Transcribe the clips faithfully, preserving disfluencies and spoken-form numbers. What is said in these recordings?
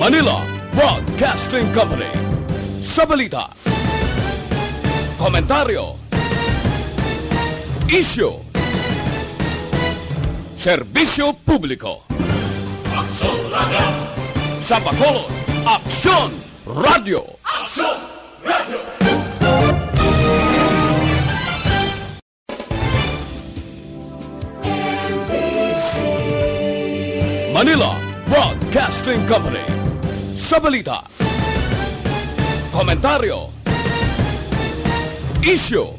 Manila Broadcasting Company. Sa balita, komentaryo, isyu, serbisyo publiko. Aksyon Radio! Sa Bacolod, Aksyon Radio! Aksyon Radio! Manila Broadcasting Company. Sa balita, komentaryo, isyu,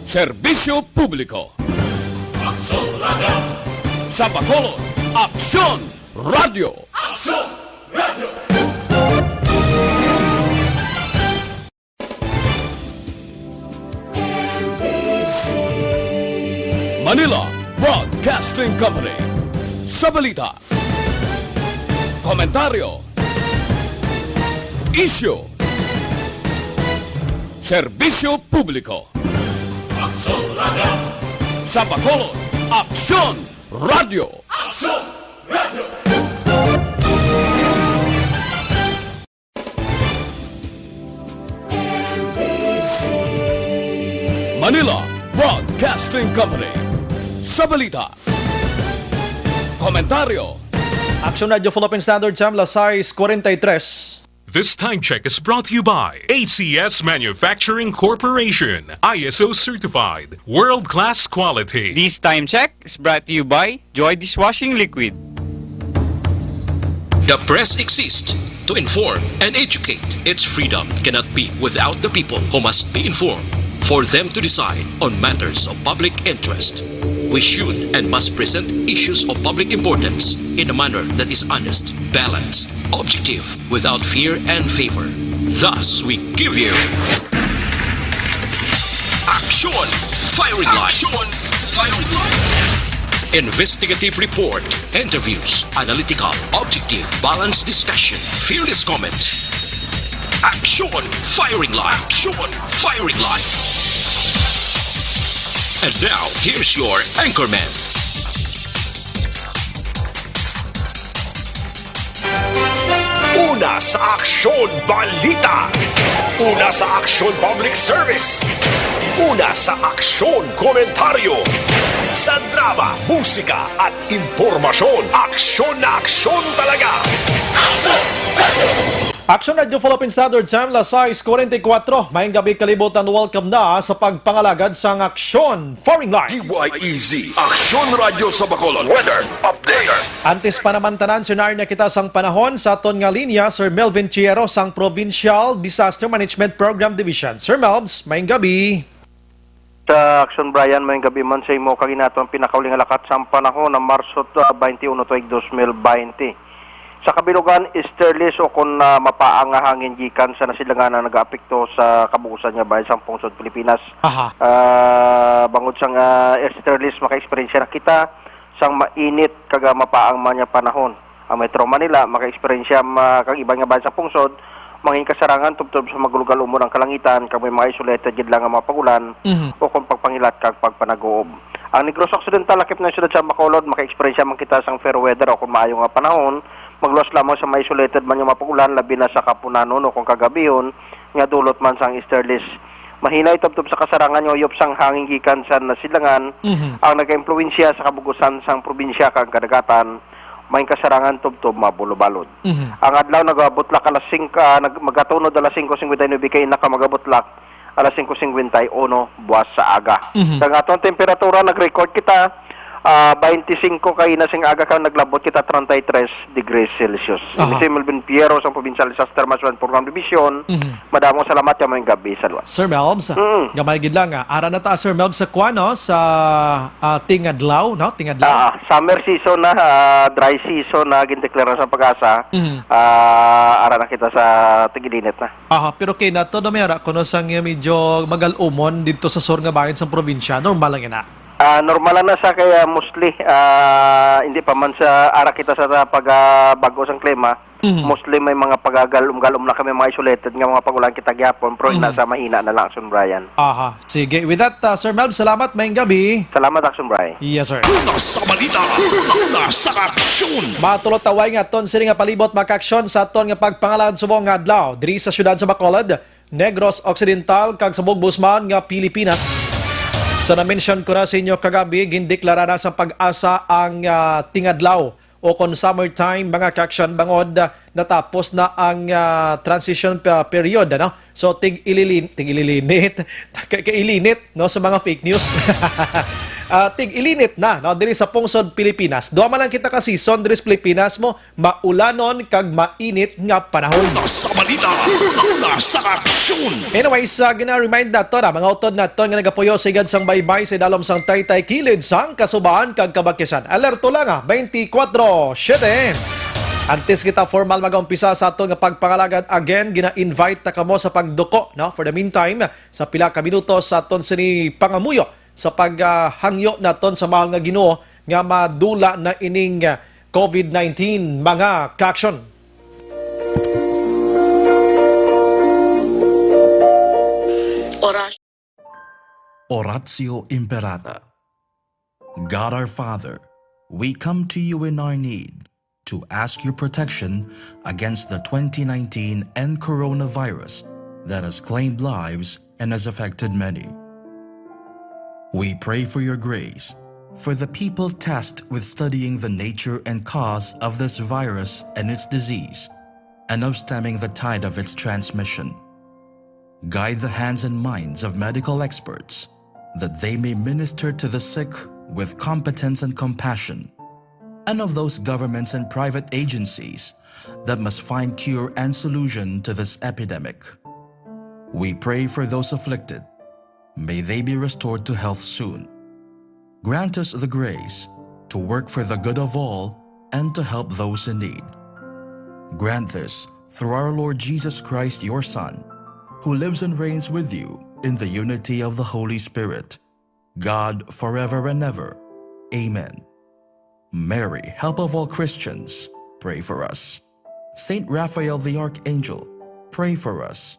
serbisyo publiko. Aksyon Radio! Sa Bacolod, Aksyon Radio! Aksyon Radio! Manila Broadcasting Company. Sa balita, komentaryo, isyu, serbisyo publiko. Aksyon Radio! Sa Bacolod, Aksyon Radio! Aksyon Radio! Manila Broadcasting Company. Sa balita, komentaryo, Aksyon Radio Philippine Standard Time, las sais cuarenta y tres. This time check is brought to you by A C S Manufacturing Corporation, I S O certified, world-class quality. This time check is brought to you by Joy Dishwashing Liquid. The press exists to inform and educate. Its freedom cannot be without the people, who must be informed for them to decide on matters of public interest. We should and must present issues of public importance in a manner that is honest, balanced, objective, without fear and favor. Thus, we give you Aksyon Firing Line. Aksyon Firing Line. Investigative report, interviews, analytical, objective, balanced discussion, fearless comments. Aksyon Firing Line. Aksyon Firing Line. And now, here's your anchorman. Una sa aksyon, balita. Una sa aksyon, public service. Una sa aksyon, komentaryo. Sa drama, musika, at impormasyon, aksyon na aksyon talaga. Aksyon Radio Philippine Standard Time, las sais cuarenta y cuatro. Maayong gabi, kalibutan. Welcome na sa pagpangalagad sang Aksyon Firing Line. D Y E Z, Aksyon Radio sa Bacolod. Weather update. Antes pa naman tanan, scenario na kita sang panahon sa aton nga linya, Sir Melvin Chiero sang Provincial Disaster Management Program Division. Sir Melvs, maayong gabi. Sa Aksyon, Brian, maayong gabi man sa imo kag ini aton pinakauli nga lakat sang panahon na Marso, ah, twenty-one tuig dos mil twenty. Sa kabilugan, easterlies o kon, ah, mapaang nga hangin gikan sa nasilangan ang nagaapekto sa kabug-osan nga bahin sang pungsod Pilipinas. Aha. Ah, bangod sang, ah, easterlies, maka-eksperyensya na kita sang mainit kag, ah, mapaang man nga panahon. Ang Metro Manila maka-eksperyensya ma-, kag iban nga bahin sa pungsod, mangin kasarangan tubtob sa magulogal-umon ang kalangitan kag may mga isolated gid lang nga mga pag-ulan Mhm. o kon pagpangilat kag pagpanaguob. Ang Negros Occidental, lakip na ang siyudad sa Bacolod, maka-eksperyensya man kita sang fair weather o kon maayo nga panahon, magluwas lamang sa mga isolated man nga mga pag-ulan, labi na sa kahapunanon o kon kagabihon nga dulot man sang easterlies. Mahinay tubtob sa kasarangan nga uyop sang hangin gikan sa nasilangan Mhm. ang nagaimpluwensya sa kabug-osan sang probinsya kag kadagatan, may kasarangan tubtob mabulobalod. Mhm. Ang adlaw nagabutlak alas singko, ah, nag-, magatunod alas singko singkwenta y nuebe kay naka magabutlak alas singko singkwenta y uno buwas sa aga. Mhm. Ang aton temperatura, nag-record kita, ah, twenty-five kaina sing aga kag naglabot kita treinta y tres degrees Celsius. Aha. Ini si Melvin Piero sang Provincial Disaster Management Program Division. Mhm. Madamo salamat kag maayong gabi sa luwas. Sir Melvs, Mm. gamay gid lang, ah. Ara na ta, Sir Melvs, sa kuan, no? Sa, ah, tingadlaw, no? Tingadlaw. Ah, summer season na, ah, dry season na gindeklara sa PAGASA. Mhm. Ah, ara na kita sa tig-ilinit na. Aha, pero kay nato na may ara, kuno sang medyo magal-umon didto sa sur nga bahin sang probinsya, normal lang ina. Ah, normal lang na sa kaya mostly, ah, hindi pa man sa ara kita sa pag, ah, bag-o sang klima, Mhm. mostly may mga pagagalom-galom na kami, mga isolated nga mga pag-ulan kita gihapon, pero ina Mhm. sa mahina na lang, Action Brian. Aha. Sige. With that, uh, Sir Melv, salamat. Maayong gabi. Salamat, Action Brian. Yes, sir. Una sa balita, una sa aksyon. Matulot taway nga aton sini nga palibot makaaksyon sa aton nga pagpangalad subong nga adlaw diri sa siyudad sa Bacolod, Negros Occidental, kag sa Bugbos man nga Pilipinas. Sa na-mention ko na sa inyo kagabi, gindeklara na sa PAGASA ang, ah, tingadlaw o kon summertime, mga kaaksyon, bangod, ah, natapos na ang, ah, transition pe-, period, ano? So, tig-ililin-, tig-ililinit, ka-, kailinit, no, sa mga fake news. Ah, tig-ilinit na, no, diri sa pungsod Pilipinas. Duha man lang kita ka season diri sa Pilipinas, mo maulanon kag mainit nga panahon. Una sa balita, una sa aksyon. Anyways, uh, gina-remind nato na mga utod naton nga nagapuyo sigad sang baybay sa idalom sang taytay kilid sang Kasubahan kag Kabakyasan. Alerto lang, ah, twenty-four seven. Antes kita formal mag-umpisa sa aton nga pagpangalagad, again, gina-invite na kamo sa pagduko, no? For the meantime, sa pila ka minuto sa aton sini pangamuyo sa paghangyo naton sa mahal nga Ginoo nga madula na ining, ah, COVID nineteen, mga kaaksyon. Oras. Oratio Imperata. God our Father, we come to you in our need to ask your protection against the twenty nineteen N coronavirus that has claimed lives and has affected many. We pray for your grace for the people tasked with studying the nature and cause of this virus and its disease, and of stemming the tide of its transmission. Guide the hands and minds of medical experts, that they may minister to the sick with competence and compassion, and of those governments and private agencies that must find cure and solution to this epidemic. We pray for those afflicted. May they be restored to health soon. Grant us the grace to work for the good of all and to help those in need. Grant this through our Lord Jesus Christ, your Son, who lives and reigns with you in the unity of the Holy Spirit, God, forever and ever. Amen. Mary, help of all Christians, pray for us. Saint Raphael the Archangel, pray for us.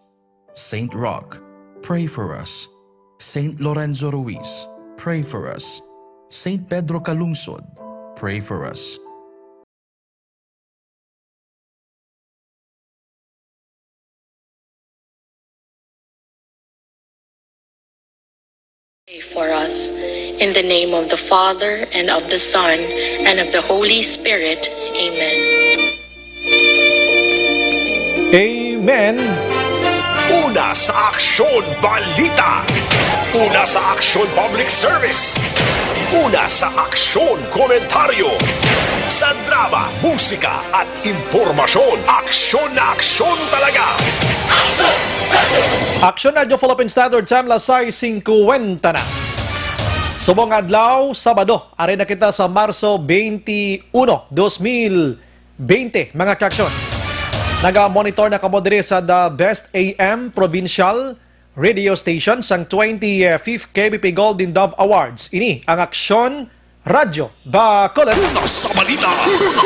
Saint Roch, pray for us. Saint Lorenzo Ruiz, pray for us. Saint Pedro Calungsod, pray for us. Pray for us. In the name of the Father, and of the Son, and of the Holy Spirit. Amen. Amen. Una sa Aksyon Balita. Una sa Aksyon Public Service. Una sa Aksyon Komentaryo. Sa drama, musika, at impormasyon, aksyon na aksyon talaga. Aksyon Radyo Philippine Standard Time, alas sais singkwenta na. Subong adlaw, Sabado, ari na kita sa Marso twenty-one, dos mil bente, mga kaaksyon. Naga-monitor na kamo diri sa The Best A M Provincial Radio Station sang twenty-fifth K B P Golden Dove Awards. Ini ang Aksyon Radyo Bacolod. Una sa balita,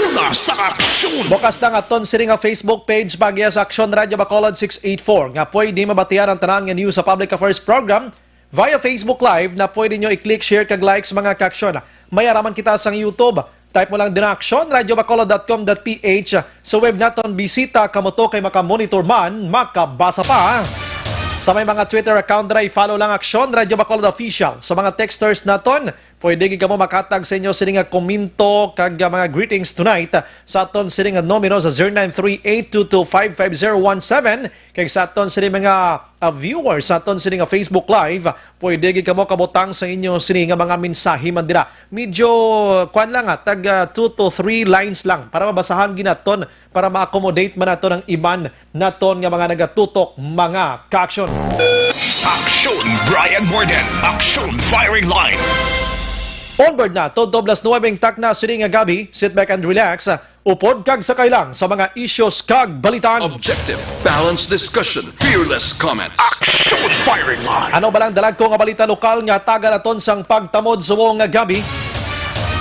una sa aksyon. Bukas na ang aton sini nga Facebook page, pag-iya sa Aksyon Radyo Bacolod six eight four, nga pwede mabatian ang tanan nga news sa Public Affairs Program via Facebook Live, na pwede nyo i-click, share, kag likes, mga kaaksyon. May araman kita sang YouTube. Type mo lang din aksyon radyo bacolod dot com dot P H. Sa web naton, bisita kamo to kay makamonitor man, makabasa pa. Sa may mga Twitter account dira, i-follow lang Aksyon Radyo Bacolod Official. Sa mga texters naton, pwede gid kamo makatag sa inyo sini nga komento kag, ah, mga greetings tonight sa aton sini nga numero sa zero nine three eight two two five five zero one seven. Kag sa aton sini mga, ah, viewers sa aton sini nga Facebook Live, pwede gid kamo kabutang sa inyo sini nga mga mensahe man dira. Medyo, kuwan lang, ah, tag, ah, two to three lines lang para mabasahan gid naton, para ma-accommodate man naton ang iban naton nga mga nagatutok, mga kaaksyon. Aksyon Brian Warden, Aksyon Firing Line. Onward na, tubtob alas nuwebe ang takna sini nga gabi. Sit back and relax. Upod kag sakay lang sa mga issues kag balitan. Objective, balanced discussion, fearless comments. Action firing line. Ano ba lang dalagko nga balita lokal nga taga naton sang pagtamod subong nga gabi?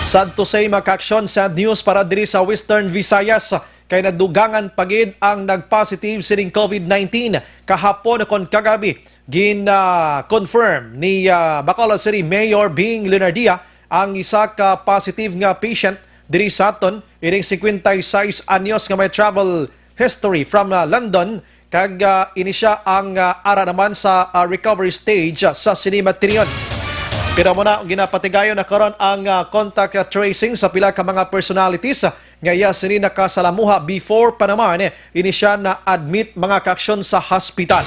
Sad to say, mga ka-aksyon, sad news para diri sa Western Visayas, kay nadugangan pa gid ang nagpositive sining COVID nineteen. Kahapon kon kagabi, gin-confirm ni, ah, Bacolod City Mayor Bing Leonardia ang isa ka positive nga patient diri sa aton, ining singkwenta y seis anyos nga may travel history from, ah, London, kag, ah, ini sia ang, ah, ara naman sa, ah, recovery stage, ah, sa sini matinion. Pero muna, ginapatigayon na karon ang, ah, contact tracing sa pila ka mga personalities, ah, nga iya sini nakasalamuha before pa naman, eh, ini sia na-admit, mga ka-aksyon, sa hospital.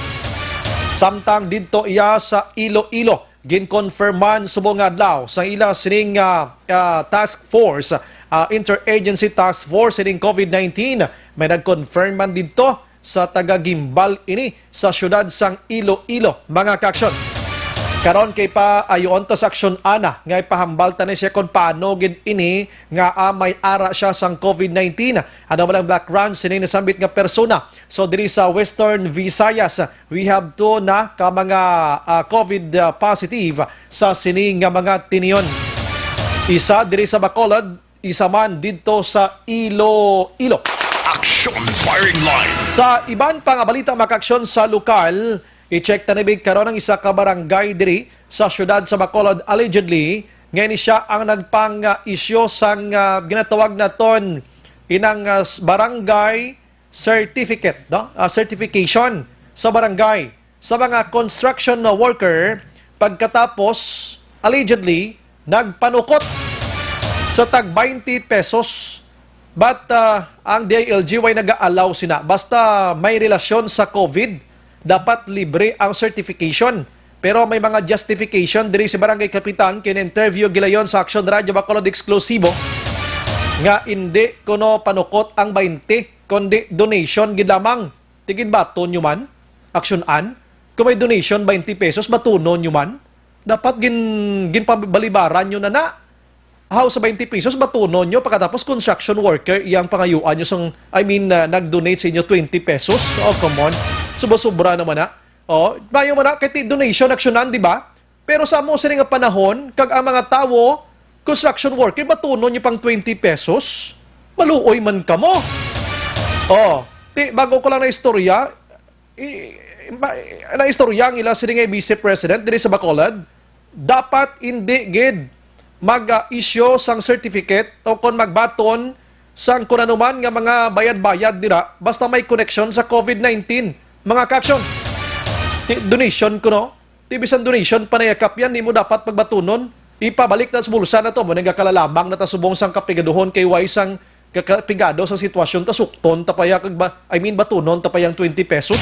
Samtang didto iya sa Iloilo, ginkonfirman subong nga adlaw sa ila sining, ah, ah, task force, ah, interagency task force sining COVID nineteen. May nag-confirm man didto sa taga Guimbal ini sa siyudad sang Iloilo, mga ka-aksyon. Karon kay paayuon ta sa aksyon ana nga ipahambal ta ni siya kung paano gid ini nga, ah, may ara siya sang COVID nineteen. Ano man ang background sining nasambit nga persona? So, diri sa Western Visayas, we have two na ka mga, ah, COVID, ah, positive sa sini nga mga tinion. Isa diri sa Bacolod, isa man didto sa Iloilo. Action firing line. Sa iban pa nga balita, mga ka-aksyon, sa lokal, i-check ta ni big karon ang isa ka barangay diri sa siyudad sa Bacolod. Allegedly, nga ini sia ang nagpang-isyu sang, ah, ginatawag naton inang, ah, s-, barangay certificate, no? Ah, certification sa barangay sa mga construction na worker pagkatapos, allegedly, nagpanukot sa tag twenty pesos. But, ah, ang D I L G way naga-allow sina. Basta may relasyon sa COVID, dapat libre ang certification. Pero may mga justification diri si Barangay Kapitan, kini interview gilayon sa Action Radio Bacolod Exclusivo, nga indi kuno panukot ang twenty, kundi donation gid lamang. Ti ginbaton nyo man, aksyonan? Kung may donation, twenty pesos, batunon nyo man? Dapat gin-, ginpabalibaran nyo na na. How sa twenty pesos, batunon nyo, pagkatapos construction worker, iyang pangayuan nyo sang, I mean, uh, nag-donate sa inyo twenty pesos? Oh, come on. Sobra-sobra naman na. Oh, mayo man na, kay ti-, donation, aksyonan, di ba? Pero sa amo sini nga panahon, kag ang mga tawo, construction worker, batunon nyo pang twenty pesos? Maluoy man kamo. Oh, ti, bago ko lang na istorya, i-, ma-, na istorya ang ila sini nga Vice President diri sa Bacolod, dapat hindi gid mag-issue sang certificate o kon magbaton sang kunanuman nga mga bayad-bayad dira basta may koneksyon sa COVID nineteen. Mga ka-aksyon, ti-, donation kuno. Ti bisan donation pa na yakap yan, di mo dapat pagbatunon. Ipabalik na sa bulsa na to. Mo nagakalalamang na ta subong sang kapigaduhon kay way sang kakapigado sa sitwasyon ta sukton ta pa ya kag ba, I mean, batunon ta pa yang twenty pesos.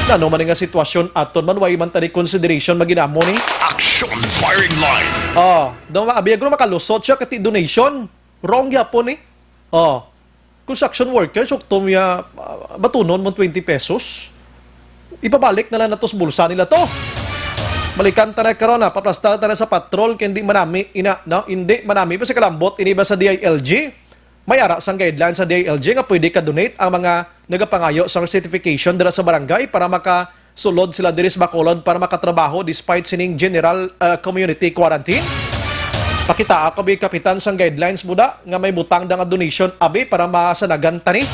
Ano man nga sitwasyon aton man, way man tani consideration maginamo ni. Action firing line. Oh, do ma abiyag makalusot siya kati donation. Wrong gyapon ni. Oh. Construction worker, sukto niya, ah, batunon mo twenty pesos. Ipabalik na lang nato sa bulsa nila to. Balikan ta na karon, ha. Paplasta ta na sa patrol, kay hindi manami, ina, no? Hindi manami. Basta kalambot, ini ba sa D I L G? May ara sang guidelines sa D I L G nga pwede ka-donate ang mga nagapangayo sa certification dira sa barangay para maka sulod sila diri sa Bacolod para makatrabaho despite sining general, uh, community quarantine. Pakitaa ko bi kapitan sang guidelines, buda, nga may butang da nga donation abi para masanagan tani.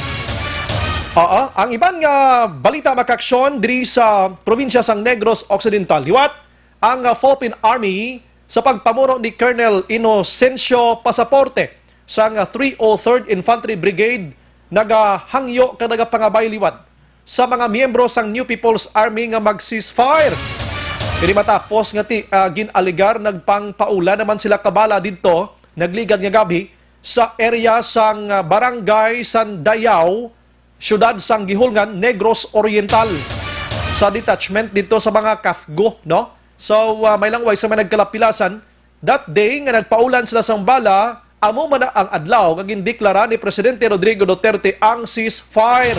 Oo, ang iban nga balita, mga ka-aksyon, diri sa probinsya sang Negros Occidental. Liwat, ang, uh, Philippine Army sa pagpamuno ni Colonel Inocencio Pasaporte sang, uh, three oh third Infantry Brigade nagahangyo kag nagapangabay liwat sa mga miyembro sang New People's Army nga mag-ceasefire. Ini matapos nga ti-, ah, gin-alegar nagpangpaula naman sila kabala didto, nagligad nga gabhi sa area sang, ah, Barangay San Dayao, siyudad sang Guihulngan, Negros Oriental, sa detachment didto sa mga CAFGU, no? So, ah, may lang way sa may nagkalapilasan, that day nga nagpaulan sila sang bala, amo man na ang adlaw nga gindeklara ni Presidente Rodrigo Duterte ang ceasefire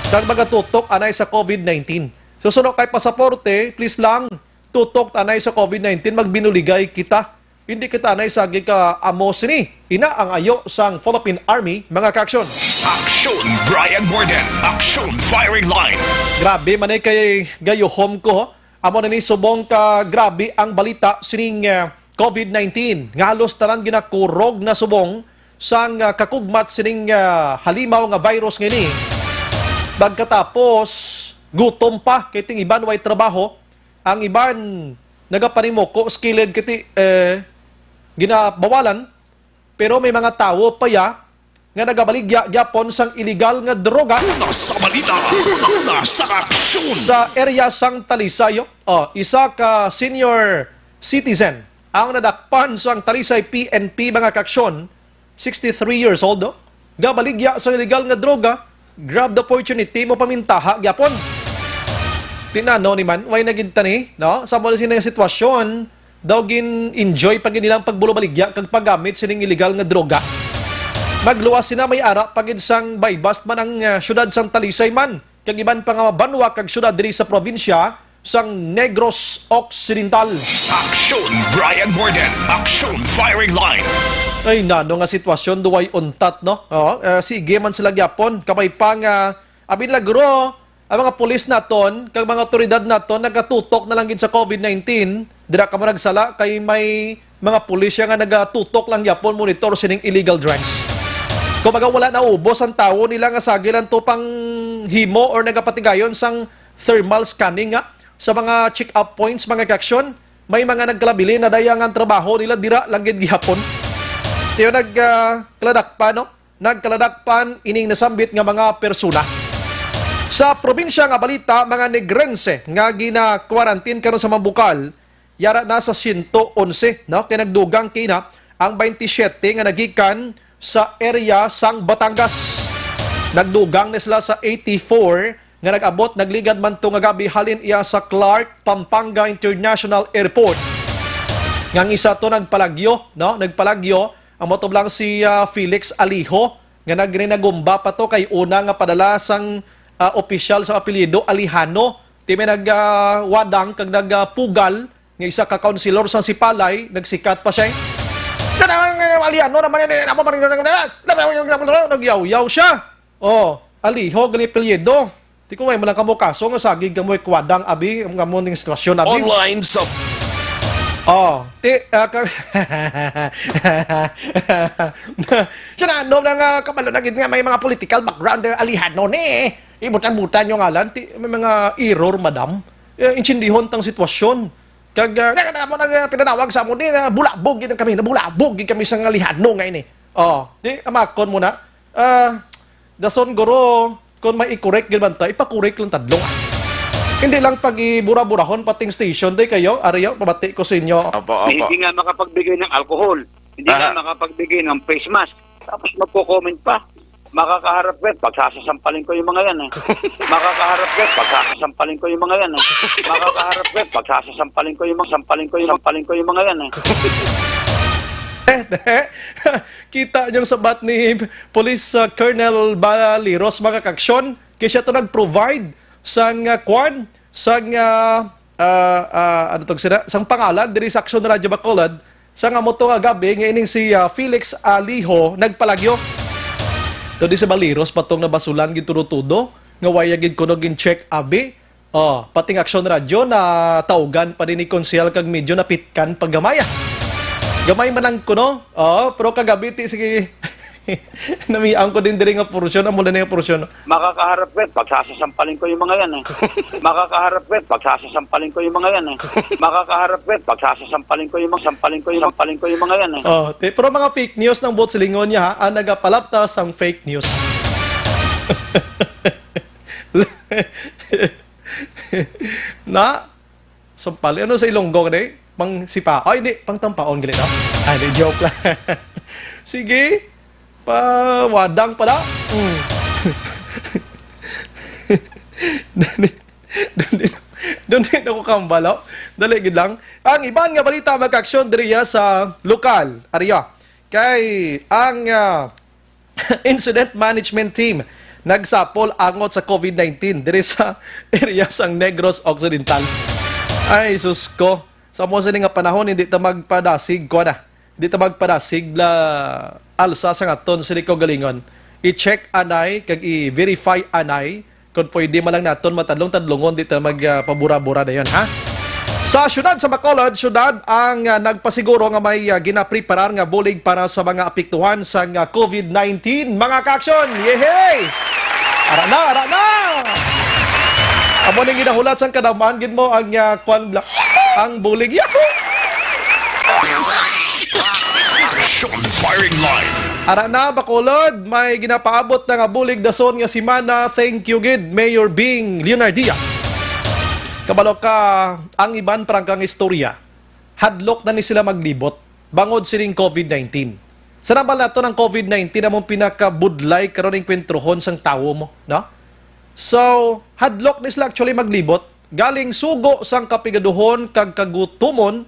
kag magatutok anay sa COVID nineteen. So, suno kay pasaporte, please lang, tutok anay sa COVID nineteen, magbinuligay kita. Hindi kita na isagi ka amo sini. Ina ang ayo sang Philippine Army, mga kaaksyon. Aksyon Brian Morden, Aksyon Firing Line. Grabe man ay kay gayuhom ko. Amo na ni subong ka grabe ang balita sining ah, covid nineteen. Nga halos tanan ginakurog na subong sang ah, kakugmat sining ah, halimaw nga virus nga ini. Pagkatapos, gutom pa kay ting iban way trabaho, ang iban nagapanimuko sa kilid kay ti, eh, ginabawalan, pero may mga tawo pa ya nga nagabaligya gyapon sang illegal nga droga. Una sa balita, una sa aksyon. Sa area sang Talisay, oh, isa ka senior citizen ang nadakpan sang Talisay P N P, mga kaaksyon, sixty-three years old, oh, gabaligya sang illegal nga droga, grab the opportunity mo pamintaha gyapon. Tinano ni man, way na gid tani, no? Sa mo sini nga sitwasyon, daw gin-enjoy pa gid nilang pagbulubaligya kag paggamit sining illegal nga droga. Magluwas sina may ara pa gid sang buy-bust man ang ah, syudad sang Talisay man, kag iban pa nga banwa kag syudad diri sa probinsya sang Negros Occidental. Aksyon Brian Morden, Aksyon Firing Line. Ay, nano nga sitwasyon, duway untat, no? Oh, eh, sige man sila gyapon. Kabay pa nga, abi nila guro, ang mga pulis naton, kag mga otoridad naton, nagatutok na lang gid sa covid nineteen. Dira ka mo nagsala, kay may mga pulis ya nga nagatutok lang gyapon monitor sining illegal drugs. Kumbaga, wala na ubos ang tawo nila nga sagi lang to pang himo or nagapatigayon sang thermal scanning nga sa mga check-up points, mga kaaksyon. May mga nagkalabili na daya nga ang trabaho nila dira lang gid gihapon. Tiyo nag ah, kaladakpan, no? Nagkaladakpan ining nasambit nga mga persona. Sa probinsya nga balita, mga Negrense nga gina-quarantine karon sa Mambukal, yara na sa siyento onse, no? Kay nagdugang kina ang twenty-seven nga nagikan sa area sang Batangas. Nagdugang na sila sa eighty-four nga nag-abot, nagligad man to nga gabi halin iya sa Clark Pampanga International Airport. Nga ang isa to nagpalagyo, no? Nagpalagyo, ang mo to lang si ah, Felix Alijo, nga nagrinagumba pa to kay una nga padala sang ah, opisyal sa apelyido Alejano. Ti may nagwadang kag nagpugal nga isa ka kaunsilor sang Sipalay, nagsikat pa siya. Aliano naman yan, nagyawyaw siya. Oh, Alijo gali apelyido. Ti ko, way mo lang kamo kaso nga sagig kamo ikwadang, abi, ang kamo ning sitwasyon, abi. Online sa Oh, ti, ah, ka- Siya na, ano na nga, kabalo na gid nga may mga political background, eh, Alejano ni, eh. Ibutan-butan yung ngalan, ti, may mga error, madam. Eh, intindihon tang sitwasyon. Kag, ah, na, na, mo nang, ah, pinanawag sa amo ni, na bulabog gid kami, na bulabog gid kami sa Alejano nga ini. Oh, di, amakon mo na. Ah, dason guro, kung may i-correct gid man ta, ipa-correct lang tadlong. Hindi lang pag-ibura-burahon pating station, day kayo, ariyo, pabati ko sa inyo. Opo, opo. Hindi nga makapagbigay ng alcohol. Hindi nga Ah. makapagbigay ng face mask. Tapos magko-comment pa. Makakaharap ka, pagsasasampalin ko yung mga yan eh. Makakaharap ka, pagsasasampalin ko yung mga yan eh. Makakaharap ka, pagsasasampalin ko yung mga, sampalin ko yung, sampalin ko yung mga yan eh. Eh, eh, kita niyong sabat ni Police uh, Colonel Baliros, mga kaaksyon, kay siya to nag-provide sang uh, kwan, sang uh, ah, ah, ano tong sila, sang pangalan diri sa Aksyon Radyo Bacolod, sa nga mo to nga gabi nga ining si ah, Felix Alijo nagpalagyo. To di sa Baliros pa tong nabasulan gid tudo-tudo, nga waya gid kuno gin-check abi. Oh, pating Aksyon Radyo na tawgan pa din ni Konsehal kag medyo napitkan paggamaya. Gamay man lang kuno. Oh, pero kagabi ti sige Namiang ko din diri nga porsyon, amo na nga porsyon. Makakaharap ka, pagsasasampalin ko yung mga yan eh. Makakaharap ka, pagsasasampalin ko yung mga yan eh. Makakaharap ka, pagsasasampalin ko yung mga, sampalin ko yung, sampalin ko yung mga yan eh. Oh, te, pero mga fake news ng buot silingon niya, ha? Ang nagapalapta sang fake news. Na? Sampali. Ano sa Ilonggo gani? Pang sipa. Ay, hindi. Pang tampaon gali, no? Ay, hindi. Joke lang. Sige. Pawadang pala. Mm. Dali, dali, dali na ko kambal, oh. Dali gid lang. Ang iban nga balita, mga kaaksyon, diriya sa lokal. Ariya. Kay ang ah, Incident Management Team nagsapol angot sa covid nineteen diri sa area sang Negros Occidental. Ay, sus ko. Sa mo sini nga panahon, hindi ta magpadasig, kuha na. Hindi ta magpadasig la alsa sa aton sini kaugalingon. I-check anay, kag i-verify anay, kung pwede man lang naton matadlong-tadlongon, di ta magpabura-bura na yun, ha? Sa siyudad sa Bacolod, siyudad ang ah, nagpasiguro nga may ah, ginapreparar nga bulig para sa mga apektuhan sa nga COVID nineteen. Mga ka-aksyon, yehey! Ara na, ara na! Amo ning ginahulat sang kadam-an gid mo ang ah, kwan bla-, ang bulig. Yahoo! Action Firing Line. Ara na, Bacolod, may ginapaabot na nga bulig dason nga semana. Thank you gid, Mayor Bing Leonardia. Kabalo ka, ang iban parang kang istorya, hadlok na ni sila maglibot bangod sining COVID nineteen. Sa nambal nato ng COVID nineteen among pinakabudlay karon ang kwentrohon sang tawo mo, no? So, hadlok ni sila actually maglibot galing sugo sang kapigaduhon kag kagutumon,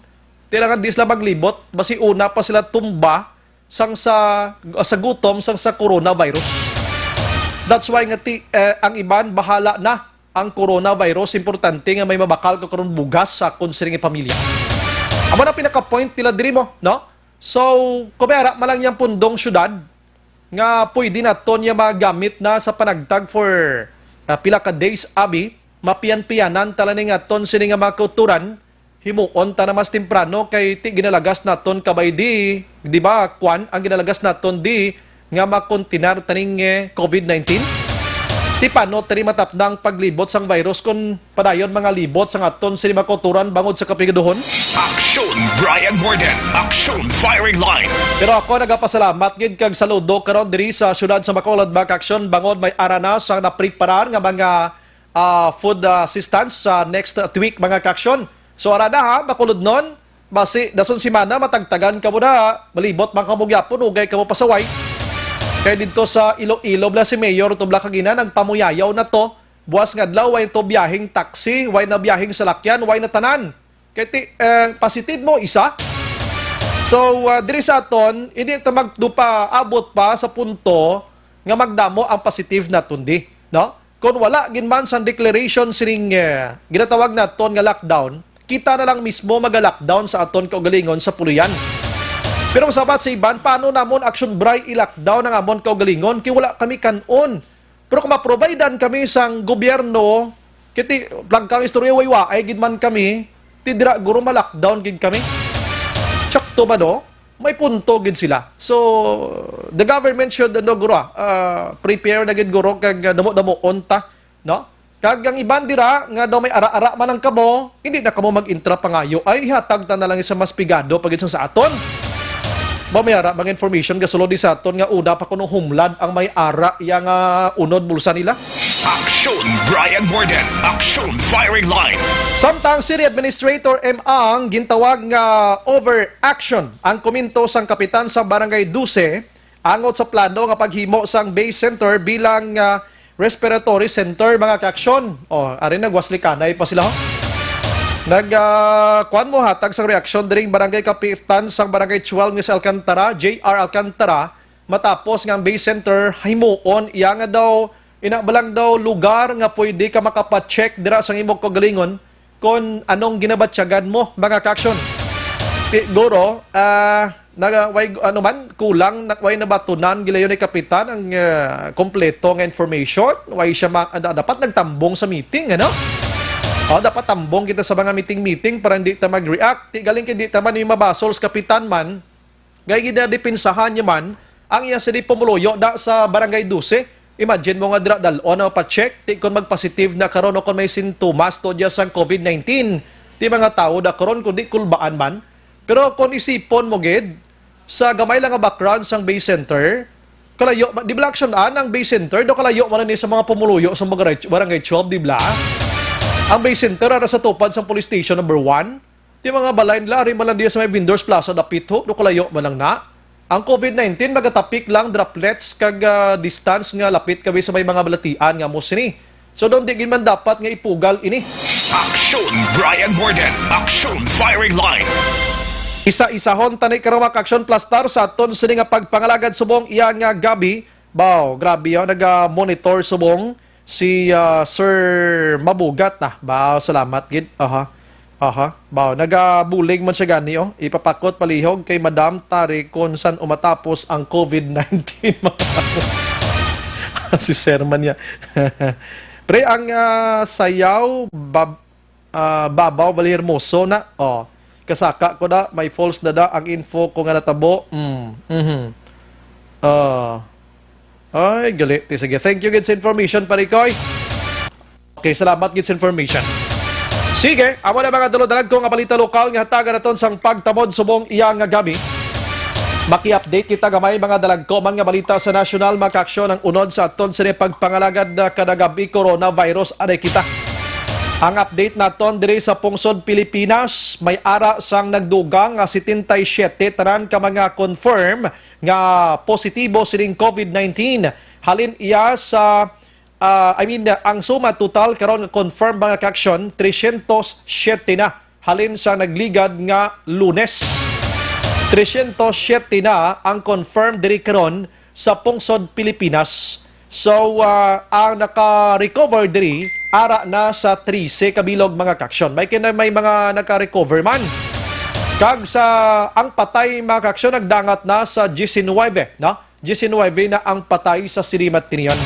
tira nga di sila maglibot, basi una pa sila tumba sang sa, sa gutom sang sa coronavirus. That's why nga ti, eh, ang iban bahala na ang coronavirus, importante nga may mabakal ka karon bugas sa akon sining pamilya. Amo na pinaka-point nila diri mo, no? So, kung may ara man lang yang pundong syudad nga pwede naton niya magamit na sa panagtag for ah, pila ka days, abi, mapiyan-piyanan tala ni nga ton sini nga mga kauturan, himuon ta na mas temprano kay ti ginalagas naton kabay di, di ba, kwan ang ginalagas naton di nga makontinar taning eh, COVID nineteen? Ti pano tani matapna ang paglibot sang virus kon padayon mga libot sang aton sini mga kauturan bangod sa kapigaduhon? Action Brian Morden, Action Firing Line. Pero ako nagapasalamat gid kag saludo karon diri sa siyudad sa Bacolod, mga ka-aksyon, bangod may ara na sang napreparar nga mga ah, food ah, assistance sa next ah, week, mga ka-aksyon. So ara na ha, Bacolodnon, basi dason semana matagtagan kamo na, malibot man kamo gyapon, ugay kamo pasaway. Kay didto sa Iloilo bala si Mayor tubla kagina nagpamuyayaw na to. Buwas nga adlaw, way to biyaheng taxi, way na biyaheng salakyan, way na tanan. Kay ti, eh, positive mo isa. So, ah, diri sa aton, hindi ta magdupa abot pa sa punto nga magdamo ang positive naton di, no? Kung wala gid man sang declaration sining eh, ginatawag naton nga lockdown, kita na lang mismo maga-lockdown sa aton kaugalingon sa puloy-an. Pero sabat sa iban, paano namon, Action Bri, i-lockdown ang amon kaugalingon kay wala kami kan-on? Pero kung maprovidean kami sang gobyerno, kiti plagkang istorya, way waay gid man kami, ti dira guro ma-lockdown gid kami. Sakto ba, no? May punto gid sila. So, the government should, ano, guro, ah, ah, prepare na gid guro kag ah, damo-damoon ta, no? Kag ang iban dira nga daw may ara-ara man ang kamo, hindi na kamo mag-intra pangayo. Ay, ihatag ta na lang sa mas pigado pa gid sa aton. Ba may ara mga information gasulod di sa aton nga una pa kuno humlad ang may ara iya nga unod bulsa nila? Action Brian Morden, Action Firing Line. Samtang City Administrator M Ang gintawag nga overaction ang komento sang kapitan sa Barangay Dose angot sa plano nga paghimo sang Bay Center bilang ah, respiratory center, mga ka-aksyon. O, ari nagwaslikanay pa sila, ho. Nag, ah, kuwan mo, hatag sang reaksyon diring barangay kapitan sang barangay twelve nga si Alcantara, J R Alcantara, matapos nga ang Bay Center himuon iya nga daw, ina ba lang daw lugar nga pwede ka makapacheck dira sang imo kaugalingon kon anong ginabatyagan mo, mga ka-aksyon. Siguro, ah, naga, way, ano man, kulang, na, way nabatunan gilayon ni Kapitan ang ah, kompleto nga information. Way siya ma, da- dapat nagtambong sa meeting, ano? O, dapat tambong kita sa mga meeting-meeting para hindi ta mag-react. Ti galing kay di ta man yung mabasol sa Kapitan man, kay ginadepensahan niya man ang iya sini pumuluyo da sa Barangay Dose. Imagine mo nga dira dal-on na pa-check, ti kon magpositive na karon o kon may sintomas to diya sang COVID nineteen. Ti mga tawo da karon, kundi kulbaan man. Pero kon isipon mo gid, sa gamay lang nga background sang Bay Center, kalayo, ma- di ba lang aksyonan ang Bay Center? Do kalayo man ni sa mga pumuluyo sa Barangay, Barangay twelve, di ba? Ang Bay Center ara sa tupad sang Police Station number one. Ti mga balay nila, ari man lang diya sa may Vendors Plaza, dapit ho, do kalayo man lang na. Ang COVID nineteen, magatapik lang droplets kag ah, distance nga lapit kami sa may mga balatian nga mo sini. So, doon di gid man dapat nga ipugal ini. Action Brian Morden, Action Firing Line. Isa-isahon tani karong mga ka-aksyon plastar sa aton sini nga pagpangalagad subong iya nga gabi. Baw, grabe yun. Naga-monitor subong si ah, Sir Mabugat na. Baw, salamat gid. Aha. Aha, baw, nagabulig man siya gani, oh. Ipapakot palihog kay Madam Tari kung san umatapos ang COVID nineteen, mga si Sir man niya. Pre, ang, ah, sayaw, bab-, ah, babaw, bali hermoso na. Oh, kasaka ko da, may false na da ang info ko nga natabo. Mm, mhm. Ah, ay, gali. Ti, sige. Thank you, gid sa information, Parikoy. Okay, salamat gid sa information. Sige, amo na mga dalagko nga balita lokal nga hatagan naton sang pagtamod subong iya nga gabi. Maki-update kita gamay mga dalagko man nga balita sa nasyonal, mga kaaksyon, ang unod sa aton sini pagpangalagad, ah, kada gabi, coronavirus, aday kita. Ang update naton diri sa pungsod Pilipinas, may ara sang nagdugang nga setenta y siete tanan ka mga confirm nga positibo sining COVID nineteen. Halin iya sa Ah, I mean, ang suma total karon nga confirmed, mga kaaksyon, tresyentos siyete na halin sa nagligad nga Lunes. Tresyentos siyete na ang confirmed diri karon sa pungsod Pilipinas. So, ah, ang naka-recover diri, ara na sa trese ka bilog, mga kaaksyon. May kina-, may mga naka-recover man. Kag sa, ang patay, mga kaaksyon, nagdangat na sa diecinuebe, no? Diecinuebe na ang patay sa sirimat tinion.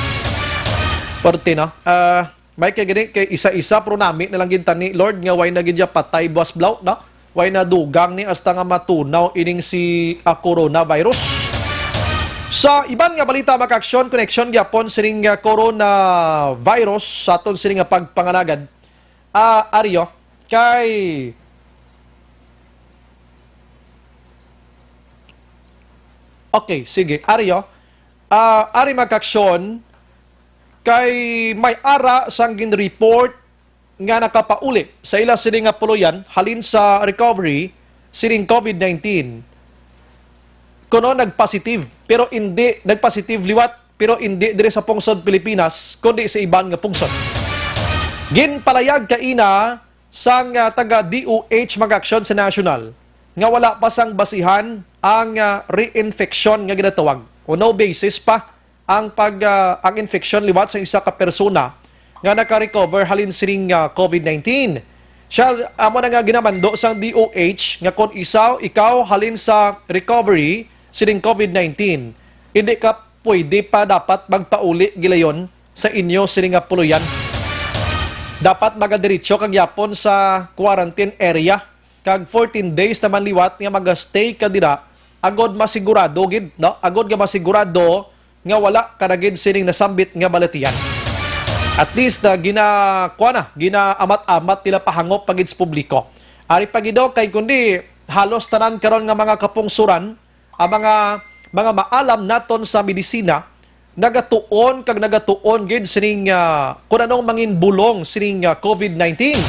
Forte, no? Ah, may kay gani kay isa-isa, pero nami na lang gid tani, Lord, nga way na gid siya patay, buas blaw, no? Way na dugang ni hasta nga matunaw ining si, ah, coronavirus. Sa iban nga balita, mga kaaksyon, connection gyapon sining, ah, coronavirus sa aton sining nga pagpangalagad. Ah, Aryo, kay Okay, sige. Ari, oh. Ah, ari, mga kaaksyon, kay may ara sang gin-report nga nakapauli sa ila sini nga puloy-an halin sa recovery sining COVID nineteen. Kuno nagpositive, pero indi nagpositive liwat, pero indi diri sa pungsod Pilipinas, kundi sa iban nga pungsod. Ginpalayag kaina sang, ah, taga D O H, mga kaaksyon, sa national nga wala pa sang basihan ang, ah, reinfection nga ginatawag, o no basis pa ang pag, ah, ang infection liwat sa isa ka persona nga naka-recover halin sining, ah, COVID nineteen. Siya, amo na nga ginamando sang D O H nga kon isa ikaw halin sa recovery sining COVID nineteen, hindi ka pwede pa dapat magpauli gilayon sa inyo sini nga puloy-an. Dapat magadiretso ka gyapon sa quarantine area, kag fourteen days naman liwat nga magastay ka dira, agod masigurado gid, no? Agod nga masigurado nga wala ka na gid sining nasambit nga balatian. At least, ah, gina-, kuha na, ginaamat-amat nila pahangop pa gid sa publiko. Ari pa gid, oh, kay kundi halos tanan karon nga mga kapungsoran, ang mga, mga maalam naton sa medisina nagatuon kag nagatuon gid sining, ah, kun anong mangin bulong sining, ah, COVID nineteen.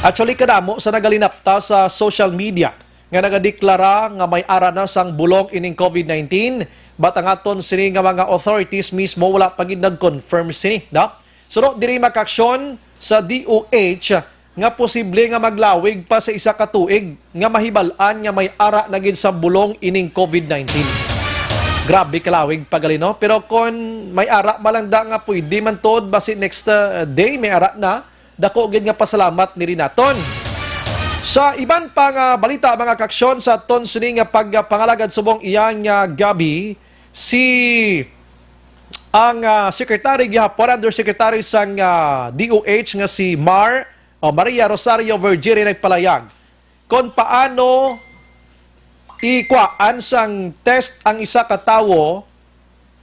Actually, kadamo sa nagalinapta sa social media nga nagadeklara nga may ara na sang bulong ining COVID nineteen, but ang aton sini nga mga authorities mismo wala pa gid nag-confirm sini, no? Suno diri, mga kaaksyon, sa D O H nga posible nga maglawig pa sa isa ka tuig nga mahibal-an nga may ara na gid sa bulong ining COVID nineteen. Grabe kalawig pa gali, no? Pero kon may ara man lang da nga pwede man tuod, basi next, uh, day may ara na, dako gid nga pasalamat ni rin naton. Sa iban pa nga balita, mga kaaksyon, sa aton sini nga pagpangalagad subong iya nga gabi, si ang, ah, secretary gihapon, undersecretary sang, ah, D O H nga si Mar, o Maria Rosario Vergere nagpalayag kon paano ikuhaan sang test ang isa ka tawo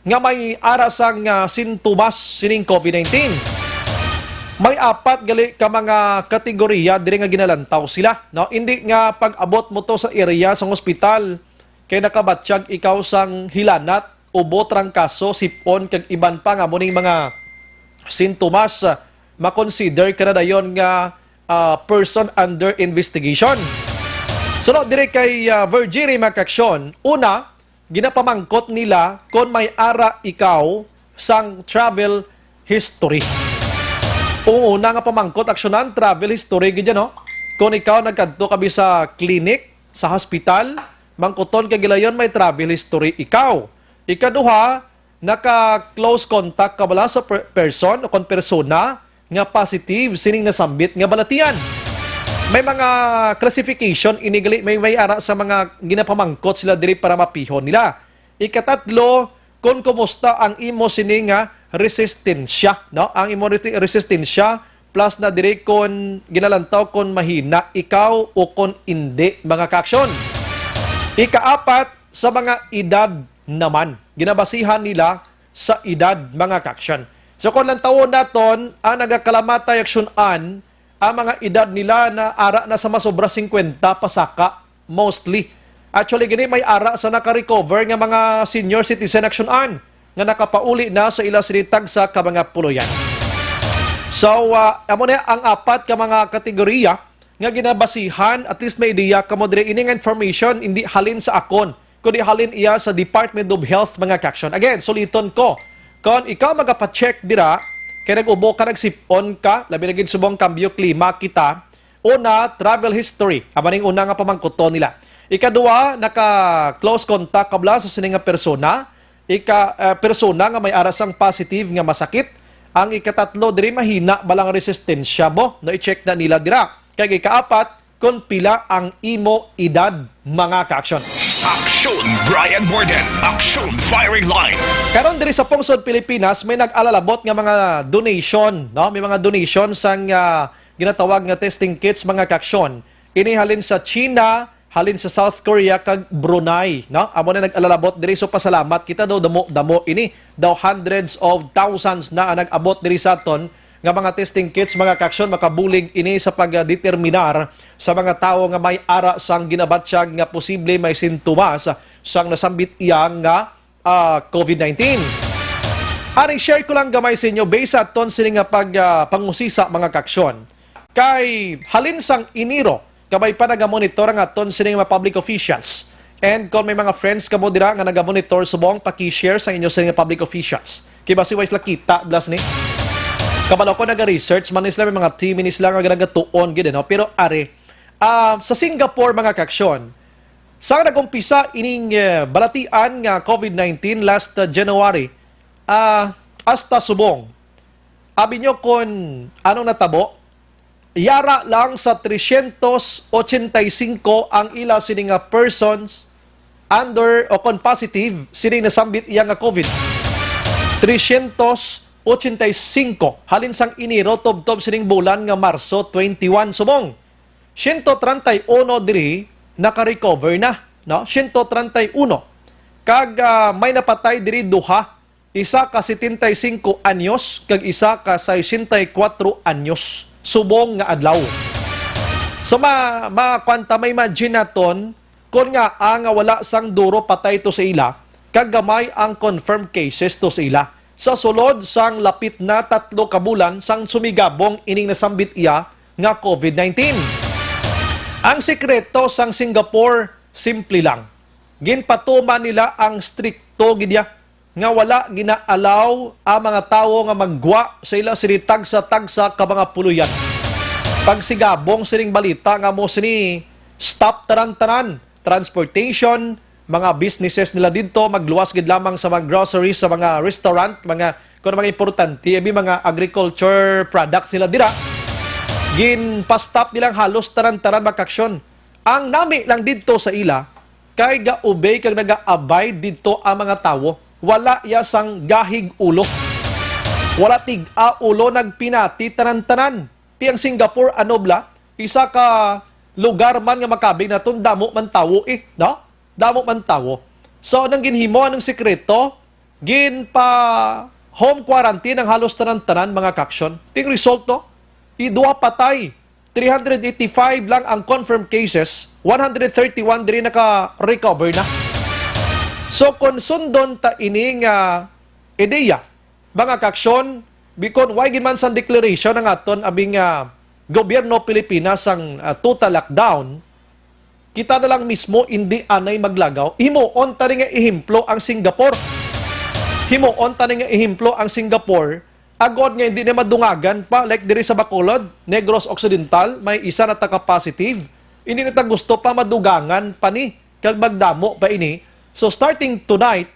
nga may ara sang, ah, sintomas sining COVID nineteen. May apat gali ka mga kategorya diri nga ginalantaw sila, no? Hindi nga pag-abot mo to sa area sang ospital kay nakabatyag ikaw sang hilanat, ubo, trangkaso, sip-on, kag iban pa nga mo ning mga sintomas, ah, makonsider ka na dayon nga, ah, person under investigation. Suno diri kay, ah, Virginie, mga kaaksyon, una, ginapamangkot nila kon may ara ikaw sang travel history. Ang una nga pamangkot, aksyonan, travel history gid yan, no? Kung ikaw nagkadto ka bi sa clinic, sa hospital, mangkuton ka gilayon may travel history ikaw. Ikaduha, naka-close contact ka bala sa per-, person o kon persona nga positive sining nasambit nga balatian. May mga classification ini gali, may, may ara sa mga ginapamangkot sila diri para mapihon nila. Ikatatlo, kung kumusta ang imo sini nga resistensya, no? Ang imo resi-, resistensya, plus na diri kung ginalantaw kung mahina ikaw o kung indi, mga kaaksyon. Ikaapat, sa mga edad naman. Ginabasihan nila sa edad, mga kaaksyon. So kung lantawon naton ang nagakalamatay aksyon-an, ang mga edad nila na ara na sa masobra singkwenta pasaka, mostly. Actually, gini may ara sa naka-recover nga mga senior citizen aksyon-an nga nakapauli na sa ila sini tagsa ka mga puloy-an. So, ah, amo na ang apat ka mga kategorya nga ginabasihan, at least may ideya kamo diri. Ini nga information hindi halin sa akon, kundi halin iya sa Department of Health, mga kaaksyon. Again, suliton ko, kon ikaw magapacheck dira, kay nag-ubo ka, nagsip-on ka, labi na gid subong kambyo klima kita, una, travel history. Amo ning una nga pamangkuton nila. Ikadua, naka-close contact ka bala sa sini nga persona. Ika, ah, persona nga may ara sang positive nga masakit. Ang ikatatlo diri, mahina ba lang resistensya mo? No, i-check na nila dira. Kag ikaapat, kung pila ang imo edad, mga kaaksyon. Aksyon Brian Morgan, Aksyon Firing Line. Karon diri sa pungsod Pilipinas, may nag-alalabot nga mga donation, no? May mga donation sang, ah, ginatawag nga testing kits, mga kaaksyon. Ini halin sa China, halin sa South Korea kag Brunei, no? Amo na nag-alalabot diri. So pasalamat kita daw, damo-damo ini. Daw hundreds of thousands na ang nag-abot diri sa aton nga mga testing kits, mga kaaksyon. Makabulig ini sa pagdeterminar sa mga tawo nga may ara sang ginabatyag nga posible may sintomas sang nasambit iya nga, ah, COVID nineteen. Ari, share ko lang gamay sa inyo based sa aton sini nga pag, ah, pangusisa, mga kaaksyon. Kay halin sang Enero, kabay pa nagamonitor ang aton sini nga mga public officials. And kung may mga friends kamo dira nga nagamonitor subong, paki-share sa inyo sini nga public officials. Kay basi way sila kita, blas ni. Kabalo ko, naga-research man ni sila, may mga team ni sila nga nagatuon gid, no? Pero ari, ah, sa Singapore, mga kaaksyon, sa nag-umpisa ining, eh, balatian nga COVID nineteen last, uh, January, ah, hasta subong, abi nyo kung anong natabo? Yara lang sa tresyentos ochenta y cinco ang ila sini nga persons under o kon positive sini nasambit iya nga COVID. Tresyentos ochenta y cinco halin sang Enero tubtob sining bulan nga Marso twenty-one. Subong, siyento treinta y uno diri naka-recover na, no? Siyento treinta y uno. Kag, ah, may napatay diri duha, isa ka setenta y cinco anyos kag isa ka sesenta y kuwatro anyos subong nga adlaw. So, ma-, ma-, kuwan ta, ma-imagine naton kon ngaa nga wala sang duro patay to sa ila, kag gamay ang confirmed cases to sa ila. Sa sulod sang lapit na tatlo ka bulan sang sumigabong ining nasambit iya nga COVID nineteen. Ang sikreto sang Singapore, simple lang. Ginpatuman nila ang strikto gid ya nga wala gina-allow ang mga tawo nga maggwa sa ila sini tagsa-tagsa ka mga puloy-an. Pagsigabong sining balita nga mo sini stop tanan-tanan, transportation, mga businesses nila didto, magluwas gid lamang sa mga groceries, sa mga restaurant, mga, kung mga importante, abi, mga agriculture products nila dira. Ginpa-stop nilang halos tanan-tanan, mga kaaksyon. Ang nami lang didto sa ila, kay ga-obey kag naga-abide didto ang mga tawo. Wala ya sang gahig ulo. Wala tig-a ulo, nagpinati tanan-tanan. Ti ang Singapore, ano bala, isa ka lugar man nga makabig naton, damo man tawo, eh, no? Damo man tawo. So, nang ginhimo, anong sikreto? Ginpa home quarantine ang halos tanan-tanan, mga kaaksyon. Ting result, no? Iduha patay, three hundred eighty-five lang ang confirmed cases, one hundred thirty-one diri naka-recover na. So, kung sundon ta ini nga ideya, mga kaaksyon, bikon way gid man sang declaration ang aton abing, ah, gobyerno Pilipinas sang, ah, total lockdown, kita na lang mismo indi anay maglagaw. Himuon ta ni nga ehemplo ang Singapore. Himuon ta ni nga ehemplo ang Singapore. Agod nga hindi na madungagan pa, like diri sa Bacolod, Negros Occidental, may isa na taka positive. Hindi na ta gusto pa madugangan pa ni, kag magdamo pa ini. So starting tonight,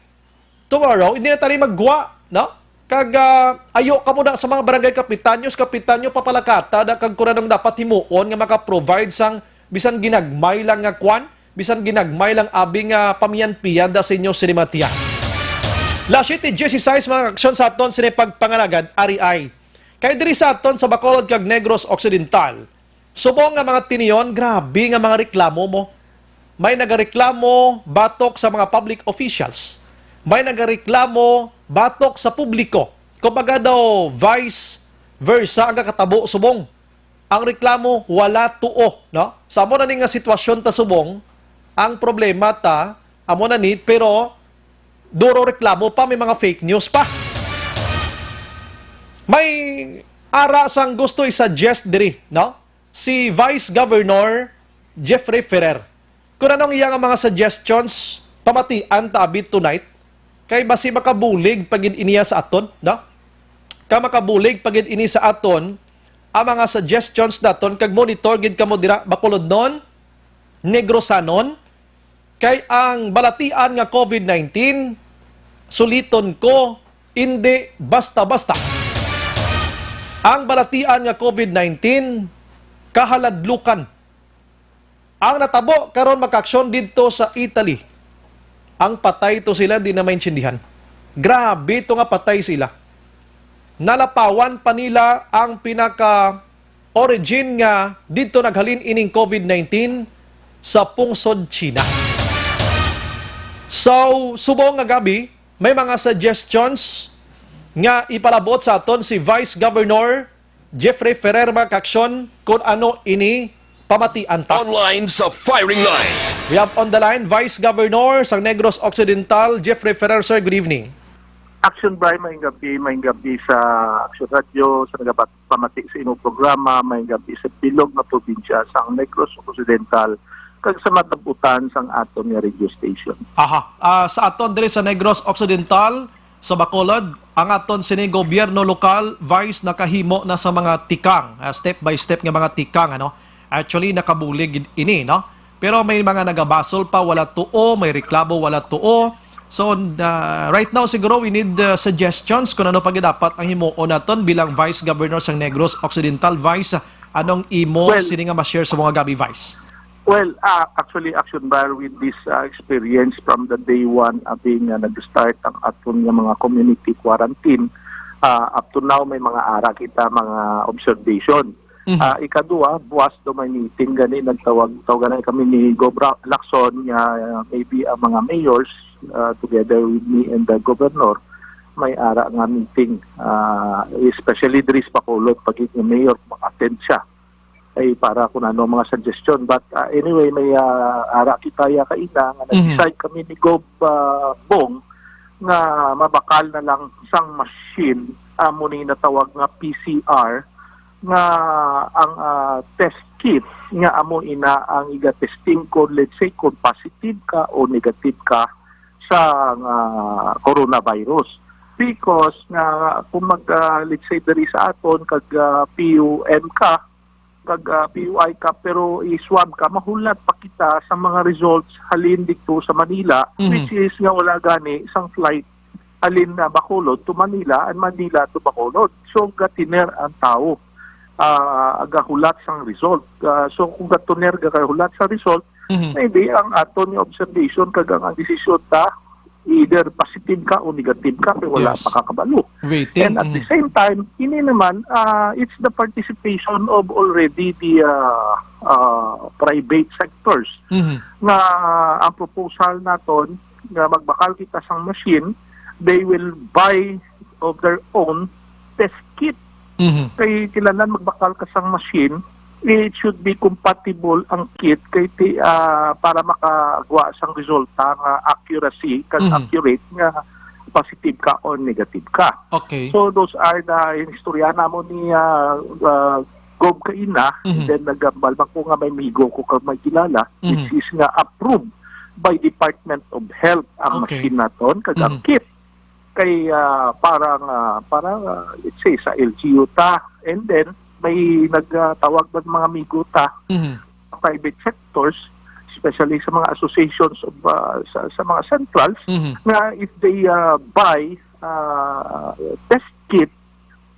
tomorrow, hindi na tayo maggwa, no? Kag, ah, ayo kamo na sa mga barangay kapitanyo, sa kapitanyo, papalakata na kag kung anong dapat himuon nga maka-provide sang bisan ginagmay lang nga kwan, bisan ginagmay lang abi nga pamiyan-piyan da sa inyo sini matiyan. Las siete dieciséis, mga aksyon sa aton sini pagpangalagad, ari ay. Kay diri sa aton sa Bacolod kag Negros Occidental, subong nga mga tinion, grabe nga mga reklamo mo. May nagareklamo batok sa mga public officials. May nagareklamo batok sa publiko. Kumbaga daw, vice versa ang kakatabo subong. Ang reklamo, wala tuo, no? Sa amo na ni nga sitwasyon ta subong, ang problema ta, amo na ni, pero duro reklamo pa, may mga fake news pa. May ara sang gusto i-suggest diri, no? Si Vice Governor Jeffrey Ferrer. Kung anong iya nga mga suggestions, pamatian ta abi tonight, kay basi makabulig pa gid iniya sa aton, no? Ka makabulig pa gid ini sa aton ang mga suggestions naton, kag monitor gid kamo dira, Bacolodnon, Negrosanon, kay ang balatian nga COVID nineteen, suliton ko, indi basta-basta. Ang balatian nga COVID nineteen, kahaladlukan. Ang natabo karon, mga kaaksyon, didto sa Italy. Ang patay to sila, di na maintindihan. Grabe to nga patay sila. Nalapawan pa nila ang pinaka origin nga didto naghalin ining COVID nineteen sa pungsod China. So, subong nga gabi, may mga suggestions nga ipalabot sa aton si Vice Governor Jeffrey Ferrer, mga kaaksyon, kung ano ini pamatian ta. Online sa firing line. We have on the line Vice Governor sang Negros Occidental, Jeffrey Ferrer. Sir, good evening. Action Bri, maayong gabi, maayong gabi sa Action Radio, sa nagapamati sa imong programa, maayong gabi sa bilog nga probinsya sang Negros Occidental, kag sa madab-utan sang aton nga radio station. Aha. Ah, sa aton diri sa Negros Occidental, sa Bacolod, ang aton sini gobyerno lokal, Vice, nakahimo na sa mga tikang, ah, step by step nga mga tikang, ano. Actually, nakabulig gid ini, no? Pero may mga nagabasol pa, wala tuo, may reklamo, wala tuo. So, uh, right now, siguro we need, uh, suggestions kung ano pa gid dapat ang himuon naton bilang Vice Governor sang Negros Occidental. Vice, anong imo Well, sini nga ma-share sa mga gabi, Vice? Well, uh, actually, Action Bar, with this, uh, experience from the day one, abi nga nag-start ang aton nga mga community quarantine, uh, up to now, may mga ara kita, mga observation. Mhm. Ah, ikaduha, buwas daw may meeting gani, nagtawag, tawagan na kami ni Gov Ra-, Lacson nga, ah, maybe ang mga mayors, ah, together with me and the governor, may ara nga meeting, ah, especially diri sa Bacolod, pag yung mayor, mag-attend siya. Ay, para kung ano mga suggestion. But, ah, anyway, may, ah, ara kita ya kaina nga Mhm. nag-decide kami ni Gov, ah, Bong nga mabakal na lang sang machine, amo ni natawag nga P C R, nga ang, ah, test kit nga amo ina ang iga-testing kung, let's say, kung positive ka o negative ka sa, ah, coronavirus. Because nga kung mag, ah, let's say, diri sa aton kag, ah, P U M ka, kag, ah, P U I ka, pero i-swab ka, mahulat pa kita sa mga results halin dito sa Manila, Mhm. which is nga wala gani sang flight halin na Bacolod to Manila and Manila to Bacolod. So, gatiner ang tao, ah, agahulat sang result. Ah, so, kung gatiner gakahulat sa result, Mhm. maybe ang aton nga observation kag ang, ang desisyon ta, either positive ka o negative ka, kay wala Yes. pa ka kabalo. Waiting. And at the Mhm. same time, ini naman, ah, it's the participation of already the, ah, ah, private sectors Mhm. nga ang proposal naton nga magbakal kita sang machine, they will buy of their own test kit. Mhm. Kay kinahanglan magbakal ka sang machine, it should be compatible ang kit kay ti-, ah, para makagwa sang resulta nga accuracy kag Mhm. accurate nga positive ka or negative ka. Okay. So those are the, yung istorya namo ni, ah, ah, Gov kaina, Mhm. then nagambal man ko nga may migo ko kag may kilala, which Mhm. is nga approved by Department of Health ang Okay. machine naton kag ang Mhm. kit. Kay, ah, para nga, para, ah, let's say, sa L G U ta. And then, may nagtawag man mga amigo ta, Mhm. private sectors, especially sa mga associations of, ah, sa, sa mga centrals, Mhm. nga if they, ah, buy ah, test kit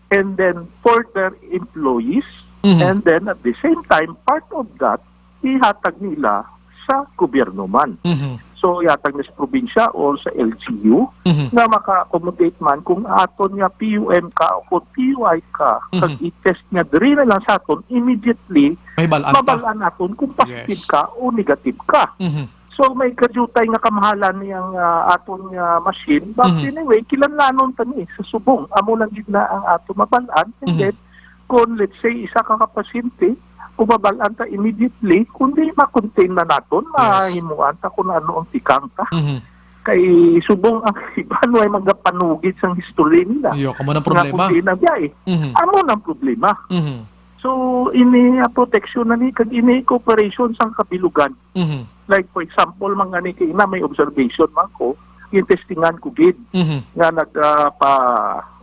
and then for their employees, Mhm. and then at the same time, part of that, ihatag nila sa gobyerno man. Mhm. So, ihatag na sa probinsya or sa L G U Mhm. na maka-accommodate man kung aton nga P U M ka o kung P U I ka, Mhm. kag i-test nga diri na lang sa aton, immediately, May balaan ka. mabalaan naton kung positive Yes. ka o negative ka. Mhm. So, may kadiyutay nga kamahalan niyang, ah, aton nga machine. But Mhm. anyway, kinahanglanon ta ni sa subong. Amo lang gid na ang ato mabal-an. And Mhm. then, kung let's say, isa ka ka pasyente, kung mabal-an ta immediately, kung di ma-contain na naton, Yes. mahimuan ta kung ano ang tikang ta. Mhm. Kay subong ang iban, way magapanugid sang history nila. Iyo, kamo nang Nga problema. kung di na biya eh. Mhm. Amo nang problema. Mhm. So, ini, ah, proteksyon na ni, kag ini cooperation sang kabilugan. Mhm. Like, for example, man gani kay ina, may observation man ko, yung testingan ko gid, Mhm. nga nag, ah, pa,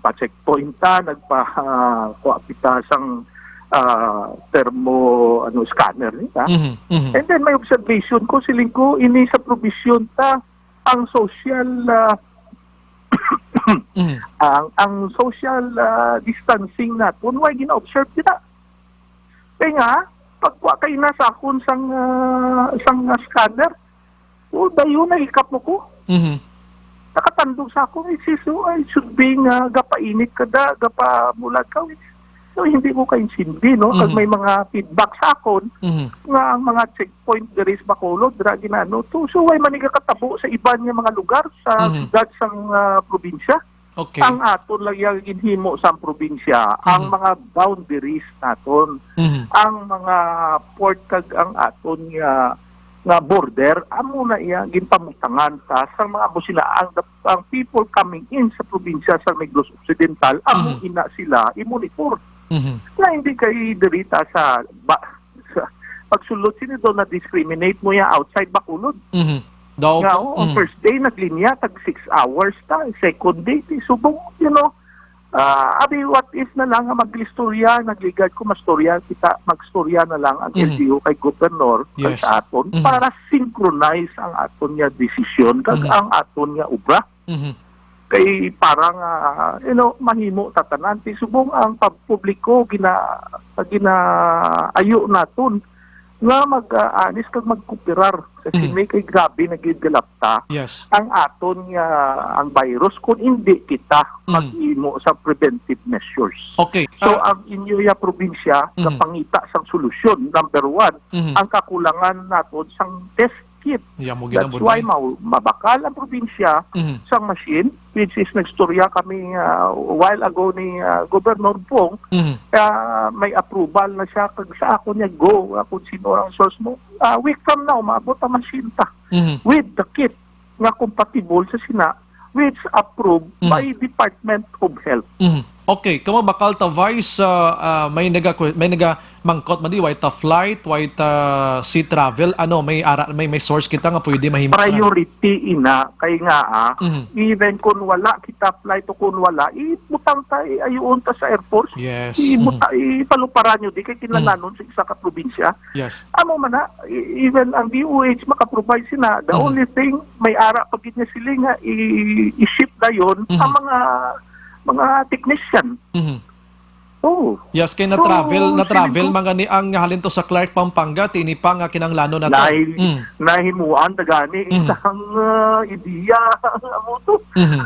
pa-checkpoint ta, nagpa, ah, kuha kita sang, ah, thermo, ano, scanner nila. Mhm. Mhm. And then, may observation ko, siling ko, ini sa provision ta, ang social, ah, Mhm. ang, ang social, ah, distancing naton, why gina-observe kita? Kay nga, pagkuha kay na sa akon sang, ah, sang, ah, scanner, o, dayon na ikap mo ko. Mhm. Nakatandog sa akon, it says, "Oh, it should be nga gapainit ka da, gapabulag ka." So, hindi ko kaintindi, no? Kag Mhm. may mga feedback sa akon Mhm. nga ang mga checkpoint diri sa Bacolod, dira ginano to. So, why man ni katabo sa iban nga mga lugar sa Mhm. syudad sang, ah, probinsya? Okay. Ang aton lang yang ginhimo sang probinsya, ang Mhm. mga boundaries naton, Mhm. ang mga port kag ang aton nga, nga border, amo na iya ginpamutangan ta sa mga busina. Ang, ang people coming in sa probinsya sa Negros Occidental, amo Mhm. ina sila i-monitor. Mhm. Na hindi kay diri ta sa ba, sa pagsulod sini daw na-discriminate mo ya outside Bacolod. Mhm. Daw Nga, po. oh, ang Mm. first day, naglinya, tag six hours ta. Second day, ti subong, you know. Ah, abi, what if na lang nga mag-istorya, nagligad ko, mastorya kita, magstorya na lang ang Mhm. L G U kay Governor, kag Yes. sa aton, Mhm. para synchronize ang aton nga desisyon, kag Mhm. ang aton nga obra. Mhm. Kay para nga, you know, mahimo ta tanan. Ti subong ang pab-, publiko gina-, ginaayo naton nga mag-, ah, anis kag magkooperar sa Mhm. sini kay grabe na gid galapta Yes. ang aton nga, ang virus kung hindi kita Mhm. maghimo sa preventive measures. Okay. So, Ah, ang inyo ya probinsya Mhm. nga pangita sang solusyon, number one, Mhm. ang kakulangan naton sang test kit. Iya mo That's ginamod why ay. mau-, mabakal ang probinsya Mhm. sang machine, which is nagstorya kami, ah, a while ago ni, ah, Governor Bong, Mhm. ah, may approval na siya. Kag sa ako niya, "Go, ah, kung sino ang source mo." Ah, week from now, maabot ang machine ta Mhm. with the kit nga compatible sa sina, which approved Mhm. by Department of Health. Mhm. Okay, kamo bakal ta, Vice, ah, ah, may naga-, may nagamangkot man di, way ta flight, way ta sea travel, ano, may ara-, may, may source kita nga pwede mahimo tanan? Priority ina, kay nga, ah, Mhm. even kung wala kita flight o kung wala, ibutang ta, iayuon ta sa Air Force. Yes. Ibuta-, Mhm. ipaluparan nyo, di kay kinahanglanon sa isa ka probinsya. Yes. Amo man na, e-, even ang D O H makaprovide sina. The Mhm. only thing, may ara pa gid nga sila nga i-, i-ship dayon Mhm. ang mga, mga technician. Mhm. Oo. Yes, kay So, na-travel, na-travel feeling ko man gani ang halin to sa Clark, Pampanga, ti ini pa nga kinahanglanon nato. Nahi-, Mm. nahimuan na gani Mhm. isang, ah, ideya ang amo to. Mhm.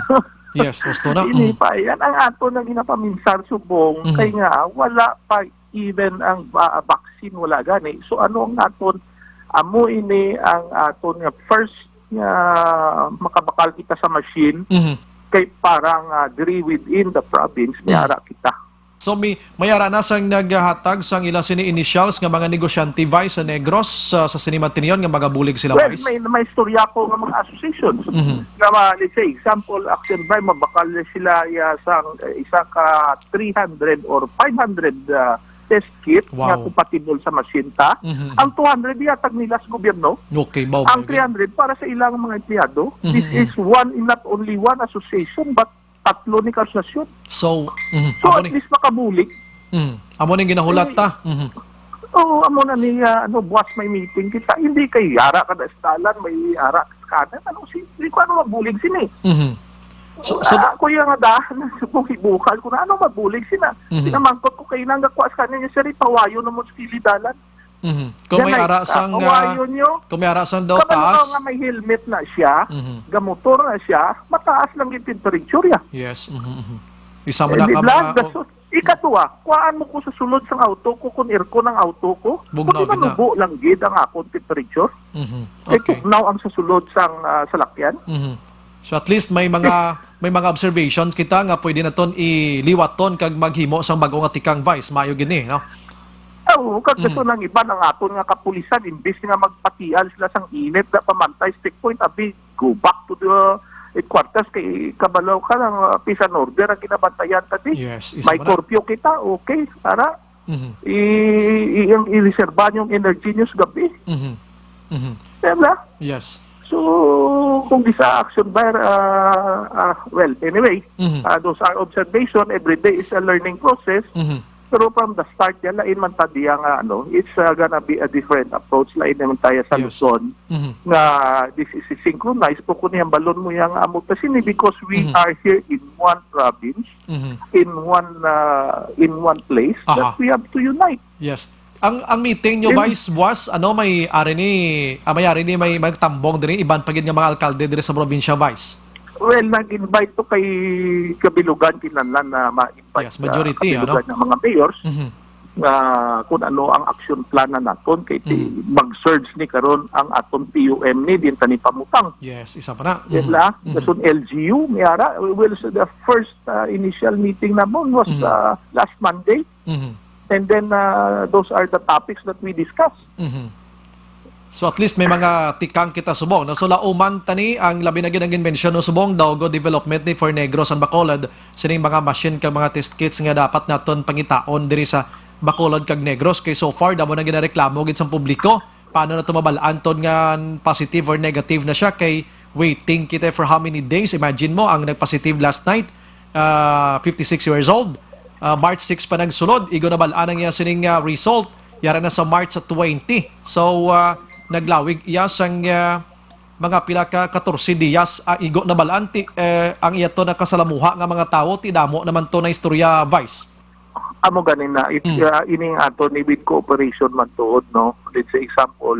Yes, gusto na. Ini Mhm. pa, yan ang ato na ginapaminsar subong, Mhm. kay nga wala pa even ang va-, vaccine, wala gani. So, ano ang aton? Amo ini ang aton nga first nga makabakal kita sa machine, Mhm. kay para nga diri within the province, may Mhm. ara kita. So, may, may ara na sang naghatag sang ila sini initials nga mga negosyante, Vice, sa Negros, sa, sa sini matinyon nga magabulig sila, Well, Vice? may, may istorya ko nga mga associations. Mhm. Nga ma-, let's say, example, Action By, mabakal na sila, ya, sang, eh, isa ka three hundred or five hundred, ah, test kit nga Wow. compatible sa machine ta. Mhm. Ang two hundred ihatag nila sa gobyerno. Okay, bao Ang ba yun? three hundred para sa ilang mga empleyado. Mhm, This mhm. is one, not only one association, but tatlo ni ka association. So, mhm, So, amo at ni. least makabulig. Mhm. Amo ning ginahulat Eh, ta. Mhm. Oo, amo na ni, ah, ano, buwas may meeting kita. Hindi kay ara ka na estalan, may ara ka na. Ano, si, di ko ano mabulig sini. Mhm. So, so, Ah, kuya nga dahan, subong hibukan ko na, ano mabulig sina? Mhm. Sinamangkot ko kay nang gakuha sa kanya, sir, ipawayo na mo sa kilid dalan. Mhm. Kung may Yan ay, ara sang, ah, ah, pawayo nyo. Kung may ara sang daw Kabalo ka taas. nga may helmet na siya, Mhm. gamotor na siya, mataas lang yung temperature ya. Yes. Mhm, mhm. Isa mo Eh, na di ka ba? mga, Gaso-, ikaduha, kuhaan mo ko sa sulod sang auto ko, kung aircon ang auto ko, Bugnaw kundi gid na. manubo lang gid ang akong temperature. Mhm. Eh, Okay. bugnaw ang sa sulod sang, ah, salakyan. Mhm. So at least may mga, may mga observation kita nga pwede naton iliwaton kag maghimo sang bag-o nga tikang, Vice. Maayo gid ni, no? Oo, kag Mm. gusto nang iban ang aton nga kapulisan, imbis nga magpatial sila sang init na pamantay sa checkpoint, abi, go back to the headquarters kay kabalo ka lang, uh, peace and order ang ginabantayan ta di. Yes, isa May mo na. curfew kita, okay, ara, Mhm. i-, i-, ang i-reserva yung energy nyo sa gabi. Mhm. Mhm. Diba? Yes. So, kung di sa action buyer, ah, ah, well, anyway, Mhm. ah, those are observation. Every day is a learning process. Mhm. Pero from the start, yan, lain man ta diya nga, ano, it's, ah, gonna be a different approach. Lain naman tayo sa Yes. Luzon Mhm. nga this is synchronized. Kung kung yung balon mo yung amo ta sini, because we Mhm. are here in one province, Mhm. in one, ah, in one place, Aha. that we have to unite. Yes. Ang, ang meeting nyo, Yes. Vice, was, ano, may ari ni, ah, may ari ni, may, may tambong diri, iban pa gid nga mga alkalde diri sa probinsya, Vice? Well, nag-invite to kay Kabilugan, kinahanglan na ma-invite Yes, sa majority, Kabilugan ano? ng mga mayors Mhm. nga kung ano ang action plan na naton kay ti-, Mhm. mag-surge ni karon ang aton P U M ni din tani pamutang. Yes, isa pa na. Yes, Mhm. la. Mhm. Dason L G U, may ara. Well, so the first, uh, initial meeting namon was, Mhm. uh, last Monday. Mhm. And then, uh, those are the topics that we discuss. Mhm. So at least may mga tikang kita subong. No? So lauman tani ang labi na gid ang inbensyon no subong daw go development ni for Negros and Bacolod sining mga machine kag mga test kits nga dapat naton pangitaon diri sa Bacolod kag Negros kay so far damo na ginareklamo gid sang publiko. Paano na to mabal-an tod nga positive or negative na siya kay waiting kita for how many days? Imagine mo ang nag-positive last night, ah, fifty-six years old. Ah, March six pa nagsulod, igo nabal-an ang iya sining, ah, result. Yara na sa March sa twenty. So, ah, naglawig iya sang, ah, mga pila ka katorse diyas, ah, igo nabal-an ti, eh, ang iya to nakasalamuha nga mga tawo, ti damo naman to na istorya, Vice. Amo gani na, it, Mm. ah, ining ato ni with cooperation man tuod, no? Let's say example,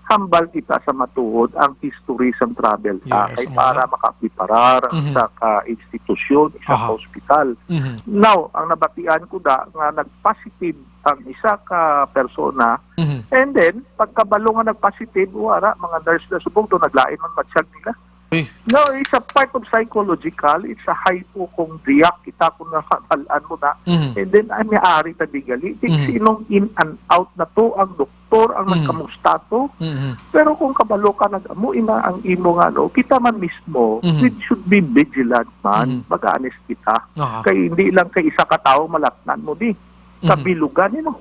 hambal kita sa matuod ang history sang travel ta, Yes, kay amo para na. makapreparar Mhm. sa ka institusyon, sa Aha. ka ospital. Mhm. Now, ang nabatian ko da nga nag-positive ang isa ka persona, Mhm. and then, pagkabalo nga nag-positive, wala, mga nurse na subong do, naglain man matsyag nila. Uy. No, it's a part of psychological, it's a hypochondriac, kita kung nakabalaan mo na. Mhm. And then, ay, may ari ta di gali. Di Mhm. sinong in and out na to, ang doktor, ang Mhm. nagkamusta to. Mhm. Pero kung kabalo ka, nag-amo ina ang imo nga, no, kita man mismo, Mhm. we should be vigilant man. Mhm. Mag-honest kita. Aha. Kay hindi lang kay isa ka tawo malatnan mo di. Mhm. Kabilugan, you know.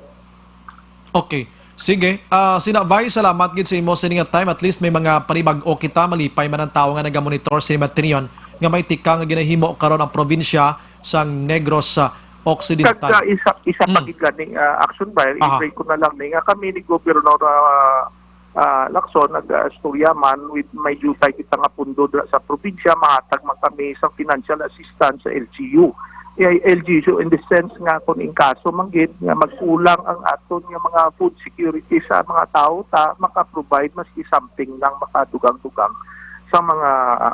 Okay. Sige. Ah, Sina Vice, salamat gid sa imo sini nga time. At least may mga panibag-o kita, malipay man ang tawo nga nagamonitor sa Matinion nga may tikang nga ginahimo karon ang probinsya sang Negros, ah, Occidental. Kag, ah, isa, isa pa Mm. gid gani, ah, action ba? Aha. I-break ko na lang ni nga kami ni Gobernador, ah, ah, Lacson, nag-istorya man, with may jutay kita nga pundo dira sa probinsya, mahatag man kami sa financial assistance sa L G U. Eh, L G U in the sense nga kung in kaso man gid nga magkulang ang aton nga mga food security sa mga tawo ta, maka-provide maski something lang makadugang-dugang sa mga,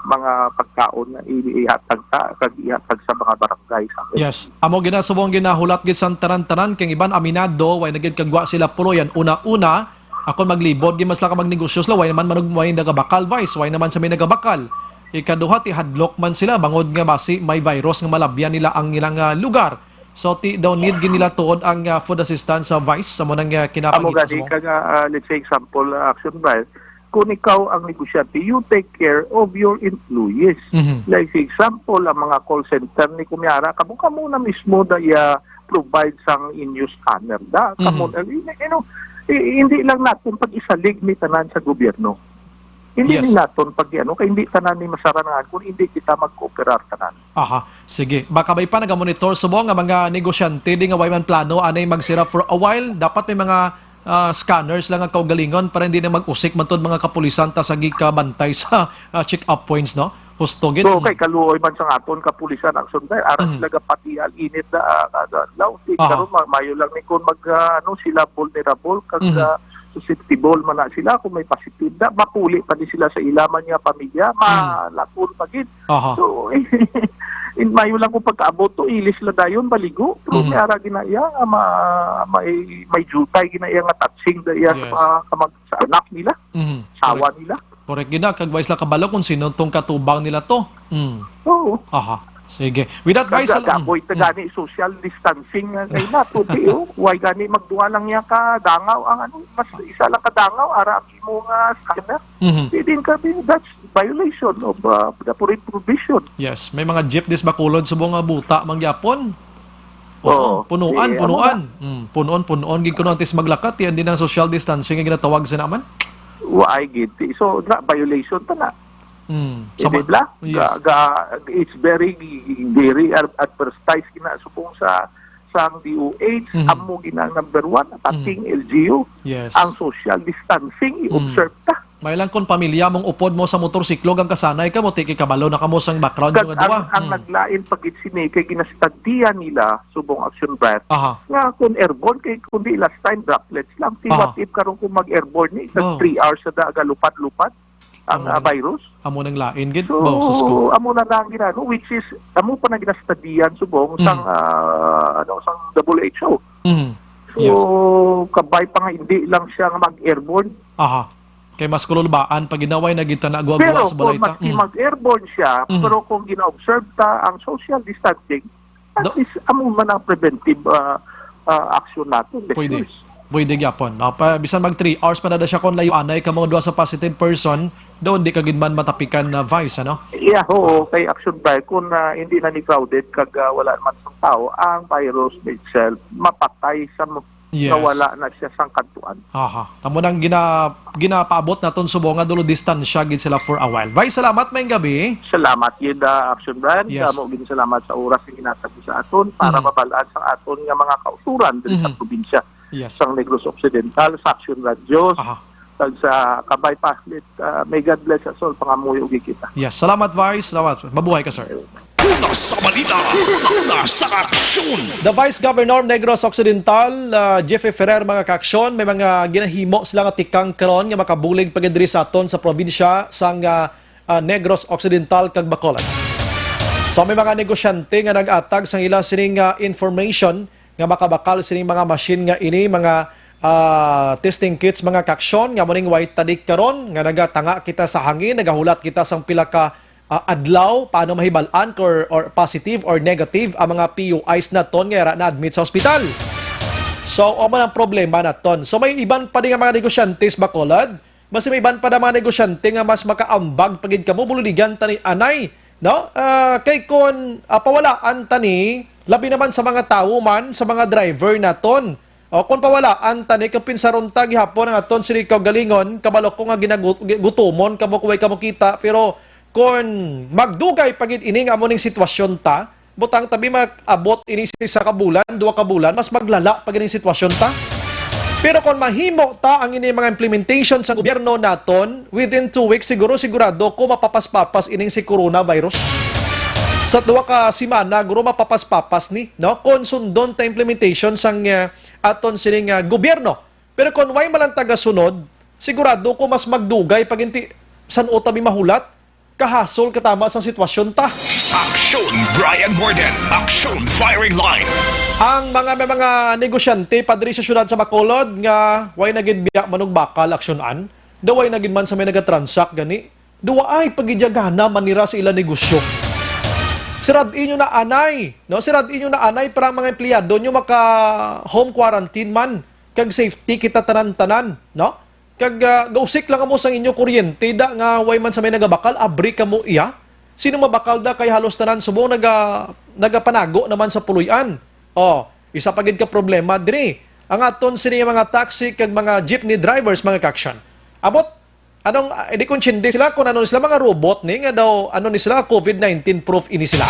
mga pagkaon na i-, ihatag ta kag ihatag sa mga barangay sa aton. Yes. Amo ginasubong ginahulat gid sang tanan-tanan kay ang iban aminado way na gid kagwa sila puloy. Ang una-una, akon maglibot gid man sila ka magnegosyo sila, way naman manug-, way nagabakal, Vice, way naman sa may nagabakal. Ikaduha, ti hadlok man sila bangod nga basi may virus nga malabyan nila ang ilang, ah, lugar. So, ti daw need gid nila tuod ang, ah, food assistance sa Vice, sa mo nang, ah, Amo gani kinapangita sa mo. ka nga, ah, let's say example, ah, action ba? Kung ikaw ang negosyante, you take care of your employees. Mhm. Like, say example, ang mga call center ni Kumiara, kamo, kamo na mismo na iya provide sang inyo scanner da. Kamo Mhm. na, you know, i-, hindi lang naton pag-isalig ni tanan sa gobyerno. Hindi Yes. ni naton pag, ano, kay hindi tanan ni masarangan kung hindi kita mag-cooperar tanan. Aha, sige. Baka may pa nagamonitor subong nga mga negosyante di nga way man plano anay magsira for a while. Dapat may mga, ah, scanners lang ang kaugalingon para hindi na mag-usik man to mga kapulisan ta sa gikabantay sa, ah, check-up points, no? Husto gid. So, kay kaluoy man sa aton kapulisan action ba, ara Mhm. sila gapatial init na, ah, kada adlaw. Di, Aha. karon ma-, mayo lang ni kung mag, ah, ano, sila vulnerable kag, Mhm. ah, susceptible man na sila kung may positive na, mapuli pa di sila sa ila man nga pamilya, Mhm. malakon pa gid. Aha. So, in mayo lang kung pagkaabot to, ilis la dayon, baligo. Pero Mhm. may ara ginaiya nga ma-, may, may jutay ginaiya nga touching da iya sa Yes. mga kamag-, sa anak nila, Mhm. sawa Correct. nila. Correct gid na, kag wa sila kabalo kung sino tong katubang nila to. Mm. Oo. Aha. Sige. With that, Vice, Kag mm, avoid na mm. gani social distancing nga kay nato, di, oh. Why gani magduha lang niya ka dangaw ang ano, mas isa lang ka dangaw, ara ang imo nga scanner. Mhm. Di din kami, that's violation of, uh, the foreign provision. Yes, may mga jeep dis Bacolod subong nga buta man gyapon. Oo, Oo. punuan, Eh, amo punuan. na. Mm, punuan, punuan gid kuno antes maglakat, yan din ang social distancing nga ginatawag sa naman. Wa ay gid. So, na, violation ta na. Mm, Eh, sama. di ba? Yes. Ga, ga, it's very, very ad-, advertised gina subong sa, sa ang D O H, Mhm. amo gina ang number one, ating Mhm. L G U, Yes. ang social distancing, Mm. i-observe ta. May lang kung pamilya mong upod mo sa motorsiklo, ang kasanay ka mo, ti kay kabalo na kamo sang background Kag yung ang, adwa. ang Mm. naglain pa gid sini kay ginastadian nila subong action breath Aha. nga kung airborne kay kundi last time droplets lang. Ti Aha. what if karon kung mag-airborne ni sa Oh. three hours sa daga lupad-lupad ang, Amo ah, nang, virus? amo nang lain gid. So, Bo, sus ko. amo na lang ginano, which is, amo pa na ginastadian subong Mm. sang, ah, ano, sang W H O. Mm. So, Yes. kabay pa nga hindi lang siya nga mag-airborne. Aha. Kay mas kululbaan pag ginaway na gid ta na Pero guwa-guwa sa kung balay ta. maski Mm. mag-airborne siya, Mhm. pero kung gina-observe ta ang social distancing, at Do- least amo man ang preventive, ah, ah, action natin, the Pwede. shoes. Pwede gyapon. No? Pa, bisan mag three hours pa na da siya kung layo anay ka mga duha sa positive person, doon di ka gid man matapikan na Vice, ano? Yeah, oo, kay action ba, kung, ah, hindi na ni crowded kag, ah, wala man sang tao, ang virus itself mapatay sa mo-, Yes. nga wala na siya sang kadtuan. Aha. Tamo nang gina-, ginapaabot naton subong nga dulo distansya gid sila for a while. Vice, salamat, maayong gabi. Salamat gid, ah, Action Brand. Yes. Damo gid salamat sa oras nga ginatag mo sa aton para Mhm. mabalaan sa aton nga mga kausuran diri sa Mhm. probinsya Yes. sang Negros Occidental, sa Action Radyo, Aha. kag sa Kabay Paslit. Ah, may God bless us all. Pangamuyo gid kita. Yes. Salamat, Vice. Salamat. Mabuhay ka, sir. Una sa balita, una sa aksyon. The Vice Governor Negros Occidental, ah, Jeffrey Ferrer, mga kaaksyon, may mga ginahimo sila nga tikang karon nga makabulig pa gid diri sa aton sa probinsya sang, ah, ah, Negros Occidental kag Bacolod. So, may mga negosyante nga nag-atag sang ila sining, ah, information nga makabakal sining mga machine nga ini, mga, ah, testing kits, mga kaaksyon, nga muning way tadik karon nga nagatanga kita sa hangin, nagahulat kita sang pila ka ah, adlaw, paano mahibal-an or, or positive or negative ang mga P U Is naton nga yara na-admit sa ospital. So, amo ang problema naton. So, may iban pa din nga mga negosyante sa Bacolod. Mas may iban pa na mga negosyante nga mas makaambag pa gid kamo, bululigan ta ni anay, no? Ah, kay kun, ah, pawalaan ta ni, labi naman sa mga tawo man, sa mga driver naton. O, kung pawalaan ta ni, kung pinsaron ta gihapon ang aton sini kaugalingon, kabalo ko nga ginagu-, gi-, gutomon kamo kung way kamo kita, pero kung magdugay pa gid ini nga amo ning sitwasyon ta, butang tabi mag-abot ini sa isa ka bulan, duha ka bulan, mas maglala pa gid ang sitwasyon ta. Pero kung mahimo ta ang ini mga implementation sa gobyerno naton, within two weeks, siguro sigurado ko mapapas-papas ining si coronavirus. Sa duha ka semana, guro mapapas-papas ni, no? Kung sundon ta implementation sang, ah, aton sining, ah, gobyerno. Pero kung way man lang tagasunod, sigurado ko mas magdugay pag inti san-o ta mi mahulat, kahasol katama sang sitwasyon ta. Aksyon Brian Warden, Aksyon Firing Line. Ang mga, may mga negosyante padri sa siyudad sa Bacolod nga way na gid biya manugbakal aksyonan, daw way na gid man sa may nagatransak gani. Duwa ay pagidyagana man nira sa ila negosyo. Sirad inyo na anay, no? Sirad inyo na anay para ang mga empleyado nyo maka home quarantine man kag safety kita tanan-tanan, no? Kag, ah, gausik lang kamo sang inyo kuryente, da nga way man sa may nagabakal, abri kamo iya. Sino mabakal da kay halos tanan subong naga-, nagapanago naman sa puloy-an. Oh, isa pa gid ka problema diri. Ang aton sini mga taxi kag mga jeepney drivers, mga kaaksyon. Abot, anong, ah, di ko intindi sila kung ano ni sila, mga robot ni, nga daw, ano ni sila, covid nineteen proof ini sila?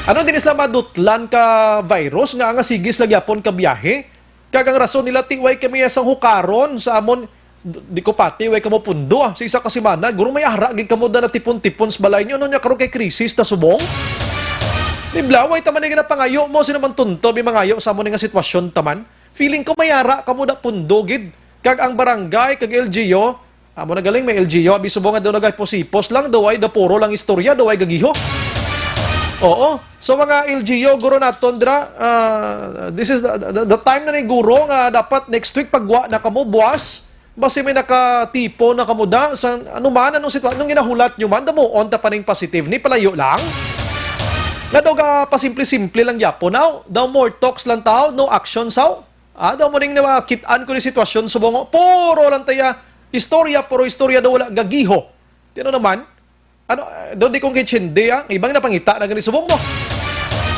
Ano din sila madutlan ka virus nga, nga sige sila gyapon ka biyahe? Kag ang rason nila, ti way kami sang hukaron sa amon, D-, di ko pati, way kamo pundo, ah. Sa isa ka semana, guro may ara gid kamo na natipon-tipon sa balay niyo. Ano niya karon kay krisis ta subong? Di bala, way ta man nga napangayo mo, sino man tunto, may mangayo sa amo ni nga sitwasyon ta man. Feeling ko may ara kamo da pundo gid. Kag ang barangay, kag L G U, amo na galing may L G U, abi subong nga daw nagahipos-hipos lang, daw ay da puro lang istorya, daw ay gagiho. Oo. So mga L G U, guro naton dra, ah, this is the, the, the time na ni guro nga dapat next week pagwa na kamo buwas. Basi may nakatipon na kamo da sa ano man, anong sitwa-, anong ginahulat nyo man, damuon ta pa ning positive ni palayo lang. Nga daw ga pasimple-simple lang gyapon. Now, daw more talks lang tao, no action saw. Ah, daw mo ning nakit-an ko ni sitwasyon subong, puro lang taya istorya, puro istorya daw wala gagiho. Tino naman? Ano, eh, daw di ko kintindi, ah. Ibang napangita na gani subong mo.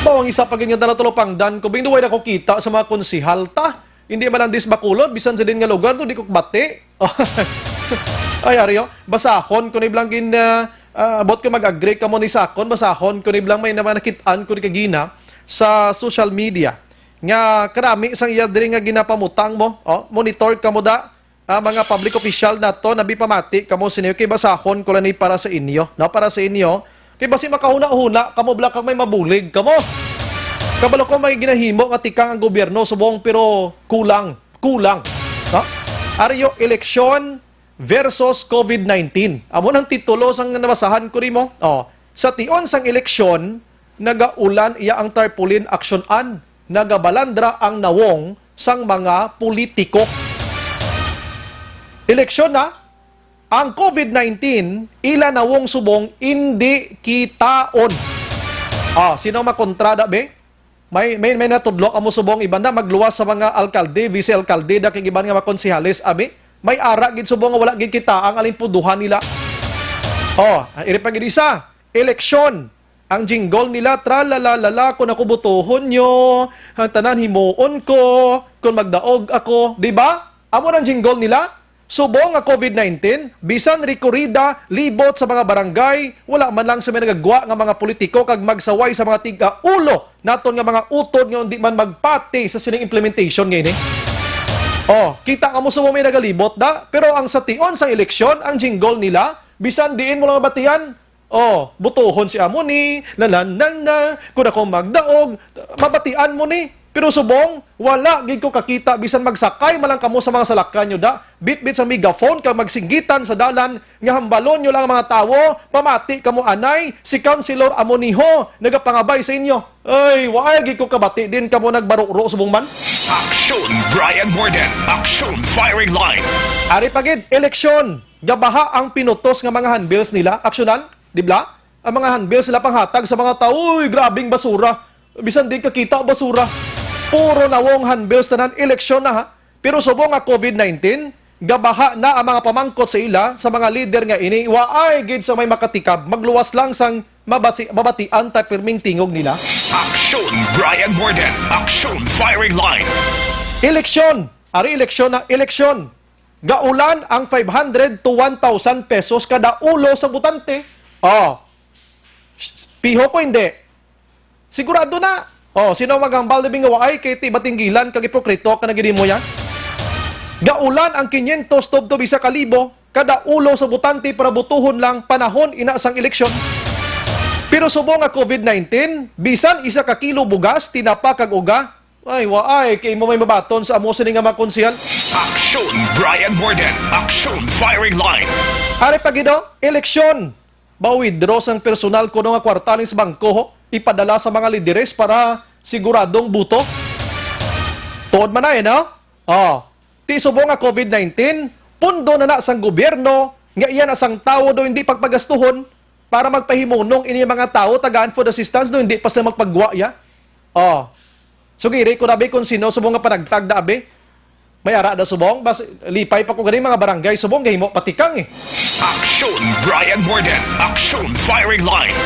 Baw ang isa pa gid nga dala tulopangdan ko, bing, duway na ko kita sa mga konsihal ta. Hindi man lang dis Bacolod, bisan sa din nga lugar, daw di ko kabati. Ay, ari, oh. Basahon ko ni blang gin, ah, ah, abot ko mag-agree kamo ni sakon, basahon ko ni blang may naman nakit-an ko ni kagina sa social media. Nga karami sang iya diri nga ginapamutang mo, oh, monitor kamo da, ah, mga public official nato, nabi pamati kamo sini, kay basahon ko lang ni para sa inyo, no? Para sa inyo, kay basi makahuna-huna kamo bala kag may mabulig kamo. Kabalo ko may ginahimo nga tikang ang gobyerno subong, pero kulang, kulang, no? Ariyo, eleksyon versus COVID nineteen. Amo nang titulo sang nabasahan ko nimo. Oh, sa tion sang eleksyon, nagaulan iya ang tarpaulin, aksyon-an, nagabalandra ang nawong sang mga politiko. Eleksyon na, ang COVID nineteen, ila nawong subong indi kitaon. Ah, sino makontra da, be? May, may, may natudlo kamo subong iban da, magluwas sa mga alkalde, vice alkalde, da kay iban nga mga konsehales, abi? May ara gid subong nga wala gid kita ang alimpuduhan nila. Oh, iri pa gid isa, eleksyon. Ang jingle nila, "Tralalalala, kung ako butuhon nyo, ang tanan himuon ko, kung magdaog ako." Di ba? Amo nang jingle nila. Subong nga COVID nineteen, bisan rekurida, libot sa mga barangay, wala man lang sa may nagagwa nga mga politiko kag magsaway sa mga tig-ulo naton nga mga utod nga hindi man magpati sa sining implementation nga ini. Oh, kita nga mo subong may nagalibot da, pero ang sa tion sang eleksyon, ang jingle nila, bisan diin mo lang mabatian, oh, butuhon si amo ni, na, na, na, na, kung ako magdaog, mabatian mo ni. Pero subong, wala gid ko kakita, bisan magsakay man lang kamo sa mga salakyan nyo da, bitbit sa megaphone kag magsinggitan sa dalan, nga hambalon nyo lang ang mga tawo, pamati kamo anay, si Councilor Amoniho nagapangabay sa inyo. Ay, wala gid ko kabati din kamo nagbaruro subong man. Aksyon Brian Morden, Aksyon Firing Line. Ari pa gid, eleksyon, gabaha ang pinutos nga mga handbills nila, aksyonan, di bala? Ang mga handbills nila panghatag sa mga tawo, uy, grabing basura. Bisan di kakita basura. Puro nawong handbills tanan, eleksyon na ha. Pero subong nga COVID nineteen, gabaha na ang mga pamangkot sa ila, sa mga leader nga ini, waay gid sa may makatikab, magluwas lang sang mabasi, mabatian ta pirming tingog nila. Aksyon Brian Morden, Aksyon Firing Line. Eleksyon! Ari eleksyon na, eleksyon! Gaulan ang five hundred to one thousand pesos kada ulo sa botante. Oh. Piho ko hindi. Sigurado na. Oh, sino maghambal na bingawaay kay ti batinggilan kag ipokrito ka na gid mo ya? Gaulan ang kinyentos tubtob isa ka libo kada ulo sa botante para butuhon lang panahon ina sang eleksyon. Pero subong nga COVID nineteen, bisan isa ka kilo bugas, tinapa kag uga, ay, waay, kay mo may mabaton sa amo sini nga mga konsehal. Aksyon Brian Morden, Aksyon Firing Line. Ari pa gid, oh, eleksyon. Ba-withdraw sang personal kuno nga kwarta ning sa bangko, ho? Ipadala sa mga lideres para siguradong buto. Tuod man na, eh, no? Oh. Ti subong nga COVID nineteen, pundo na na sang gobyerno, nga iya na sang tawo do hindi pagpagastuhon para magpahimunong ini mga tawo tagaan food assistance do hindi pa sila magpagwa, ya? Oh. Sugiri ko, dabi, kung sino subong nga panagtag, dabi. May ara da subong, bas, lipay pa ko gani mga barangay subong, gahimo patikang, eh. Aksyon Brian Morden, Aksyon Firing Line.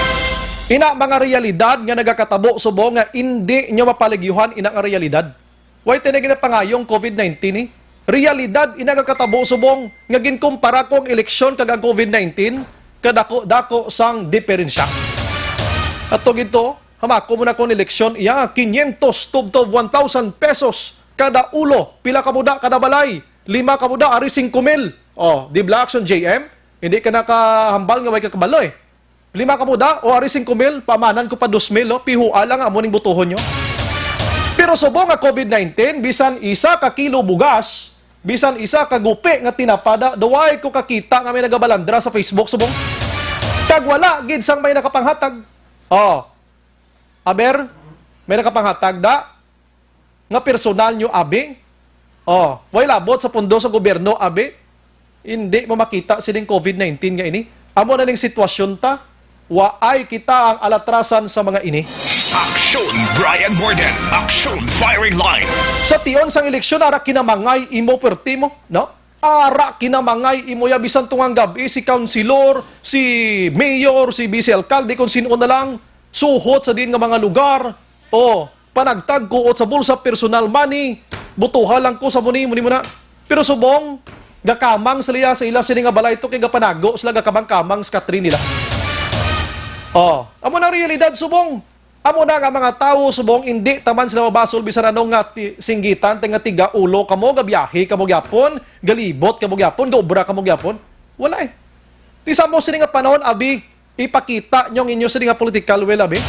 Ina mga realidad nga nagakatabo subong nga indi nyo mapaligyuhan ina nga realidad. Way tinay ginapangayong COVID nineteen, eh. Realidad ina nagakatabo subong nga ginkumpara ko ang eleksyon kag ang COVID nineteen, kadako-dako sang diferensya. Ato gito, hamako mo na kung eleksyon iya, quinientos tubtob one thousand pesos kada ulo, pila ka muda kada balay. Lima ka muda, ari singko mil. Oh, di bala, Action J M? Hindi ka nakahambal nga way ka kabalo, eh. Lima ka muda, o ari singko mil, pamanan ko pa dos mil, oh. Pihua lang amo ning butuhon nyo. Pero subong nga COVID nineteen, bisan isa ka kilo bugas, bisan isa ka gupi nga tinapa, da, daw way ko kakita nga may nagabalandra sa Facebook, subong. Kag wala gid sang may nakapanghatag. Oh. Aber, may nakapanghatag da nga personal nyo, abi? Oh, way labot sa pundo sa gobyerno, abi? Hindi mo makita sining COVID nineteen nga ini. Amo na ning sitwasyon ta. Waay kita ang alatrasan sa mga ini. Action Brian Morden. Action Firing Line. Sa tion sang eleksyon, ara kinamangay imo perti mo, no? Ara kinamangay imo ya bisan tungang gab-i si councilor, si mayor, si vice alkalde, kung sino na lang, suhot sa din nga mga lugar. O, panagtag kuot sa bulsa, personal money, butuha lang ko sa muni, muni mo na. Pero subong, gakamang sila sa ila sini nga balay to kay gapanago sila, gakamang-kamang sa katri nila. Oh, amo na ang realidad, subong. Amo na nga mga tawo, subong, hindi taman sila mabasol bisan ano nga ti-, singgitan, ti-, nga tiga ulo kamo, gabiyahe kamo gyapon, galibot kamo gyapon, gaobra kamo gyapon. Wala eh. Ti sa mo sini nga panahon, abi, ipakita nyo ang inyo sini nga political will, abi.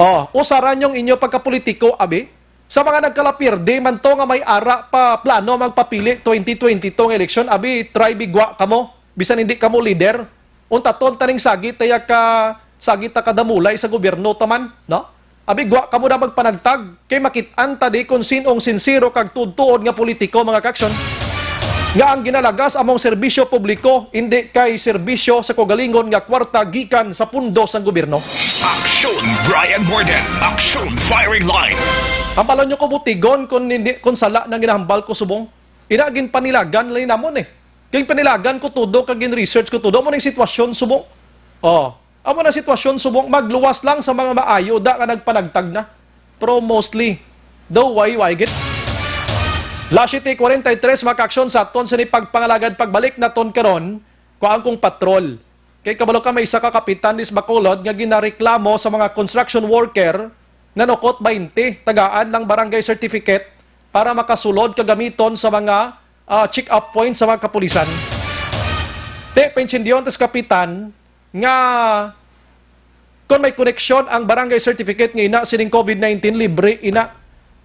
Oh, usaran nyo ang inyo pagkapolitiko, abi. Sa mga nagkalapirdi man to nga may ara pa plano magpapili twenty twenty-two nga eleksyon, abi, try bigwa kamo. Bisan hindi kamo leader, untaton taning sagit taya ka sagit ta kadamulay sa gobyerno taman, no? Abi, gwa kamo na magpanagtag, kay makit-an ta di kon sin-ong sinsero kag tuod-tuod nga politiko, mga kaaksyon, nga ang ginalagas among serbisyo publiko, indi kay serbisyo sa kaugalingon nga kwarta gikan sa pundo sang gobyerno. Action Brian Morden, Action Firing Line. Hampalan nyo ko butigon kung hindi, kung sala nang ginahambal ko, subong. Ina, ginpanilagan lang namon eh. Ginpanilagan ko todo, kag gin-research ko todo. Amo na yung sitwasyon, subong. Oh, amo na sitwasyon, subong. Magluwas lang sa mga maayo da nga nagpanagtag na. Pero mostly, daw way, way gid. Las siete cuarenta y tres, mga kaaksyon, sa aton sini pagpangalagad, pagbalik naton karon, kuan kong patrol. Kay kabalo ka, may isa ka kapitan dis Bacolod nga ginareklamo sa mga construction worker nga nukot baynte, tagaan lang barangay certificate para makasulod kag gamiton sa mga, ah, check-up point sa mga kapulisan. Ti, paintindiyon tas kapitan nga kon may koneksyon ang barangay certificate nga ina sining COVID nineteen, libre ina.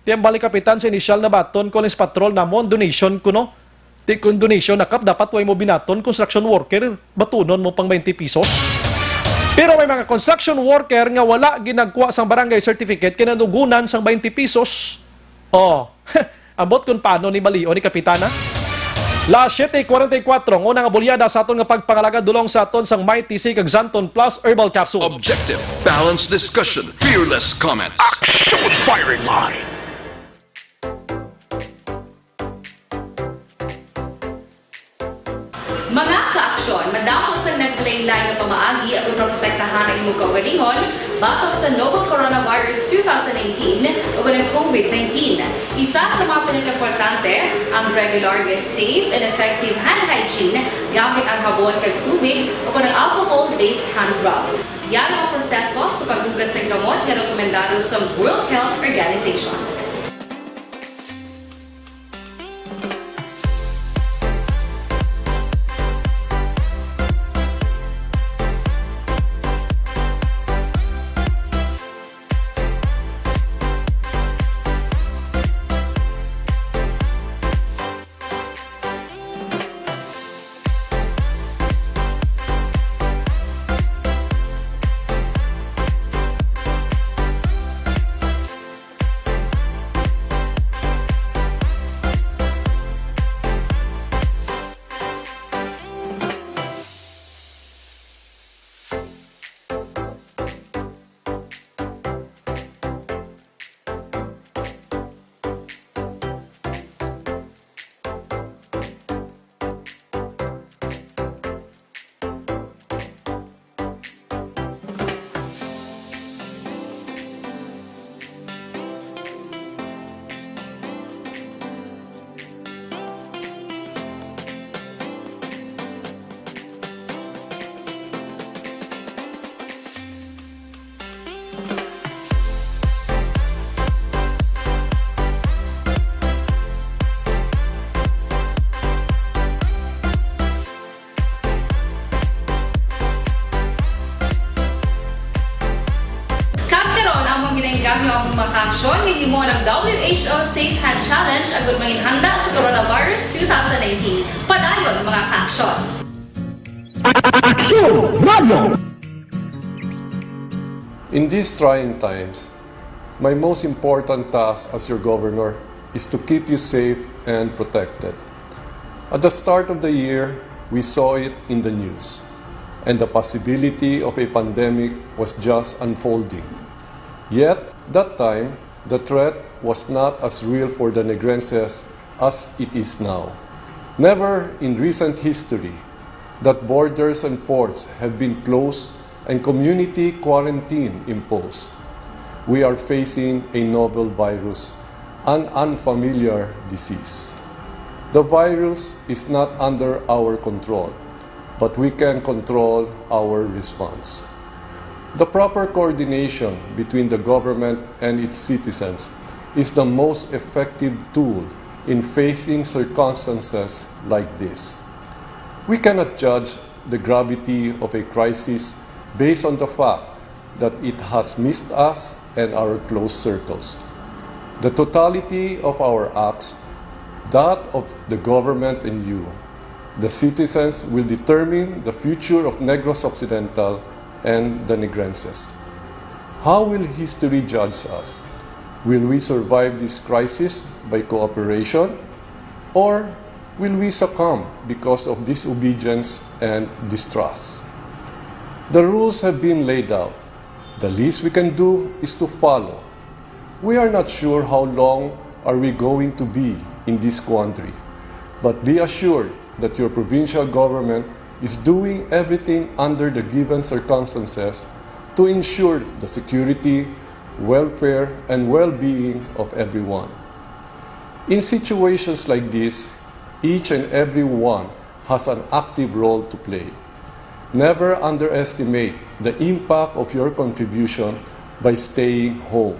Ti ang balik kapitan sa inisyal na baton ko lang sa patrol namon, donation kuno. Ti kon donation na kap, dapat way mo binaton, construction worker, batunon mo pang twenty pesos. Pero may mga construction worker nga wala ginagkuha sang barangay certificate kay nanugunan sang twenty pesos. Oh, ambot kung paano ni balion ni Kapitana. Las siete cuarenta y cuatro, ang una nga bulyada sa aton nga pagpangalagad dulong sa aton sang Mighty C kag Xanthone Plus Herbal Capsule. Objective, balanced discussion, fearless comment. Action Firing Line. Mga kaaksyon, madamo sang naglain-lain nga pamaagi aron maprotektahan ang imong kaugalingon batok sa novel coronavirus two thousand nineteen o ang COVID nineteen. Isa sa mga pinakaimportante, ang regular nga safe and effective hand hygiene gamit ang habon kag tubig o ang alcohol-based hand rub. Yara ang proseso sa paghugas sang kamot nga rekomendado sa World Health Organization. Gamyo ang mga kaaksyon nga himo ng W H O Safe Hand Challenge agud manginhanda sa coronavirus two thousand nineteen. Padayon, mga kaaksyon. Aksyon Radio! In these trying times, my most important task as your governor is to keep you safe and protected. At the start of the year, we saw it in the news, and the possibility of a pandemic was just unfolding. Yet, that time, the threat was not as real for the Negrenses as it is now. Never in recent history that borders and ports have been closed and community quarantine imposed. We are facing a novel virus, an unfamiliar disease. The virus is not under our control, but we can control our response. The proper coordination between the government and its citizens is the most effective tool in facing circumstances like this. We cannot judge the gravity of a crisis based on the fact that it has missed us and our close circles. The totality of our acts, that of the government and you, the citizens, will determine the future of Negros Occidental and the Negrenses. How will history judge us? Will we survive this crisis by cooperation, or will we succumb because of disobedience and distrust? The rules have been laid out. The least we can do is to follow. We are not sure how long are we going to be in this quandary, but be assured that your provincial government is doing everything under the given circumstances to ensure the security, welfare, and well-being of everyone. In situations like this, each and every one has an active role to play. Never underestimate the impact of your contribution by staying home.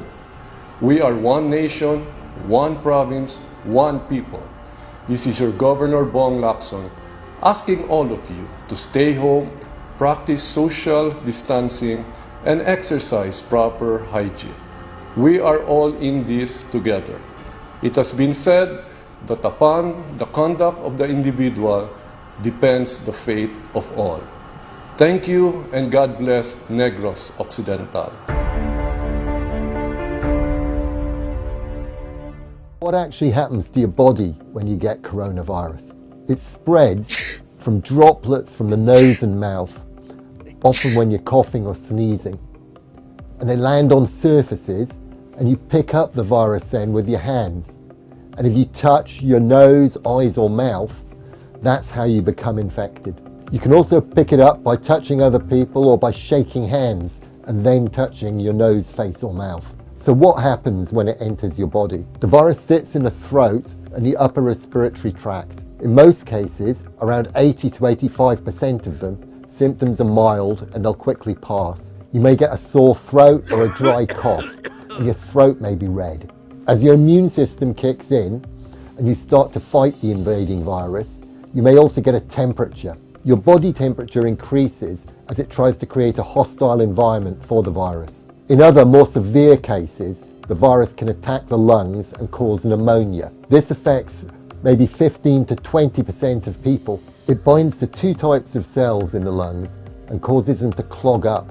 We are one nation, one province, one people. This is your Governor Bong Lacson asking all of you to stay home, practice social distancing, and exercise proper hygiene. We are all in this together. It has been said that upon the conduct of the individual depends the fate of all. Thank you and God bless Negros Occidental. What actually happens to your body when you get coronavirus? It spreads from droplets from the nose and mouth, often when you're coughing or sneezing. And they land on surfaces, and you pick up the virus then with your hands. And if you touch your nose, eyes, or mouth, that's how you become infected. You can also pick it up by touching other people or by shaking hands and then touching your nose, face, or mouth. So, what happens when it enters your body? The virus sits in the throat and the upper respiratory tract. In most cases, around eighty to eighty-five percent of them, symptoms are mild and they'll quickly pass. You may get a sore throat or a dry cough, and your throat may be red. As your immune system kicks in and you start to fight the invading virus, you may also get a temperature. Your body temperature increases as it tries to create a hostile environment for the virus. In other, more severe cases, the virus can attack the lungs and cause pneumonia. This affects maybe fifteen to twenty percent of people. It binds to two types of cells in the lungs and causes them to clog up.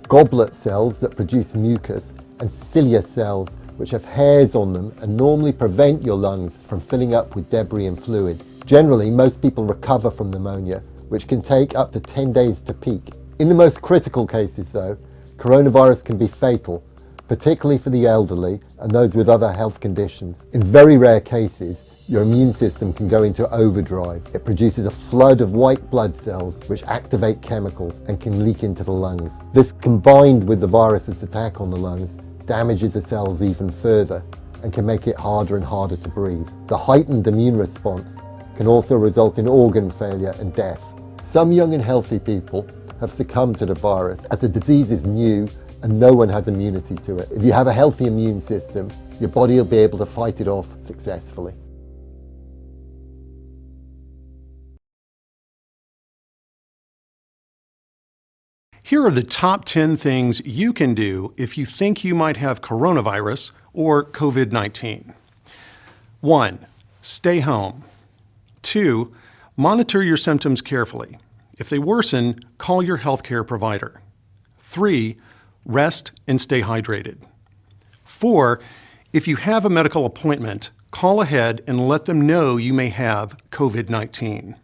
Goblet cells that produce mucus and cilia cells, which have hairs on them and normally prevent your lungs from filling up with debris and fluid. Generally, most people recover from pneumonia, which can take up to ten days to peak. In the most critical cases, though, coronavirus can be fatal, particularly for the elderly and those with other health conditions. In very rare cases, your immune system can go into overdrive. It produces a flood of white blood cells which activate chemicals and can leak into the lungs. This, combined with the virus's attack on the lungs, damages the cells even further and can make it harder and harder to breathe. The heightened immune response can also result in organ failure and death. Some young and healthy people have succumbed to the virus as the disease is new and no one has immunity to it. If you have a healthy immune system, your body will be able to fight it off successfully. Here are the top ten things you can do if you think you might have coronavirus or COVID nineteen. One, stay home. Two, monitor your symptoms carefully. If they worsen, call your healthcare provider. Three, rest and stay hydrated. Four, if you have a medical appointment, call ahead and let them know you may have COVID nineteen.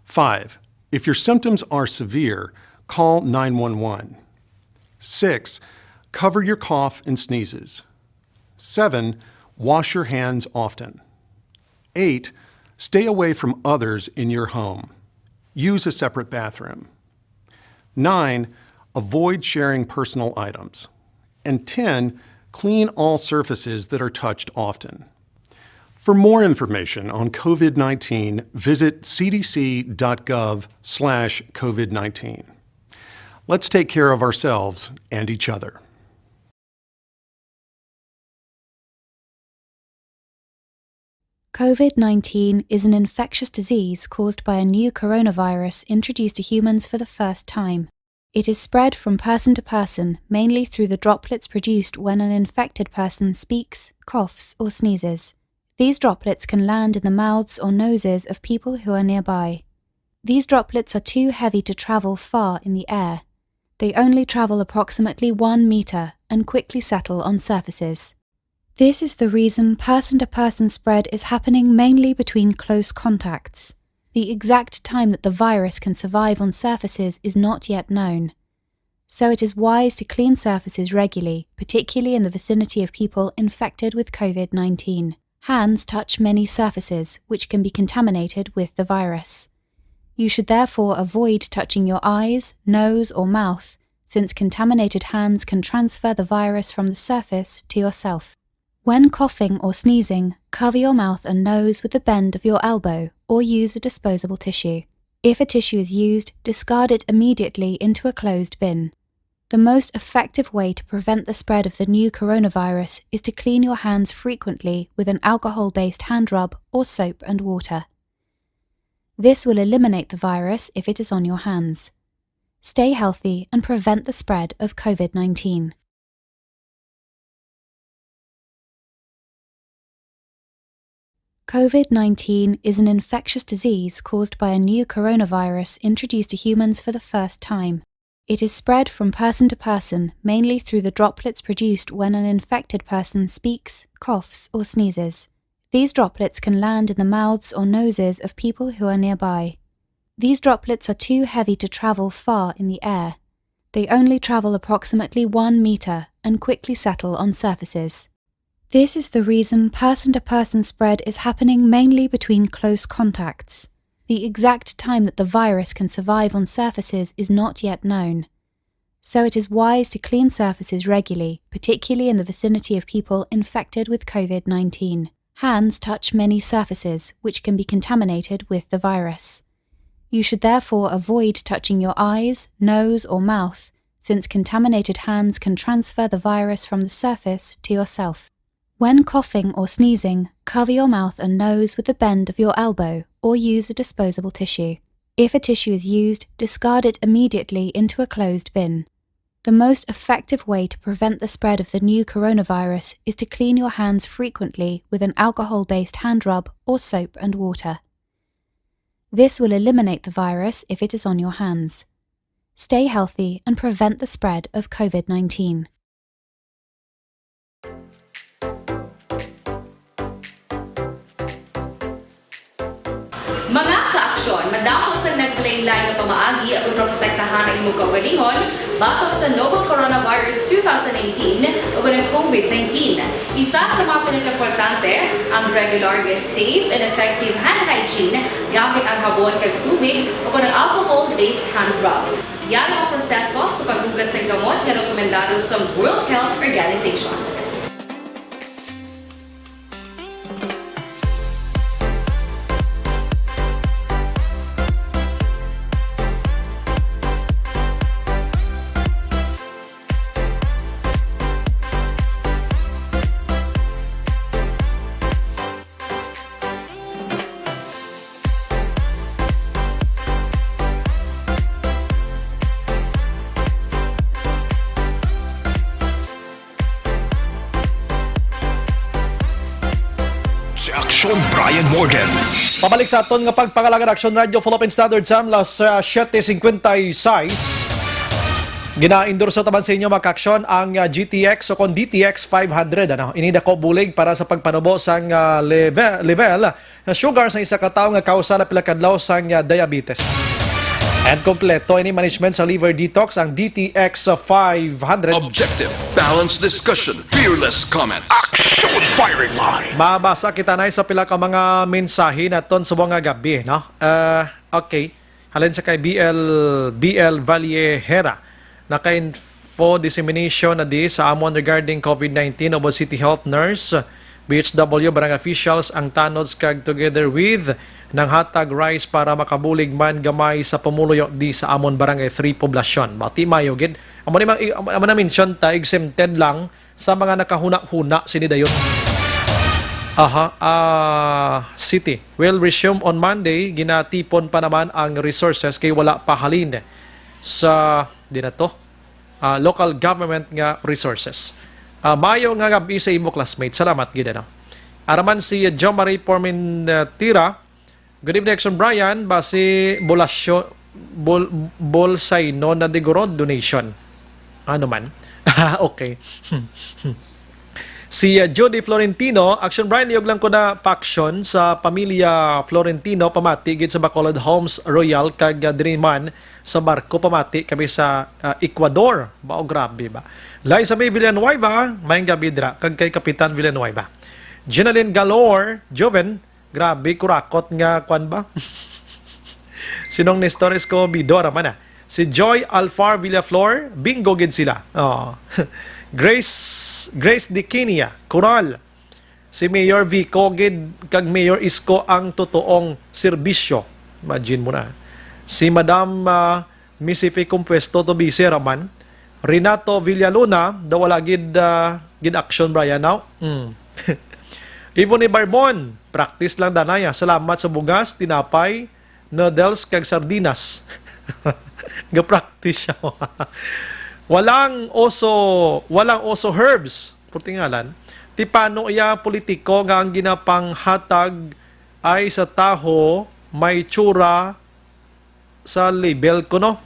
Five, if your symptoms are severe, call nine one one. Six, cover your cough and sneezes. Seven, wash your hands often. Eight, stay away from others in your home. Use a separate bathroom. Nine, avoid sharing personal items. And ten, clean all surfaces that are touched often. For more information on COVID nineteen, visit C D C dot gov slash COVID nineteen. Let's take care of ourselves and each other. COVID nineteen is an infectious disease caused by a new coronavirus introduced to humans for the first time. It is spread from person to person, mainly through the droplets produced when an infected person speaks, coughs, or sneezes. These droplets can land in the mouths or noses of people who are nearby. These droplets are too heavy to travel far in the air. They only travel approximately one meter and quickly settle on surfaces. This is the reason person to person spread is happening mainly between close contacts. The exact time that the virus can survive on surfaces is not yet known. So it is wise to clean surfaces regularly, particularly in the vicinity of people infected with COVID nineteen. Hands touch many surfaces which can be contaminated with the virus. You should therefore avoid touching your eyes, nose, or mouth, since contaminated hands can transfer the virus from the surface to yourself. When coughing or sneezing, cover your mouth and nose with the bend of your elbow or use a disposable tissue. If a tissue is used, discard it immediately into a closed bin. The most effective way to prevent the spread of the new coronavirus is to clean your hands frequently with an alcohol based hand rub or soap and water. This will eliminate the virus if it is on your hands. Stay healthy and prevent the spread of COVID nineteen. COVID nineteen is an infectious disease caused by a new coronavirus introduced to humans for the first time. It is spread from person to person, mainly through the droplets produced when an infected person speaks, coughs, or sneezes. These droplets can land in the mouths or noses of people who are nearby. These droplets are too heavy to travel far in the air. They only travel approximately one meter and quickly settle on surfaces. This is the reason person to person spread is happening mainly between close contacts. The exact time that the virus can survive on surfaces is not yet known. So it is wise to clean surfaces regularly, particularly in the vicinity of people infected with COVID nineteen. Hands touch many surfaces which can be contaminated with the virus. You should therefore avoid touching your eyes, nose, or mouth, since contaminated hands can transfer the virus from the surface to yourself. When coughing or sneezing, cover your mouth and nose with the bend of your elbow or use a disposable tissue. If a tissue is used, discard it immediately into a closed bin. The most effective way to prevent the spread of the new coronavirus is to clean your hands frequently with an alcohol based hand rub or soap and water. This will eliminate the virus if it is on your hands. Stay healthy and prevent the spread of COVID nineteen. Mga ka-aksyon, madamo sang naglain-lain nga pamaagi agud maprotektahan ang imo kaugalingon batok sa novel coronavirus two thousand nineteen ug ang COVID nineteen. Isa sa mga pinakaimportante, ang regular nga safe and effective hand hygiene gamit ang habon kag tubig ug ang alcohol-based hand rub. Yara ang proseso sa paghugas sang gamot nga rekomendado sang World Health Organization. Aksyon, Brian Morgan. Pabalik sa aton nga pagpangalaga, Aksyon Radio Philippine Standard Time, las, ah, siete cincuenta y seis. Gina-endorse taman sa inyo, mga ka-aksyon, ang, ah, G T X o kon D T X five hundred. Ano? Ini dako bulig para sa pagpanubo sang, ah, leve-, level nga sugar sa isa ka tawo nga kausa na pila kadlaw sang, ah, diabetes. And kompleto ini management sa liver detox ang D T X five hundred. Objective, balanced discussion, fearless comment. Action firing line. Mabasa kita na sa pila ka mga mensahe naton subong nga gabi, no? Ah, okay. Halin sa kay B L, B L Vallejera. Naka-info dissemination na di sa amon regarding COVID nineteen, ubos city health nurse, B H W, barangay officials, ang tanods kag together with nanghatag rice para makabulig man gamay sa pumuluyo di sa amon barangay three poblasyon. Bati mayo gid. Amo ni mang, amo na mention ta, exempted lang sa mga nakahuna-huna sini dayon. Aha, ah, city will resume on Monday. Ginatipon pa naman ang resources kay wala pa halin sa, di na to, ah, local government nga resources. Ah, mayo nga gabi sa imo, classmate. Salamat gid, ano. Araman si Jo Marie Pormentira, "Good evening, Action Brian. Basi bulasyo, bol-, bolsay no na diguro donation." Ano man? Okay. Si, uh, Judy Florentino, "Action Brian, liyog lang ko na faction sa pamilya Florentino, pamati gid sa Bacolod Homes Royal, kag, uh, diri man sa barko, pamati kami sa, uh, Ecuador." Ba, o, grabe ba? Liza May Villanueva, maayong gabi dira, kag kay Kapitan Villanueva. Jenaline Galor, Joven, grabe, kurakot nga kwan ba? Sinong Nestor Escobedo, ara man, ah. Si Joy Alfar Villaflor, bingo gid sila. Oh. Grace, Grace Diquinia, Coral. Si Mayor Vico gid kag Mayor Isko ang totoong serbisyo. Imagine mo na. Si Madam, ah, Misifi Compuesto to be si Raman. Renato Villaluna, daw wala gid, ah, gid action, Brian, now? Mm. Ivone Barbon, practice lang danay, ah. Salamat sa bugas, tinapay, noodles, kag sardinas. Ga-practice siya. Walang oso, walang oso herbs. Purti ngalan. Ti pano iya politiko nga ang ginapanghatag ay sa taho may tsura sa label kuno?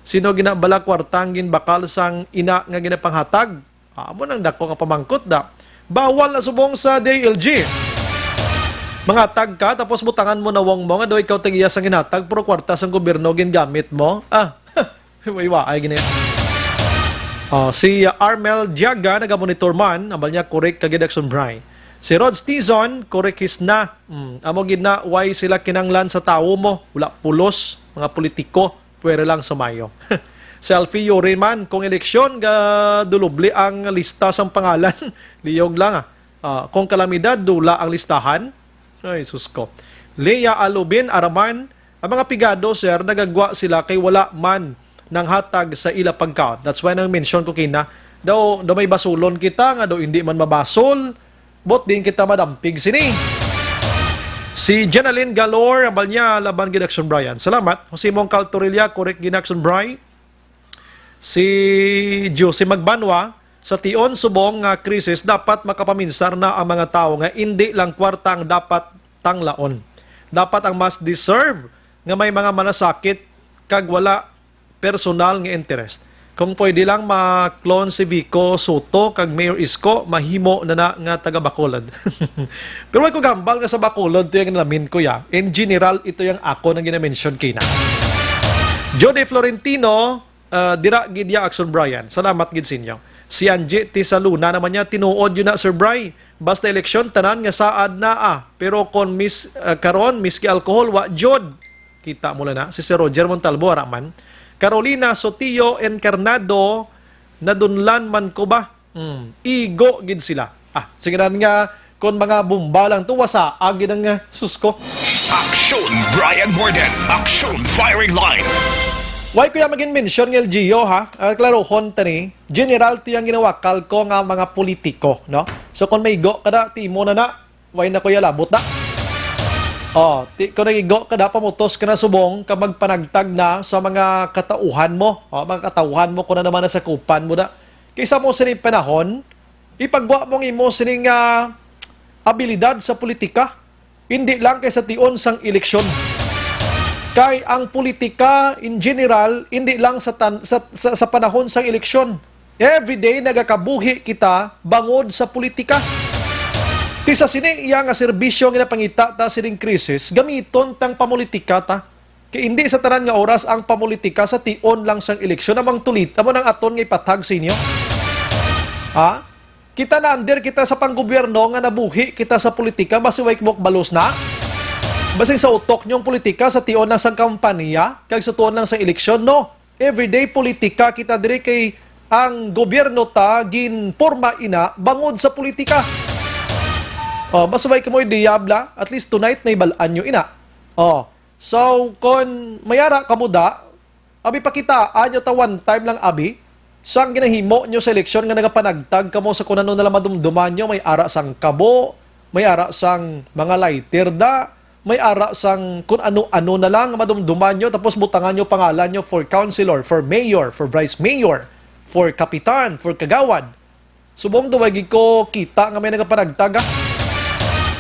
Sino ginabala kwarta ang ginbakal sang ina nga ginapanghatag? Amo nang dako nga pamangkot da. Bawal na subong sa D I L G. Mangatag ka, tapos butangan mo na wong mo nga daw ikaw tag-iya sang ginhatag, pero kwarta sang gobyerno gingamit mo. Ah, way waay gini. Oh, si, uh, Armel Diaga, nagamonitor man, ambal niya, correct ka gid, Action Bry. Si Rod Stizon, correct his na. Hmm, amo gid na, why sila kinanglan sa tawo mo? Wala pulos, mga politiko, pwera lang sa mayo. Si Alfie Yuri man, kung eleksyon, ga dulubli ang lista sang pangalan. Liyog lang, ah. Ah, kung kalamidad, dula ang listahan. Ay, sus ko. Lea Alubin, araman, ang mga pigado, sir, nagagwa sila kay wala man nanghatag sa ila pagkaon. That's why nang mention ko kina, daw, daw may basulon kita nga daw hindi man mabasol, bot din kita madampig sini. Si Jenaline Galor, ambal niya, laban gid, Action Brian. Salamat. Si Mong Caltorilla, correct gid, Action Brian. Si Josie Magbanwa, sa tion subong nga krisis, dapat makapaminsar na ang mga tawo nga indi lang kwarta ang dapat tanglaon. Dapat ang mas deserve nga may mga malasakit kag wala personal nga interest. Kung pwede lang ma-clone si Vico Soto kag Mayor Isko, mahimo na na nga taga Bacolod. Pero wala ko gambal nga sa Bacolod to yung namin ko ya. In general, ito yung ako na ginamention kina. Jody Florentino, ah, dira gid ya, Action Brian. Salamat gid sa inyo. Si Angie Tisaluna naman niya, tinuod yun na, Sir Bry. Basta eleksyon, tanan nga saad na, ah. Pero kon mis-, ah, karon, miski alcohol, wa jud. Kita mo lang na. Si Sir Roger Montalvo, ara man. Carolina Sotillo Encarnado, nadunlan man ko ba? Hmm, igo gid sila. Ah, sige na nga, kon mga bomba lang to, wasa, agi nang, ah, sus ko. Action, Brian Morgan. Action, firing line. Why ko ya magin-mention nga L G U, ha? Ah, klarohon tani. General ti ang ginawakal ko nga mga politiko, no? So, kung may igo ka na, timo na na, why na ko ya labot na? Oh, ti, kung nag-igo ka na, pamutos ka na subong, ka magpanagtag na sa mga katauhan mo. Oh, mga katauhan mo, kung na naman nasakupan mo na. Kaysa mo sini panahon, ipagwa mo ang imo sini nga abilidad sa politika, hindi lang kay sa tion sang eleksyon. Kay ang politika in general, hindi lang sa, tan- sa, sa, sa panahon sang eleksyon. Everyday nagakabuhi kita bangod sa politika. Ti sa sini iya nga serbisyo nga napangita ta sining krisis, gamiton tang pamulitika ta. Kay hindi sa tanan nga oras ang pamulitika sa tion lang sang eleksyon amang tulit amo nang aton nga ipatag sa inyo. Ha? Kita na under kita sa panggobyerno nga nabuhi kita sa politika, basi way kamo balos na. Basi sa utok niyong politika sa tion lang sang kampanya kag sa tuon lang sa eleksyon, no? Everyday politika kita diri kay ang gobyerno ta ginporma ina bangod sa politika. Oh, basi way kamo diabla, at least tonight na ibalaan nyo ina. Oh, so kon mayara kamo da, abi pakitaan nyo ta one time lang abi, sang ginahimo nyo sa eleksyon nga nagapanagtag kamo sa kung ano na lang madumduman nyo, may ara sang kabo, may ara sang mga lighter da, may ara sang kun ano-ano na lang nga madumduman nyo, tapos butangan nyo pangalan nyo for councilor, for mayor, for vice mayor, for kapitan, for kagawad. Subong daw gid ko kita nga may nagapanagtag, ah.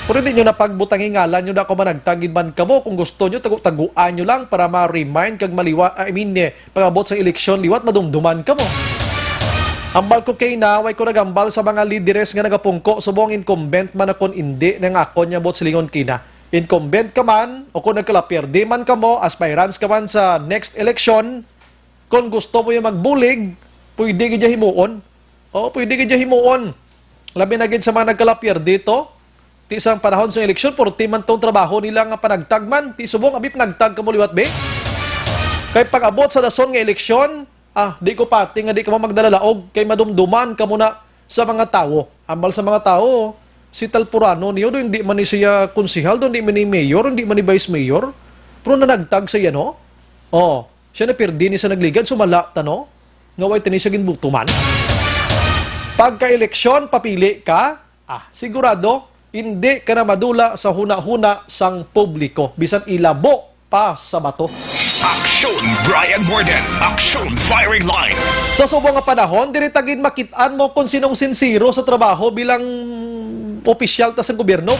Pero di nyo na pagbutangi ngalan nyo na ako managtag gid man kamo. Kung gusto nyo, tago-taguan nyo lang para ma-remind kag maliwa, I mean, eh, pag-abot sa eleksyon liwat madumduman kamo. Ambal ko kay na, way ko nagambal sa mga lideres nga nagapungko, subong incumbent man akon indi, nang akon niya bot silingon kina. Incumbent ka man, o kung nagkalapierde man kamo, aspirants ka man sa next election, kung gusto mo yung magbulig, pwede gid ya himuon. Oo, pwede gid ya himuon. Labi na gid sa mga nagkalapierde to. Ti sang panahon sa eleksyon, purti man tong trabaho nila nga panagtag man. Ti subong, abi panagtag kamo liwat, be? Kay pag-abot sa dason nga eleksyon, ah, di ko pati nga di kamo magdalalaog, kay madumduman kamo na sa mga tawo. Ambal sa mga tawo, si Talpurano niyo, do, hindi man ni siya konsehal, do, hindi man ni mayor, hindi man ni vice mayor. Pero nanagtag sa iya, no? Oh, siya na pirdi ni sa nagligad, sumala ta, no? Nga way tani siya ginbuto man. Pagka-eleksyon, papili ka, ah, sigurado, hindi ka na madula sa hunahuna sang publiko, bisan ilabo pa sa bato. Aksyon, Brian Morden. Aksyon, firing line. Sa subong nga panahon, diri ta gid makit-an mo kung sinong sinsero sa trabaho bilang opisyal ta sa gobyerno.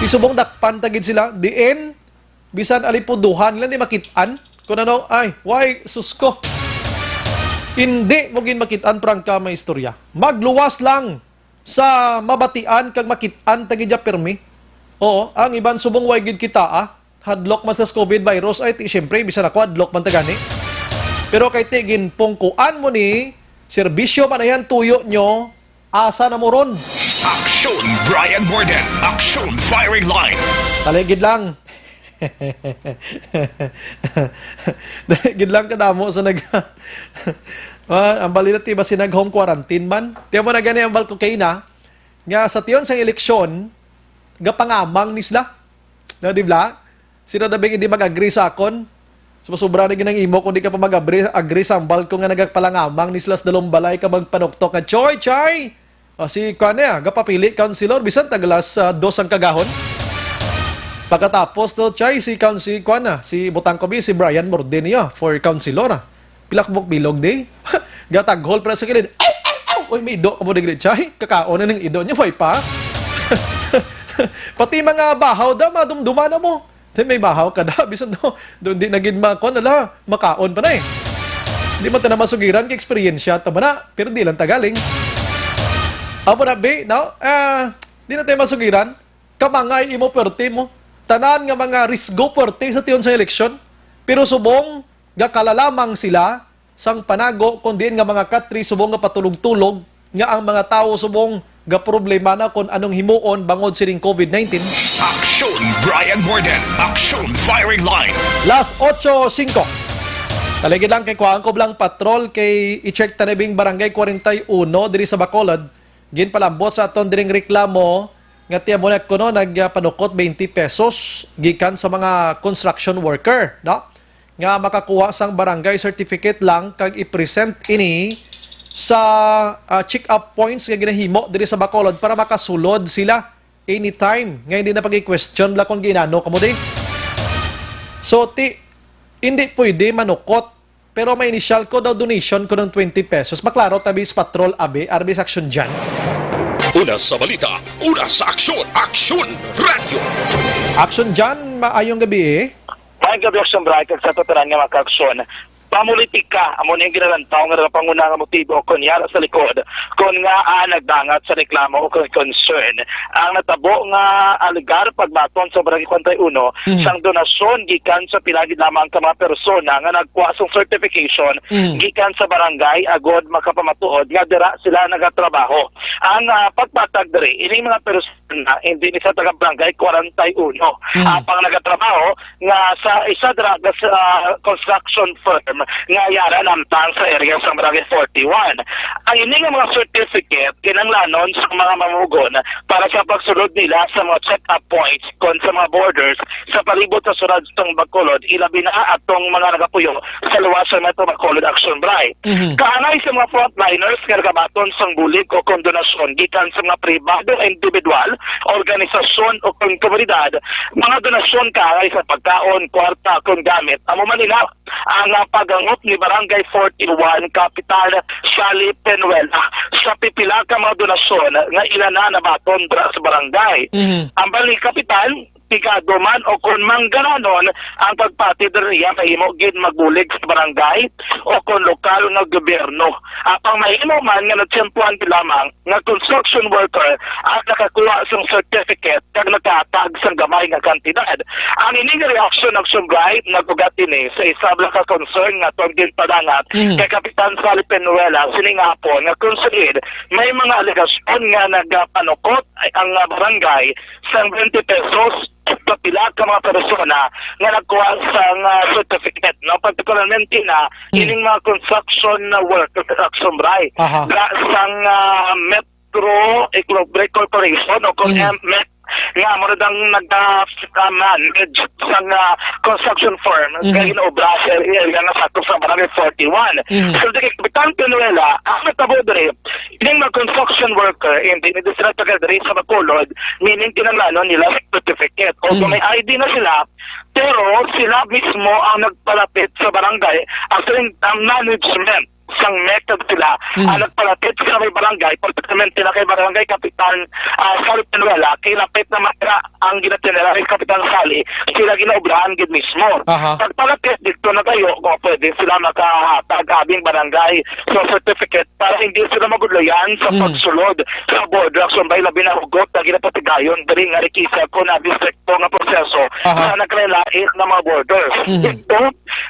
Di subong dakpan ta gid sila, diin, bisan alipuduhan nila, di makit-an. Kung ano, ay, why, sus ko. Hindi mo gid makit-an, prangka, may istorya. Magluwas lang sa mabatian kag makit-an ta gid ya pirmi. Oo, ang iban subong way gid kita, ah. Hadlok man sa COVID virus, ay, ti, siyempre, bisan ako, hadlok man ta gani. Pero kay ti, ginpungkuan mo ni, serbisyo man ayan tuyo nyo, asa na mo ron? Aksyon, Brian Morden. Aksyon, firing line. Taligid lang. Dali gid lang kadamo sa nag-, ah, ang balita ti ba si nag-home quarantine man? Tiyan mo na gani ang balko kay na, nga sa tiyon sang eleksyon, gapangamang ni sila. Na, di ba? Sila na bing hindi mag-agree sa akon. So, sobra na ginang imo kung di ka pa mag-agree, agree sa ang balko nga nagpalangamang ni sila sa dalong balay ka magpanuktok nga, "Choy, chay!" O, si kuan na, gapapili councilor, bisan tag alas, ah, dos ang kagahon. Pagkatapos to, chay, si council, kuan na, si butang ko bi, si Brian Morden niya for councilor, ah. Pila ka buok bilog, di? Gataghol pa na sa kilid. Aw, aw, aw! Uy, may ido ka mo digli, chay. Kakaon na ng ido niya, way pa. Pati mga bahaw da, madumduman na mo. Then may bahaw ka da, bisan do, do, di na gid ma-, kuan na la, makaon pa na eh. Di man ta na masugiran, kay eksperyensya ta ba na, pero di lang tagaling. Apo na, be, no? Ah, di na tayo masugiran. Kamangay imo, pwerte mo. Tanan nga mga risgo, pwerte sa tiyon sa eleksyon. Pero subong, gakalalamang sila sang panago, kon diin nga mga katri subong nga patulog-tulog, nga ang mga tawo subong gaproblema na kon anong himuon bangod sining COVID nineteen. Aksyon, Brian Morden. Aksyon, firing line. Las ocho singko. Taligid lang kay kuhaan ko lang patrol kay i-check ta na bing Barangay forty-one diri sa Bacolod. Ginpalambot sa aton diring reklamo nga tiyan mo na kuno nagpanukot twenty pesos gikan sa mga construction worker, no? Nga makakuha sang barangay certificate lang kag i-present ini sa, ah, check-up points nga ginahimo diri sa Bacolod para makasulod sila anytime nga hindi na pag-question la kung ginano kamo di. So, ti, hindi pwede manukot, pero may initial ko daw donation ko ng twenty pesos. Maklaro, tabi sa patrol, abi, arbi sa aksyon dyan. Una sa balita, una sa aksyon, Aksyon Radyo. Action John, maayong gabi. Maayong gabi, Aksyon Bright, kag sa tanan nga mga kaaksyon. Pamulitika, amo ni ang ginalantaw nga nagapanguna nga motibo kon yara sa likod kon ngaa nagdangat sa reklamo o kon concern ang natabo nga alegar pagbaton sa Barangay Kwenta Uno Mhm. sang donasyon gikan sa pila gid lamang ka mga persona nga nagkuha sang certification Mhm. gikan sa barangay agod makapamatuod nga dira sila nagatrabaho. Ang, ah, pagpatag diri, ining mga persona hindi ni sa taga Barangay Kwarenta y Uno. Mhm. Apang nagatrabaho nga sa isa dira ka sa, ah, construction firm nga yara namtang sa area sa Barangay forty-one. Ang ini nga mga certificate kinahanglanon sa mga mamumugon para sa pagsulod nila sa mga check-up points kon sa mga borders sa palibot sa syudad sang Bacolod, ilabi na atong mga nagapuyo sa luwas sa Metro Bacolod, Action Bray. Mhm. Kaangay sa mga frontliners nga nagabaton sang bulig o kon donasyon gikan sa mga pribado nga individual, organisasyon o kon komunidad, mga donasyon kaangay sa pagkaon, kwarta, kon gamit, amo man ina ang, ah, pagangop ni Barangay forty-one Kapitan Sally Penuela sa pipila ka mga donasyon nga ila na nabaton dira sa barangay. Mhm. Ambal ni Kapitan, pigado man o kon manggananon ang pagpati diri niya, mahimo gid magbulig sa barangay o kon lokal nga gobyerno. Apang mahimo man nga natiyempuhan gid lamang nga construction worker ang nakakuha sang certificate kag nagkahatag sang gamay nga kantidad. Ang ini nga reaksyon, Action Bright, nag-ugat ini sa isa bala ka concern nga aton ginpadangat Mhm. kay Kapitan Sally Penuela sining hapon nga kung said may mga alegasyon nga nagapanukot ang, ah, barangay sang twenty pesos sa pila ka mga persona nga nagkuha sang, ah, certificate, no? Partikularmente na Mm. ining mga construction na worker, Action Bright, Aha. nga sang, ah, Metro Economic Corporation o kung Mm. M-, MEC, nga amo na dang nag, ah, ah, manage sang, ah, construction firm nga Mm-hmm. ginaobra sa area nga sakop sa Barangay forty-one. Mm-hmm. So, di kay Kapitan Penuela, ang natabo diri, ining mga construction worker, hindi ni sila taga diri sa Bacolod, meaning kinahanglanon nila certificate. Although Mm. may I D na sila, pero sila mismo ang nagpalapit sa barangay. Actually, ang management sang MEC sila Mm. ang nagpalapit sa may barangay, particularmente na kay Barangay Kapitan, ah, Sally Penuela, kay lapit na man ang ginatinera ni Kapitan Sally, sila ginaobrahan gid mismo. Aha. Pagpalapit dito na kayo, kung pwede sila makahatag abing barangay sa certificate para hindi sila magudlayan sa Mm. pagsulod sa border, Action Bright, labi na hugot na ginapatigayon diri nga rikisa ko na distrikto nga proseso Aha. sa nakalalain nga mga borders. Mhm. Ito,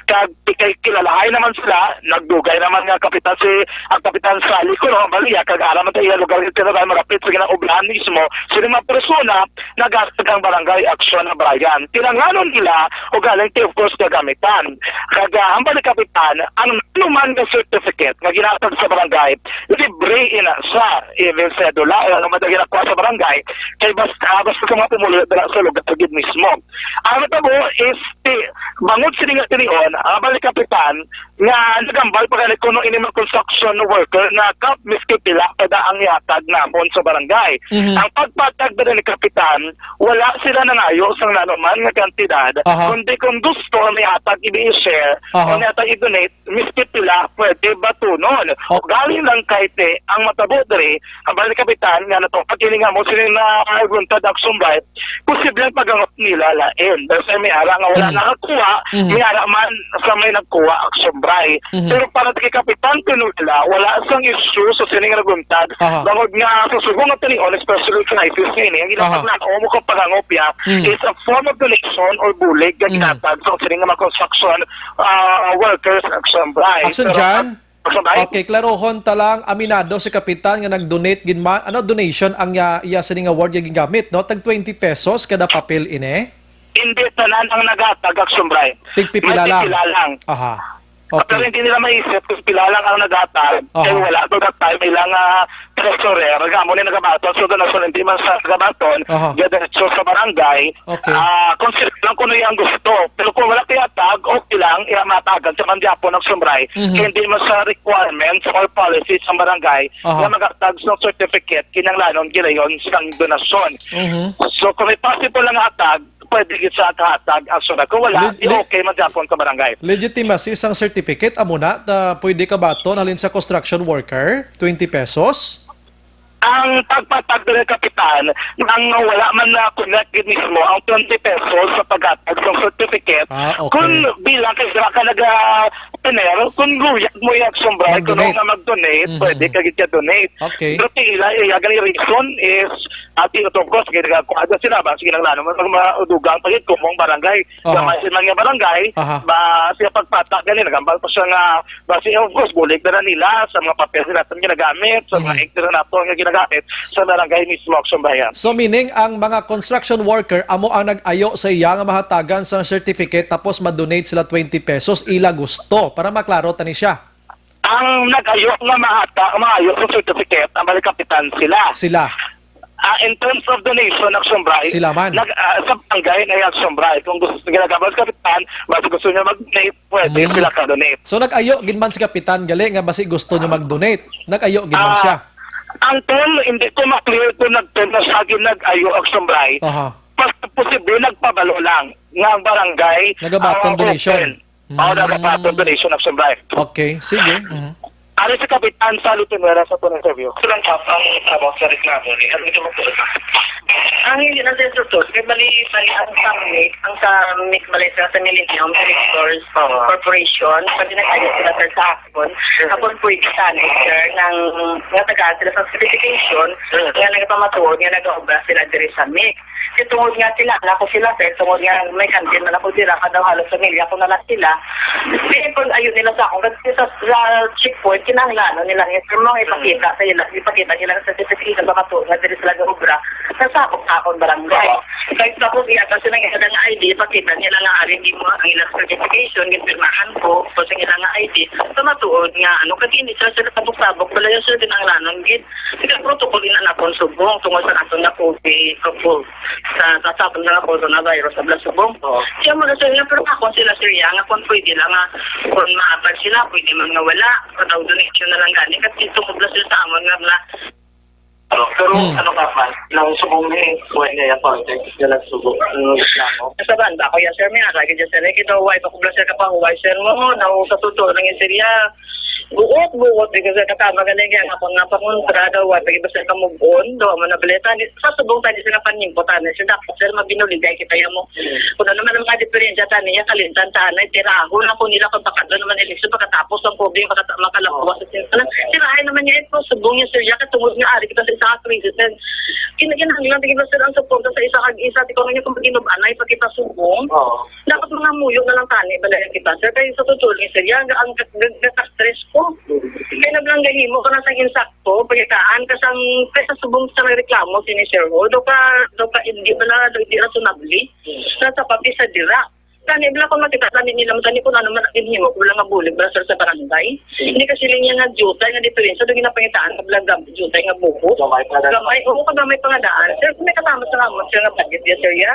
kag kay kilalahay naman sila, nagdugay naman nga kapitan si, ang Kapitan Sally ko, no, Maria, kag alam man sa iya lugar, ito na malapit sa ginaublihan mismo, sila mga persona, naghatag ang barangay aksyon na Brian. Tinanganon nila, o galing, of course, gagamitan. Kag, ah, ang balik kapitan, ang nanuman nga certificate nga ginatag sa barangay, libre ina sa even sedula, ang madagi na sa barangay, kay basta, basta sa mga pumulo, dala sa lugar, gid mismo. Ang natabo is, ti-, bangod sini nga tinion, ang balik kapitan, nga nagambal pa gani kuno ini mga construction worker nga kap miski pila pa da ang ihatag namon sa barangay. Mhm. Ang pagpatag ba ni kapitan, wala sila nangayo sang nanuman nga kantidad, Aha. kundi kung gusto ang ihatag, i-share, Aha. o ihatag, i-donate, miski pila, pwede batunon. O Okay. galing lang kay te, ang matabo diri, ang balik kapitan nga natupad ini nga mo sila na Action Bright, posible ang pagangop nila lain. Dahil sa may ara nga wala Mhm. nakakuha, Mhm. may ara man sa may nagkuha, Action Bright. Mhm. Pero para kay Kapitan Penuela, wala sang issue sa sining naguntad. Aha. Bangod nga sa subong nga tinion, especially crisis nga ini, ang Aha. ginapaglaan mo kung pagangop ya Mhm. is a form of donation or bulig nga Mhm. ginatag sa sining nga mga construction, ah, workers, Action Bright. Action Pero John? Sa bay? Okay, klarohon ta lang, aminado si Kapitan nga nag-donate gid man, ano, donation ang, ah, iya sining award nga gingamit, no? Tag twenty pesos kada papel ini? Hindi tanan ang naghatag, Action Bright. Tigpipila May lang? pipila lang. Aha. Pero Okay. hindi nila maisip kung pila lang ang naghatag. Aha. Kaya wala to that time ilang, ah, treasurer. Nga mo ni nagabaton. So, donasyon hindi man sa nagabaton. Aha. Diretso sa barangay. Okay. Ah, consider lang kung ano yung gusto. Pero kung wala kaya tag, okay lang, iya matagan sa mandiapo ng sumray. Mhm. Kaya hindi man sa requirements or policies ng barangay Aha. na magatag sa certificate, kinanglanon ginayon sang donasyon. Mhm. So, kung may possible lang atag, pwede gid sa kahatag ang sumray. Kung wala, Le-, di le-, okay, mandiapon sa barangay. Legitimacy sang certificate, amo na, ta, pwede ka baton halin sa construction worker, twenty pesos? Ang pagpatag diri, Kapitan, ang wala man na connect gid mismo ang twenty pesos sa paghatag sa certificate, Ah, okay. kung bilang kay sila ka naga-tener, kung guyag mo yung Action Bright, kung Mag-donate. nga mag-donate, Mhm. pwede ka gid ka donate. Okay. Pero ti ila, iya gani reason is, ati, of course, kaya nagkakuha sila ba? Sige lang, lalo, mag-, maudugang pa gid kung mong barangay. Aha. Gamay sila nga barangay, Aha. ba siya pagpatag gani, nagambal pa siya nga, ba siya, of course, bulig na, na nila sa mga papel nila sa ginagamit, sa mga Mhm. act na nato nga ginagamit sa barangay mismo, Action Bright. So, meaning, ang mga construction worker, amo ang nag-ayo sa iya nga mahatagan sa certificate, tapos ma-donate sila twenty pesos, ila gusto, para maklaro tani siya. Ang nag-ayo nga mahata-, maayo sa certificate, ang malikapitan sila. Sila. Ah, in terms of donation, Action Bright, Sila man. nag-, ah, sa barangay na yung Action Bright. Kung gusto, ginagabal sa kapitan, basta gusto niya mag-donate, pwede Mm. sila ka-donate. So, nag-ayo gid man si Kapitan gali nga basi gusto niya mag-donate. Nag-ayo gid man Ah, siya. Ang toll, hindi ko ma-clear kung nag-, na siya ginag-ayo, Action Bright. Aha. Pas-, posible nagpabalo lang nga ang barangay Nagabaton ang donation. open. Oh, Mm. nagabaton donation, Action Bright. Okay, sige. Mhm. Ari si Kapitan Sally Primera sa pun interview. Ito lang, Kap, ang trabaho sa reklamo ni, ano ito mo po? Ang hindi na sa ito, kay mali, mali ang sa, ang sa, mali sa, sa Millennium Directors Oo. Corporation, pati nag-ayos sila, sir, sa akon. Sure. Akon pwede sana, sir, nang natagaan sila sa certification, Sure. nga nagpamatuod nga nag-aobra sila diri sa MIC. Kay tungod nga sila, anak ko sila, sir, tungod nga may kantin man ako dira, kada halos pamilya ko na lang sila. Di, pag ayo nila sa akon, kasi sa, sa checkpoint, kinahanglan nila nga, sir, mga ipakita sa ila, ipakita nila sa certificate sa mga tuo nga diri sila gaobra, sa sabot sa akon barangay. Oo. Kay sa akong iyata sila nga ilang I D, ipakita nila nga ari di mo ang ilang certification, ginpirmahan ko, so sa ilang I D, sa matuod nga, ano, kag hindi sila sila sabok-sabok, wala yung sila kinahanglanon, gid. Sila protocol ina na akon subong, tungod sa aton nga COVID, COVID. Sa, sa sabon nga coronavirus, abla subong. Oo. Siya mo na, sir, nga, pero ako sila, sir, ya, nga kung pwede lang nga, kung maabal sila, pwede man nga wala. Kataw donation na lang gani, kasi tungod na sila sa amon nga, nga Ano, pero Hmm. ano ka pa, nang subong ni, kuha niya yung context, niya nagsubo, ang reklamo. Sa banda ko yan, sir, may ara gid yan, sir. Eh, kita, why, bakubla, sir, ka pa, why, sir, mo, na, sa totoo lang yan, sir, ya. Buot, buot, di ka, sir, katama, galing yan, ako nga, pangontra, daw, why, pag iba, sir, ka move on, daw, mo na baleta, di, sa subong tayo, sir, panimpo, tani, sir, dapat, sir, mabinuligay kita, yan mo. Hmm. Kung ano naman ang mga diferensya, tani, ya, kalintan, tanay, tiraho na ko nila, kung baka doon naman, eleksyon, pagkatapos, ang pobre, makata-, makalapuas, Ano, tirahay naman niya ito, subong niya, sir, ya, katungod nga ari kita sa isa ka krisis, sir. Kina-, kinahanglan, tingin ko, sir, ang suporta sa isa kag isa, di ko niya kung mag-inub-anay, pag kita subong. Oo. Dapat mga muyo na lang tani, balayan kita, sir. Kaya sa totoo lang, sir, ya, ang, ang, ang, ang stress ko. Kaya na lang gahimo ko na sa insakto, pagitaan, kasang, kaya sa subong sa reklamo, sini, sir, ho, do ka, do ka, hindi pala, do, hindi rationable. Nasa papi sa dira. Tani, bala, kung makita tani nila, tani, kung ano man ang ginhimo ko, wala nga bulig, bala, sir, sa barangay. Hmm. Hindi kasi linya nga jutay nga diferensya, doon ginapangitaan ka, bala, gam-, jutay nga buhok. Gamay pa na. Gamay, oo, kagamay pa nga daan. Sir, kung may kasama sa amon, sir, nga budget, yes, sir, ya.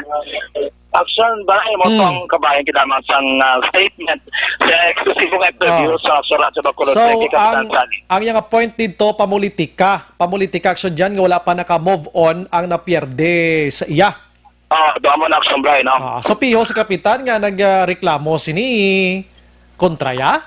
Action ba? Imo Hmm. tong kabayan kita man sang, ah, statement sa eksklusibong interview Oh. sa Surat sa Bacolod So, kay Kapitan ang, Sally. ang iyang point dito, pamulitika. Pamulitika, action dyan, nga wala pa naka-move on ang napierde sa iya. Ah, doon mo na, Action Bright, no? Ah, so, piho sa kapitan nga nag, ah, reklamo sini kontra iya?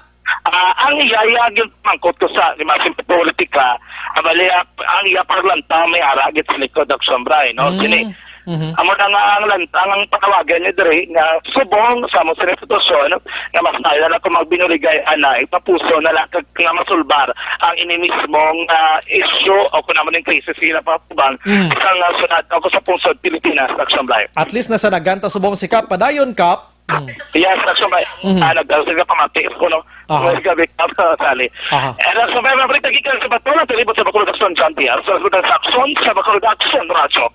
Ah, ang iya, iya, gyud mangkot ko sa, di ba, simple politika, ah, bali, ah, ang iya paglantang may ara gid sa likod, Action Bright, no? Mm. Sini, Mhm. amo na nga ang lantang, ang panawagan niya diri nga subong sa mo sini sitwasyon nga mas maayo na lang kung magbinuligay, anay, papuso na lang kag nga masulbar ang ini mismong, ah, issue o kung ano man yung crisis sila pa Ban, Mm. sa nga sunod ako sa pungsod Pilipinas, Action Bright. At least nasanagan ta subong si Kap. Padayon, Kap. Mm. Yes, Action Bright. Mm. Ah, nagdala sila pamati ko, no? Aha. Well, gabi, Kap, sa Sally. Aha. And Action Bright, mga balita gikan sa Bacolod, sa libot sa Bacolod Action, John T R. Sa Bacolod Action, sa Bacolod Action, Radyo.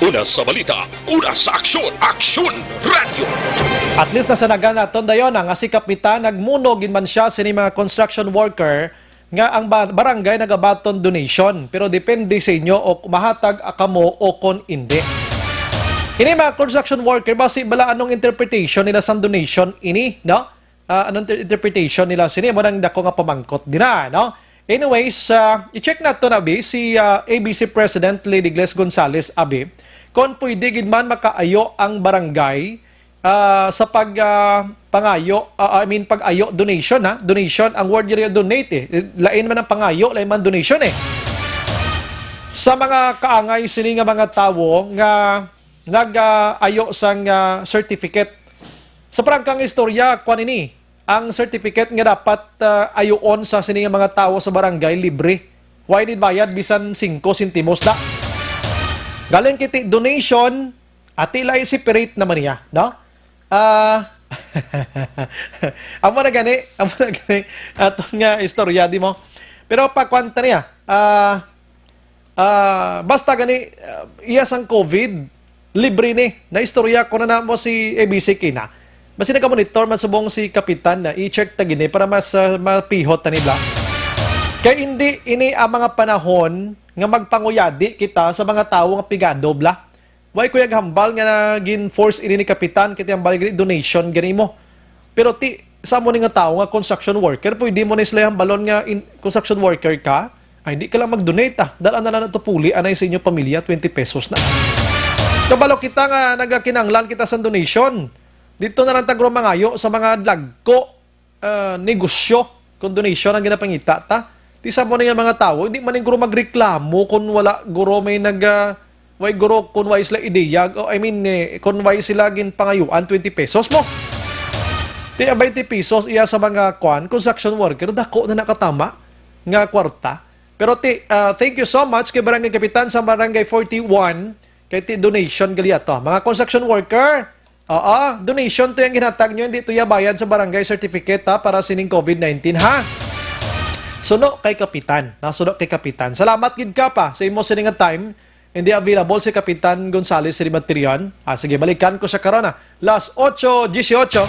Una sa balita, una sa aksyon, Aksyon Radyo. At least nasanagan naton dayon nga si Kapitan nagmuno gid man siya sini mga construction worker nga ang ba-, barangay nagabaton donation, pero depende sa inyo o mahatag kamo o kon indi. Ini mga construction worker, basi bala anong interpretation nila sang donation ini, no? Ah, anong inter-, interpretation nila sini? Mo nang dako nga pamangkot dina, no? Anyways, ah, i-check nato na, abi, si, ah, A B C President Lady Gles Gonzales, abi, kung pwede gid man makaayo ang barangay ah, sa pag, ah, pangayo, ah, I mean, pag-ayo, donation, ha? Donation, ang word diri donate, eh. Lain man ang pangayo, lain man donation, eh. Sa mga kaangay sini nga mga tawo nga nag-ayo sang, ah, certificate. Sa prangkang istorya, kuan ini, ang certificate nga dapat, ah, ayuon sa sini nga mga tawo sa barangay libre. Wa ini bayad bisan singko sentimos na. Galing kiti donation, ati la i-separate naman niya, no? Ah, amo na gani, amo na gani aton nga istorya, di mo? Pero pa kwanta niya, ah, ah, basta gani, ah, iya sang covid, libre ni. Naistorya ko na namo si A B C kina. Basi nagamonitor man subong si Kapitan na i-check ta gini para mas, ah, mapihot ta ni bla. Kay hindi ini ang mga panahon nga magpanguyadi kita sa mga tawo nga pigado bla. Why ko hambal nga gin-force ini ni Kapitan, kay ti hambal gani donation gani mo. Pero ti, sa mo ni nga tawo nga construction worker, pwede mo ni sila hambalon nga in, construction worker ka, ay di ka lang mag-donate ah. Dala na lang to puli, anay sa inyo pamilya, twenty pesos na. Kabalo kita nga nagakinanglan kita sa donation. Dito na lang tagro mangayo sa mga dagko, ah, negosyo, kung donation ang ginapangita ta. Ti sa mo ni nga mga tawo, hindi man guro magreklamo kung wala guro may nag, ah, way guro kung way sila ideya, o I mean, eh, kung way sila ginpangayuan twenty pesos mo. Ti ang twenty pesos iya sa mga kwan, construction worker, dako na nakatama nga kwarta. Pero ti, ah, thank you so much kay Barangay Kapitan sa Barangay forty-one, kay ti donation gali ato. Mga construction worker, oo, donation to yung ginhatag nyo, hindi to ya bayad sa barangay certificate, ha, para sining covid nineteen, ha. Suno kay Kapitan, na suno kay Kapitan. Salamat gid ka pa sa imo sini nga time. Hindi available si Kapitan Gonzales Ribaterion. Ah, sige, balikan ko siya karon, ah. Las ocho dieciocho.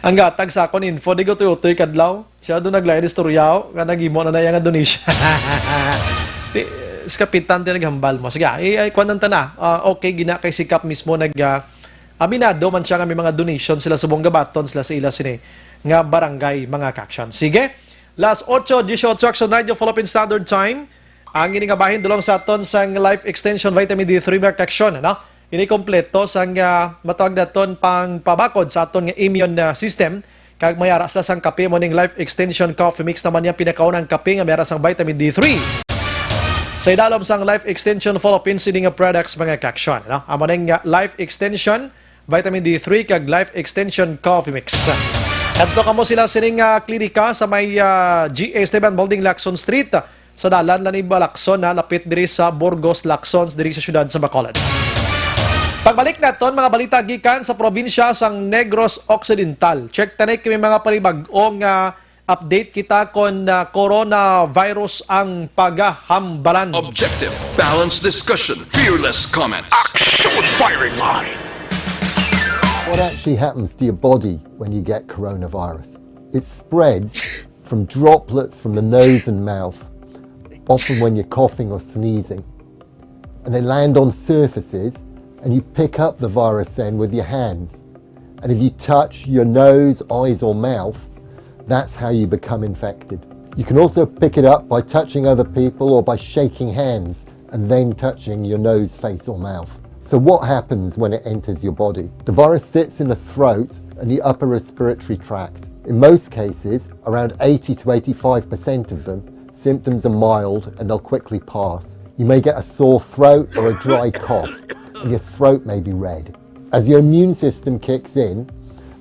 Ang gatag sa akon info, di ko tuyotoy kadlaw. Siya doon naglain istorya, oh, nga naghimo na na iya nga donation. Di, si Kapitan, ti naghambal mo. Sige, ah, i-, i-, kuwan lang ta na. Ah, okay, gina kay si Kap mismo nag, ah, aminado man siya nga may mga donation sila subong gabaton sila sa ila sini nga barangay, mga ka-action. Sige, las ocho dieciocho, Action Radio, Philippine Standard Time. Ang ini nga bahin dulong sa aton sang Life Extension Vitamin D three, mga ka-action, no? Ini kompleto sang, ah, matawag naton pang pabakod sa aton nga immune, ah, system. Kag may ara sila sang kape, mo ning Life Extension Coffee Mix naman niya pinakaunang kape nga may ara sang vitamin D three. Sa idalom sang Life Extension Philippines, ini nga products, mga ka-action, no? Amo ning, ah, Life Extension Vitamin D three kag Life Extension Coffee Mix. Adto kamo sila sining, ah, klinika sa may, ah, G A Esteban Building, Lacson Street, sa dalan Laniba, Lacson, na lapit diri sa Burgos, Lacson, diri sa siyudad sa Bacolod. Pagbalik naton, mga balita gikan sa probinsya sang Negros Occidental. Check tani kami mga panibag-ong, ah, update kita kon, ah, coronavirus ang pagahambalan. Objective, balanced discussion, fearless comment. Action firing line. What actually happens to your body when you get coronavirus? It spreads from droplets from the nose and mouth, often when you're coughing or sneezing. And they land on surfaces, and you pick up the virus then with your hands. And if you touch your nose, eyes, or mouth, that's how you become infected. You can also pick it up by touching other people or by shaking hands and then touching your nose, face, or mouth. So, what happens when it enters your body? The virus sits in the throat and the upper respiratory tract. In most cases, around eighty to eighty-five percent of them, symptoms are mild and they'll quickly pass. You may get a sore throat or a dry cough, and your throat may be red. As your immune system kicks in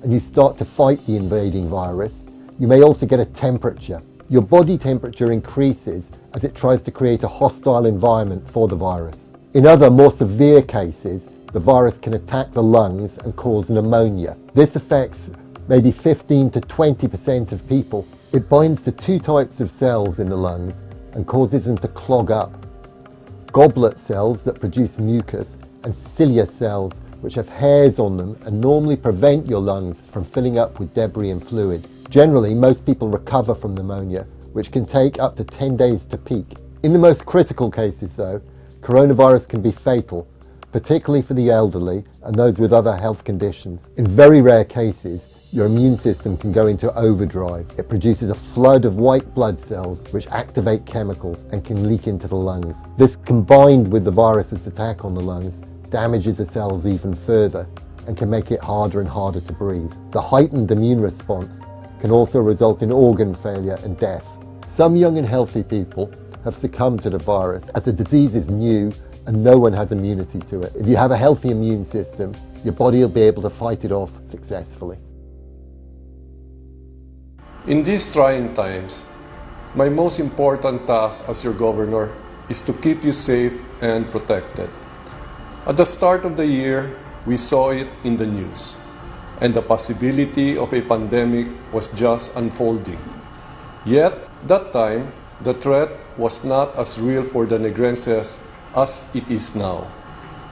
and you start to fight the invading virus, you may also get a temperature. Your body temperature increases as it tries to create a hostile environment for the virus. In other, more severe cases, the virus can attack the lungs and cause pneumonia. This affects maybe fifteen to twenty percent of people. It binds to two types of cells in the lungs and causes them to clog up. Goblet cells that produce mucus and cilia cells, which have hairs on them and normally prevent your lungs from filling up with debris and fluid. Generally, most people recover from pneumonia, which can take up to ten days to peak. In the most critical cases, though, coronavirus can be fatal, particularly for the elderly and those with other health conditions. In very rare cases, your immune system can go into overdrive. It produces a flood of white blood cells which activate chemicals and can leak into the lungs. This, combined with the virus's attack on the lungs, damages the cells even further and can make it harder and harder to breathe. The heightened immune response can also result in organ failure and death. Some young and healthy people have succumbed to the virus, as the disease is new and no one has immunity to it. If you have a healthy immune system, your body will be able to fight it off successfully. In these trying times, my most important task as your governor is to keep you safe and protected. At the start of the year, we saw it in the news, and the possibility of a pandemic was just unfolding. Yet, that time, the threat was not as real for the Negrenses as it is now.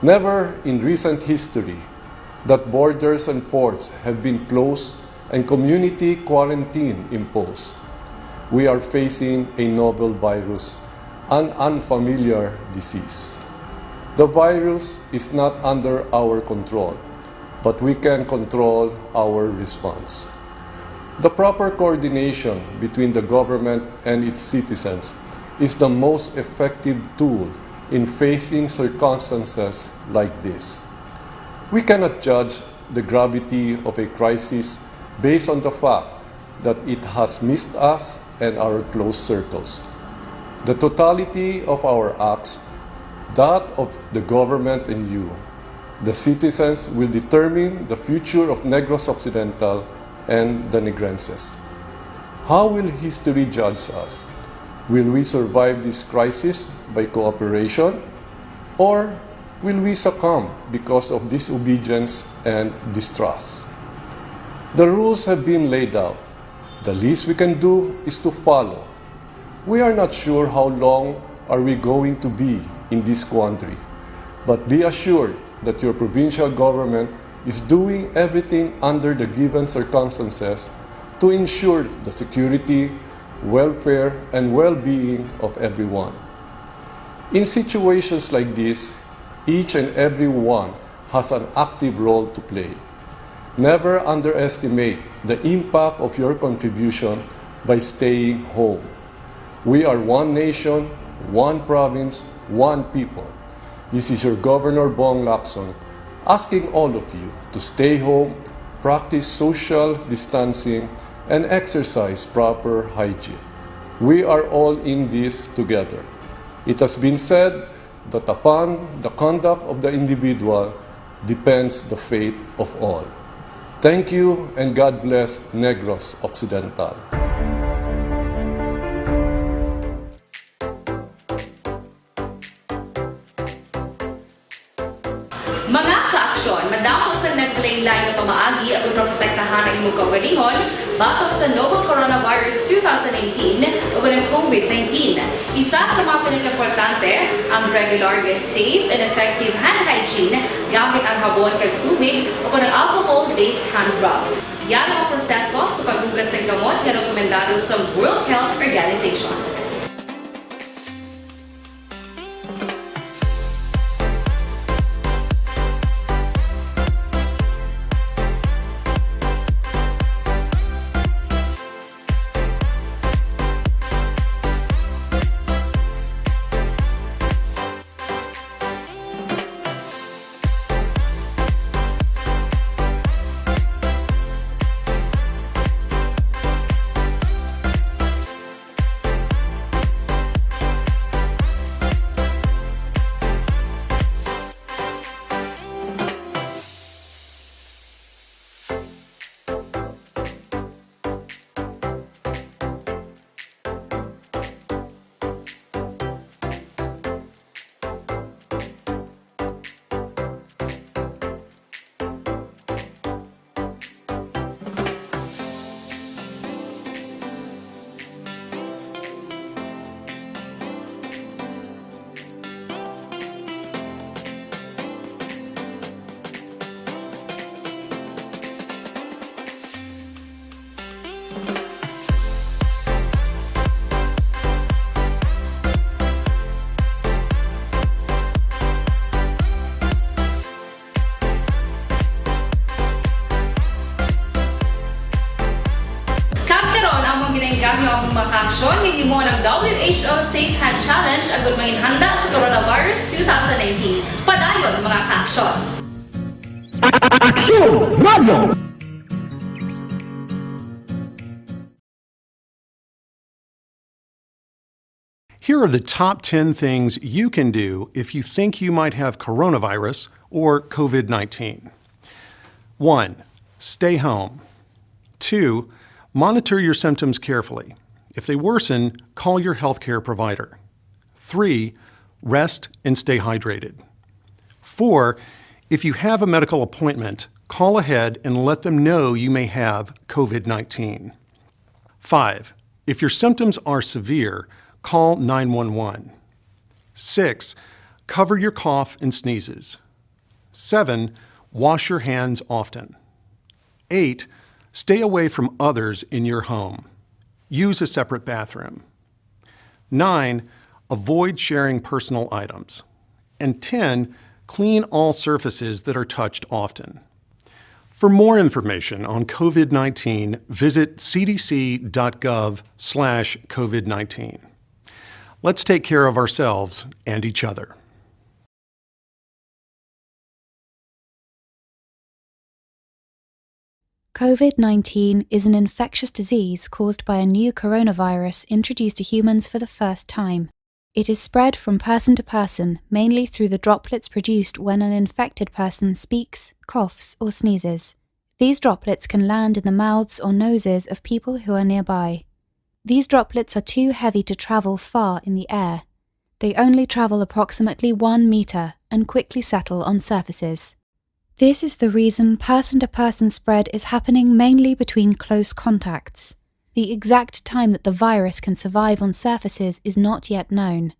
Never in recent history that borders and ports have been closed and community quarantine imposed. We are facing a novel virus, an unfamiliar disease. The virus is not under our control, but we can control our response. The proper coordination between the government and its citizens is the most effective tool in facing circumstances like this. We cannot judge the gravity of a crisis based on the fact that it has missed us and our close circles. The totality of our acts, that of the government and you, the citizens, will determine the future of Negros Occidental and the Negrenses. How will history judge us? Will we survive this crisis by cooperation, or will we succumb because of disobedience and distrust? The rules have been laid out. The least we can do is to follow. We are not sure how long are we going to be in this quandary, but be assured that your provincial government is doing everything under the given circumstances to ensure the security, welfare, and well-being of everyone. In situations like this, each and every one has an active role to play. Never underestimate the impact of your contribution by staying home. We are one nation, one province, one people. This is your Governor Bong Lacson asking all of you to stay home, practice social distancing, and exercise proper hygiene. We are all in this together. It has been said that upon the conduct of the individual depends the fate of all. Thank you and God bless Negros Occidental. Mga ka-aksyon, madamo sa naglain-lain nga pamaagi aron maprotektahan ang imong kaugalingon batok sa novel coronavirus two thousand nineteen o ang COVID nineteen. Isa sa mga pinakaimportante, ang regular nga safe and effective hand hygiene gamit ang habon kag tubig o ang alcohol-based hand rub. Yan ang proseso sa paghugas sa gamot nga rekomendado sa World Health Organization. Kag karon, among ginaengganyo ang mga kaaksyon nga gihimo ng W H O Safe Hand Challenge agud manginhanda sa coronavirus two thousand nineteen. Padayon, mga kaaksyon! Aksyon Radio! Here are the top ten things you can do if you think you might have coronavirus or COVID nineteen. One, stay home. Two, monitor your symptoms carefully. If they worsen, call your healthcare provider. Three, rest and stay hydrated. Four, if you have a medical appointment, call ahead and let them know you may have COVID nineteen. Five, if your symptoms are severe, call nine one one. Six, cover your cough and sneezes. Seven, wash your hands often. Eight, stay away from others in your home. Use a separate bathroom. Nine, avoid sharing personal items. And ten, clean all surfaces that are touched often. For more information on COVID nineteen, visit C D C dot gov slash COVID nineteen. Let's take care of ourselves and each other. COVID nineteen is an infectious disease caused by a new coronavirus introduced to humans for the first time. It is spread from person to person, mainly through the droplets produced when an infected person speaks, coughs, or sneezes. These droplets can land in the mouths or noses of people who are nearby. These droplets are too heavy to travel far in the air. They only travel approximately one meter and quickly settle on surfaces. This is the reason person to person spread is happening mainly between close contacts. The exact time that the virus can survive on surfaces is not yet known.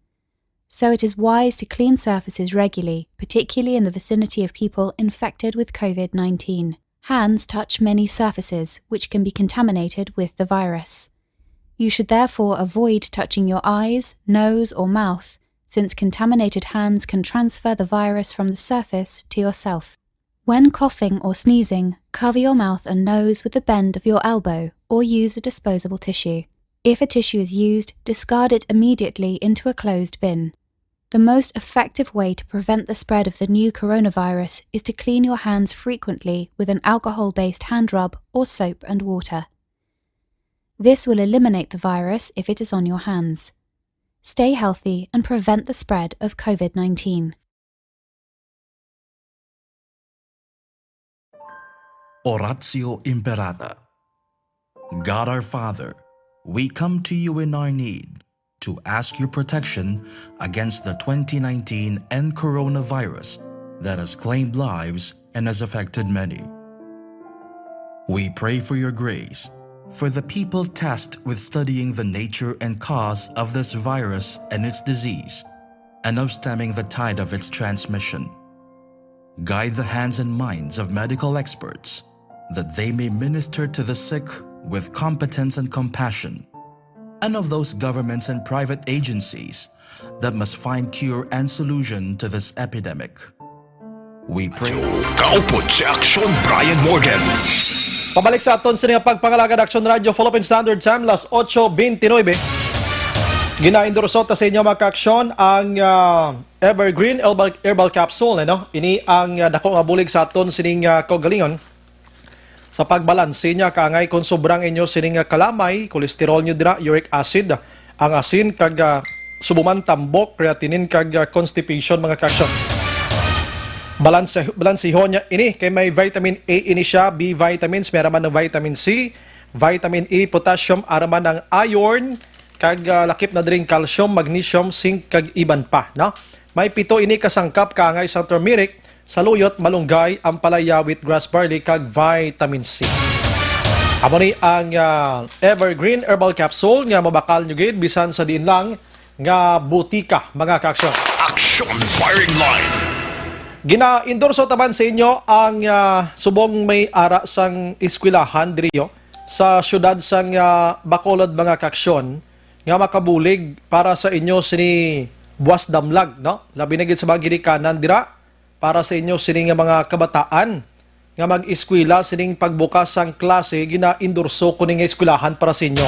So it is wise to clean surfaces regularly, particularly in the vicinity of people infected with COVID nineteen. Hands touch many surfaces which can be contaminated with the virus. You should therefore avoid touching your eyes, nose, or mouth, since contaminated hands can transfer the virus from the surface to yourself. When coughing or sneezing, cover your mouth and nose with the bend of your elbow or use a disposable tissue. If a tissue is used, discard it immediately into a closed bin. The most effective way to prevent the spread of the new coronavirus is to clean your hands frequently with an alcohol based hand rub or soap and water. This will eliminate the virus if it is on your hands. Stay healthy and prevent the spread of COVID nineteen. Oratio Imperata. God our Father, we come to you in our need to ask your protection against the twenty nineteen N coronavirus that has claimed lives and has affected many. We pray for your grace for the people tasked with studying the nature and cause of this virus and its disease, and of stemming the tide of its transmission. Guide the hands and minds of medical experts that they may minister to the sick with competence and compassion, and of those governments and private agencies that must find cure and solution to this epidemic. We pray. Kaupod si Aksyon Brian Morgan. Pabalik sa aton sini nga pagpangalagad Aksyon Radio Philippine Standard Time, las ocho veintinueve. Ginaendorso ta sa inyo, mga kaaksyon, ang ah, Evergreen Herbal, Herbal Capsule, ano? Ini ang ah, dako nga bulig sa aton sining ah, kaugalingon. Sa pagbalanse niya, kaangay kung sobrang inyo sining ah, kalamay, cholesterol nyo dira, uric acid, ang asin, kag ah, subuman tambok, creatinine, kag ah, constipation, mga kaaksyon. Balanse, balansehon niya ini kay may vitamin A ini siya, B vitamins, may araman ng vitamin C, vitamin E, potassium, araman ng iron, kag ah, lakip na dring calcium, magnesium, zinc, kag iban pa, no? May pito ini ka sangkap kaangay sang turmeric, saluyot, malunggay, ampalaya, wheatgrass, barley, kag vitamin C. Amo ni ang ah, Evergreen Herbal Capsule nga mabakal nyo gid bisan sa diin lang nga butika, mga kaaksyon. Action Firing Line. Ginaendorso taman sa inyo ang ah, subong may ara sang eskwelahan diriyo sa siyudad sang ah, Bacolod, mga kaaksyon, nga makabulig para sa inyo sini buwas damlag, no? Labi na gid sa mga ginikanan dira para sa inyo sini nga mga kabataan nga mag-eskwela sining pagbukas sang klase. Ginaendorso ko ning eskwelahan para sa inyo.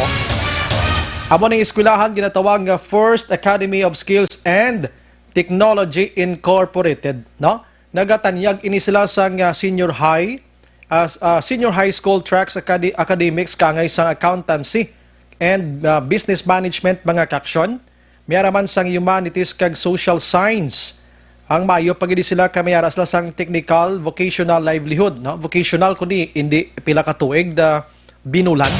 Amo ning eskwelahan ginatawag nga First Academy of Skills and Technology Incorporated, no? Nagatanyag ini sila sang ah, senior high, as ah, senior high school tracks acad- academics kaangay sang accountancy and ah, business management, mga kaaksyon. May ara man sang humanities kag social science. Ang maayo pa gid sila kay may ara sila sang technical, vocational, livelihood, no? Vocational kundi hindi pila ka tuig da binulan.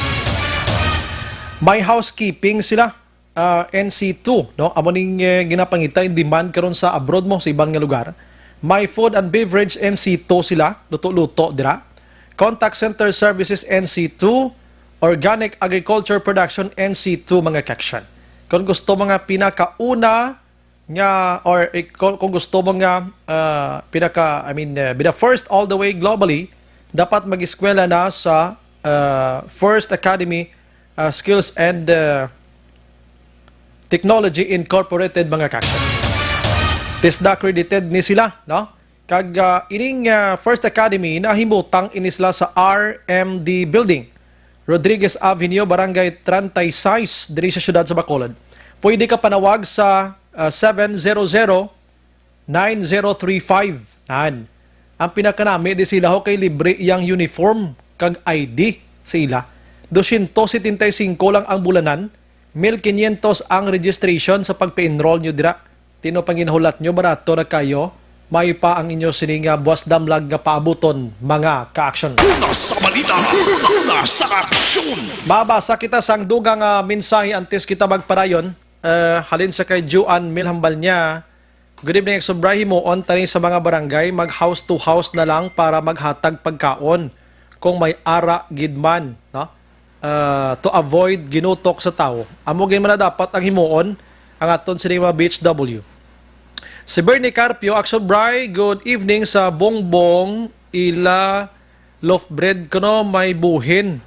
May housekeeping sila, ah, N C two, no? Amo ning, eh, ginapangita in demand karon sa abroad mo, sa iban nga lugar. May food and beverage N C two sila, luto-luto dira. Contact Center Services N C two, Organic Agriculture Production N C two, mga kaksyon. Kung gusto mo nga pinakauna nga, or ik-, kung, kung gusto mo nga, ah, pinaka, I mean, uh, be the first all the way globally, dapat mag-eskwela na sa, ah, First Academy, ah, Skills and, ah, Technology Incorporated, mga kaksyon. TESDA accredited ni sila, no? Kag, ah, ining, ah, First Academy nahimutang ini sila sa R M D Building, Rodriguez Avenue, Barangay treinta y seis, diri sa siyudad sa Bacolod. Pwede ka panawag sa, ah, seven zero zero, nine zero three five. Nan. Ang pinakanami di sila ho kay libre iyang uniform kag I D sa ila. Dosyentos setenta y singko lang ang bulanan, mil quinientos ang registration sa pagpa-enroll nyo dira. Tino pang ginahulat nyo, barato ra kayo. May pa ang inyo sini nga buwas damlag nga paabuton, mga ka-aksyon. Una sa balita, una sa aksyon. Mabasa kita sang dugang, ah, mensahe antes kita magpadayon. Eh, halin sa kay Juan Mil Hambal niya, "Good evening, Exobra. Himuon tani sa mga barangay, mag house to house na lang para maghatag pagkaon kung may ara gid man, no? Ah, to avoid ginutok sa tawo." Amo gid man na dapat ang himuon ang aton sini mga B H W. Si Bernie Carpio, "Action Bry, good evening sa Bongbong ila loaf bread kuno may buhin."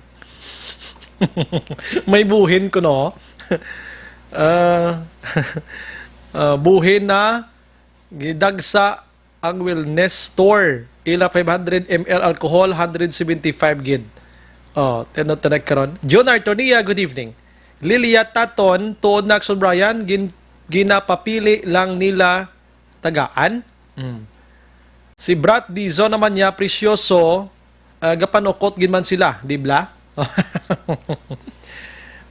May buhin kuno. Ah, ah, buhin na gidagsa ang wellness store. Ila five hundred M L alcohol, hundred seventy-five gid. Oh, tino tanak karon. June Artonia, good evening. Lilia Taton, tuod na, Action Brian, gin-, ginapapili lang nila tagaan. Mm. Si Brat Dizon naman niya, presyoso, ah, gapanukot gid man sila, di bla?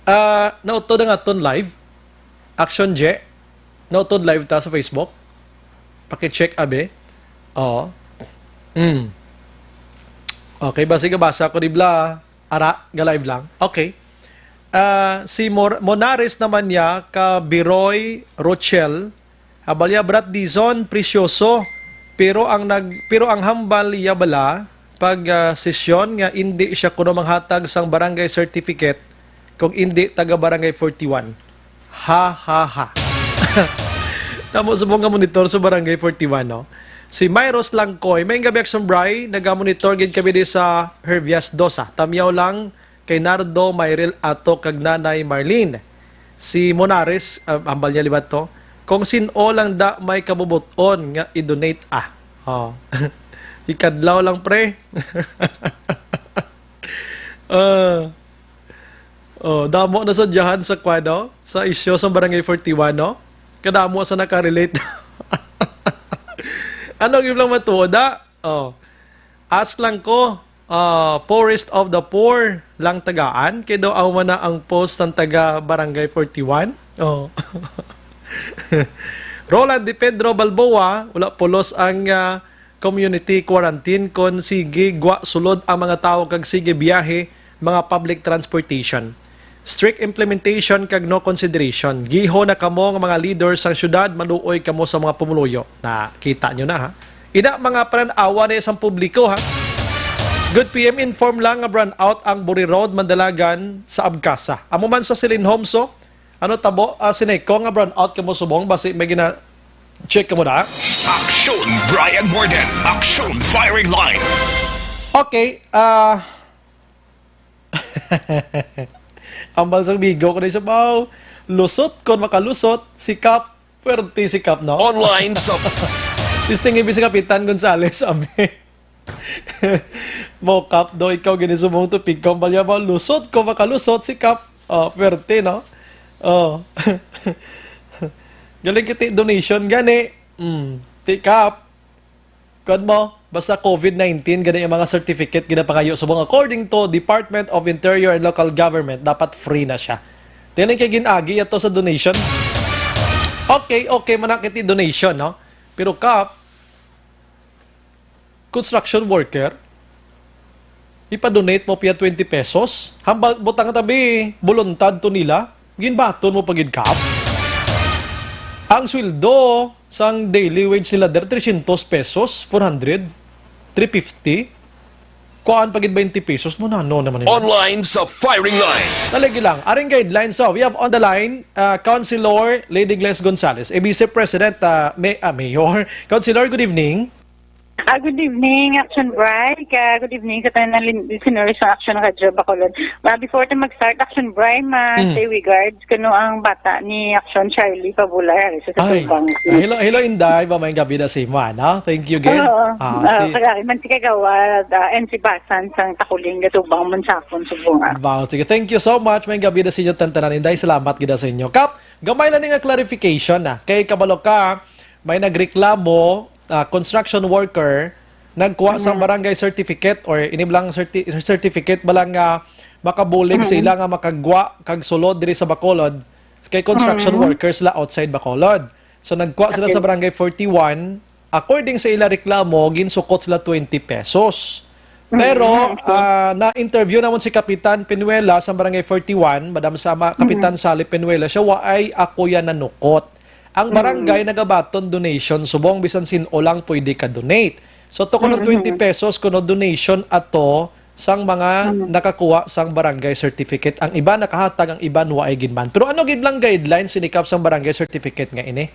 Ah, nautod ang aton live. Action J. Nautod live ta sa Facebook. Paki-check, abi. Oo. Mm. Okay, basi gabasa ko, di bla? Ara, ga-live lang. Okay. Ah, si Mor-, Monares naman niya, ka Biroy Rochelle, "Abalya, Brat Dizon, presyoso. Pero ang nag-, pero ang hambal iya bala pag, ah, sesyon nga indi siya kuno manghatag sang barangay certificate kung indi taga Barangay forty-one. Ha, ha, ha." Tamo subong nga monitor sa Barangay forty-one, no? Si Myros Langkoy, "May gabi, Action Bry, nagamonitor gid kami di sa Hervias Dosa. Tamyaw lang kay Nardo, Myril, ato kag Nanay Marlene." Si Monares, ah, hambal niya liwat to, "Kung sin-o lang da may kabubot-on nga i-donate, ah." Oh. Ikadlaw lang, pre. Ah. Oh, damo na sadyahan sa kwano, sa isyu sa Barangay forty-one, no? Kadamo sa nakarelate. Ano ang ilang matuod, ah? Oh. Ask lang ko, ah, poorest of the poor lang tagaan, kay daw amo na ang post ng taga Barangay forty-one. Oh. Roland de Pedro Balboa, wala pulos ang, ah, community quarantine kon sige gwa sulod ang mga tawo kag sige biyahe, mga public transportation. Strict implementation kag no consideration. Giho na kamo nga mga leader sang syudad, maluoy kamo sa mga pumuluyo. Nakita nyo na, ha? Ina, mga panan-awa na sang publiko, ha? Good P M, inform lang nga brownout ang Buri Road, Mandalagan sa Abcasa. Amo man sa Celine Homes, oh. Ano tabo, ah, Sineco nga brownout kamo subong? Basi may gina-check kamo na? Action Brian Morden. Action Firing Line. Okay, ah, ambal sang bigo ko na sa baw. Lusot kon makalusot, si Kap, pwerte si Kap, no? Online sa Testing ibis Kapitan Gonzales, sabi. Mo, Kap, do, ikaw ginisubong to, pigkaw balya ba? Lusot ko, makalusot si Kap. Oh, pwerte, no? Oh. Galing kiti donation, gani. Mm, ti Kap. Kuwan mo, basta COVID nineteen, gani ang mga certificate, ginapangayo subong. According to Department of Interior and Local Government, dapat free na siya. Tinan kay ginagi ato sa donation. Okay, okay man na kiti donation, no? Pero, Kap, construction worker, ipa-donate mo pa twenty pesos? Hambal, butang tabi, buluntad to nila. Ginbaton mo pa gid, Kap? Ang sweldo sang daily wage nila der, trescientos pesos, four hundred, three fifty. Kuan pa gid, twenty pesos mo na, no naman yun. Online sa firing line. Taligi lang. Aring guidelines, so we have on the line, uh, Councilor Lady Glenn Gonzalez, A B C President, uh, May, uh, Mayor. Councilor, good evening. Ah, good evening, Action Bright. Ah, good evening sa tanan lin-, listeners sa Action Radio Bacolod. Ah, before ta mag-start, Action Bright, ma-, Mm. say regards kuno ang bata ni Action Charlie Pabular sa Ay. Tubang. Ah, hello, hello, Inday. Mamayong gabi na sa imo, ano? Thank you again. Oo. Ah, Ah, si kagari man si Kagawad, ah, and si Basan sang Takuling, Gatubang, Monsafon, Subunga. Wow, sige. Thank you so much. Mamayong gabi na sa inyo, tantanan, Inday. Salamat gid sa inyo. Kap, gamay lang ni nga clarification na. Kay kabalo ka, may nagreklamo, ah, construction worker, nagkuha sang Mhm. barangay certificate or ini lang certi-, certificate ba lang nga makabulig sa Mhm. ila nga makagwa kag sulod diri sa Bacolod kay construction Mhm. workers la outside Bacolod. So nagkuha sila sa Okay. barangay forty-one. According sa ila reklamo, ginsukot sila twenty pesos. Pero, Mhm, okay. ah, na-interview namon si Kapitan Pinuela sa Barangay forty-one, Madam Sama, Kapitan Mhm. Sally Pinuela, siya wa ay ako yan nanukot. Ang barangay Mm. nagabaton donation, subong bisan sin-o lang pwede ka donate. So, to kuno Mm-hmm. twenty pesos, kuno donation ato sang mga Mm. nakakuha sang barangay certificate. Ang iba nakahatag, ang iba waay gid man. Pero ano gid lang guidelines sinikap sang barangay certificate nga ini?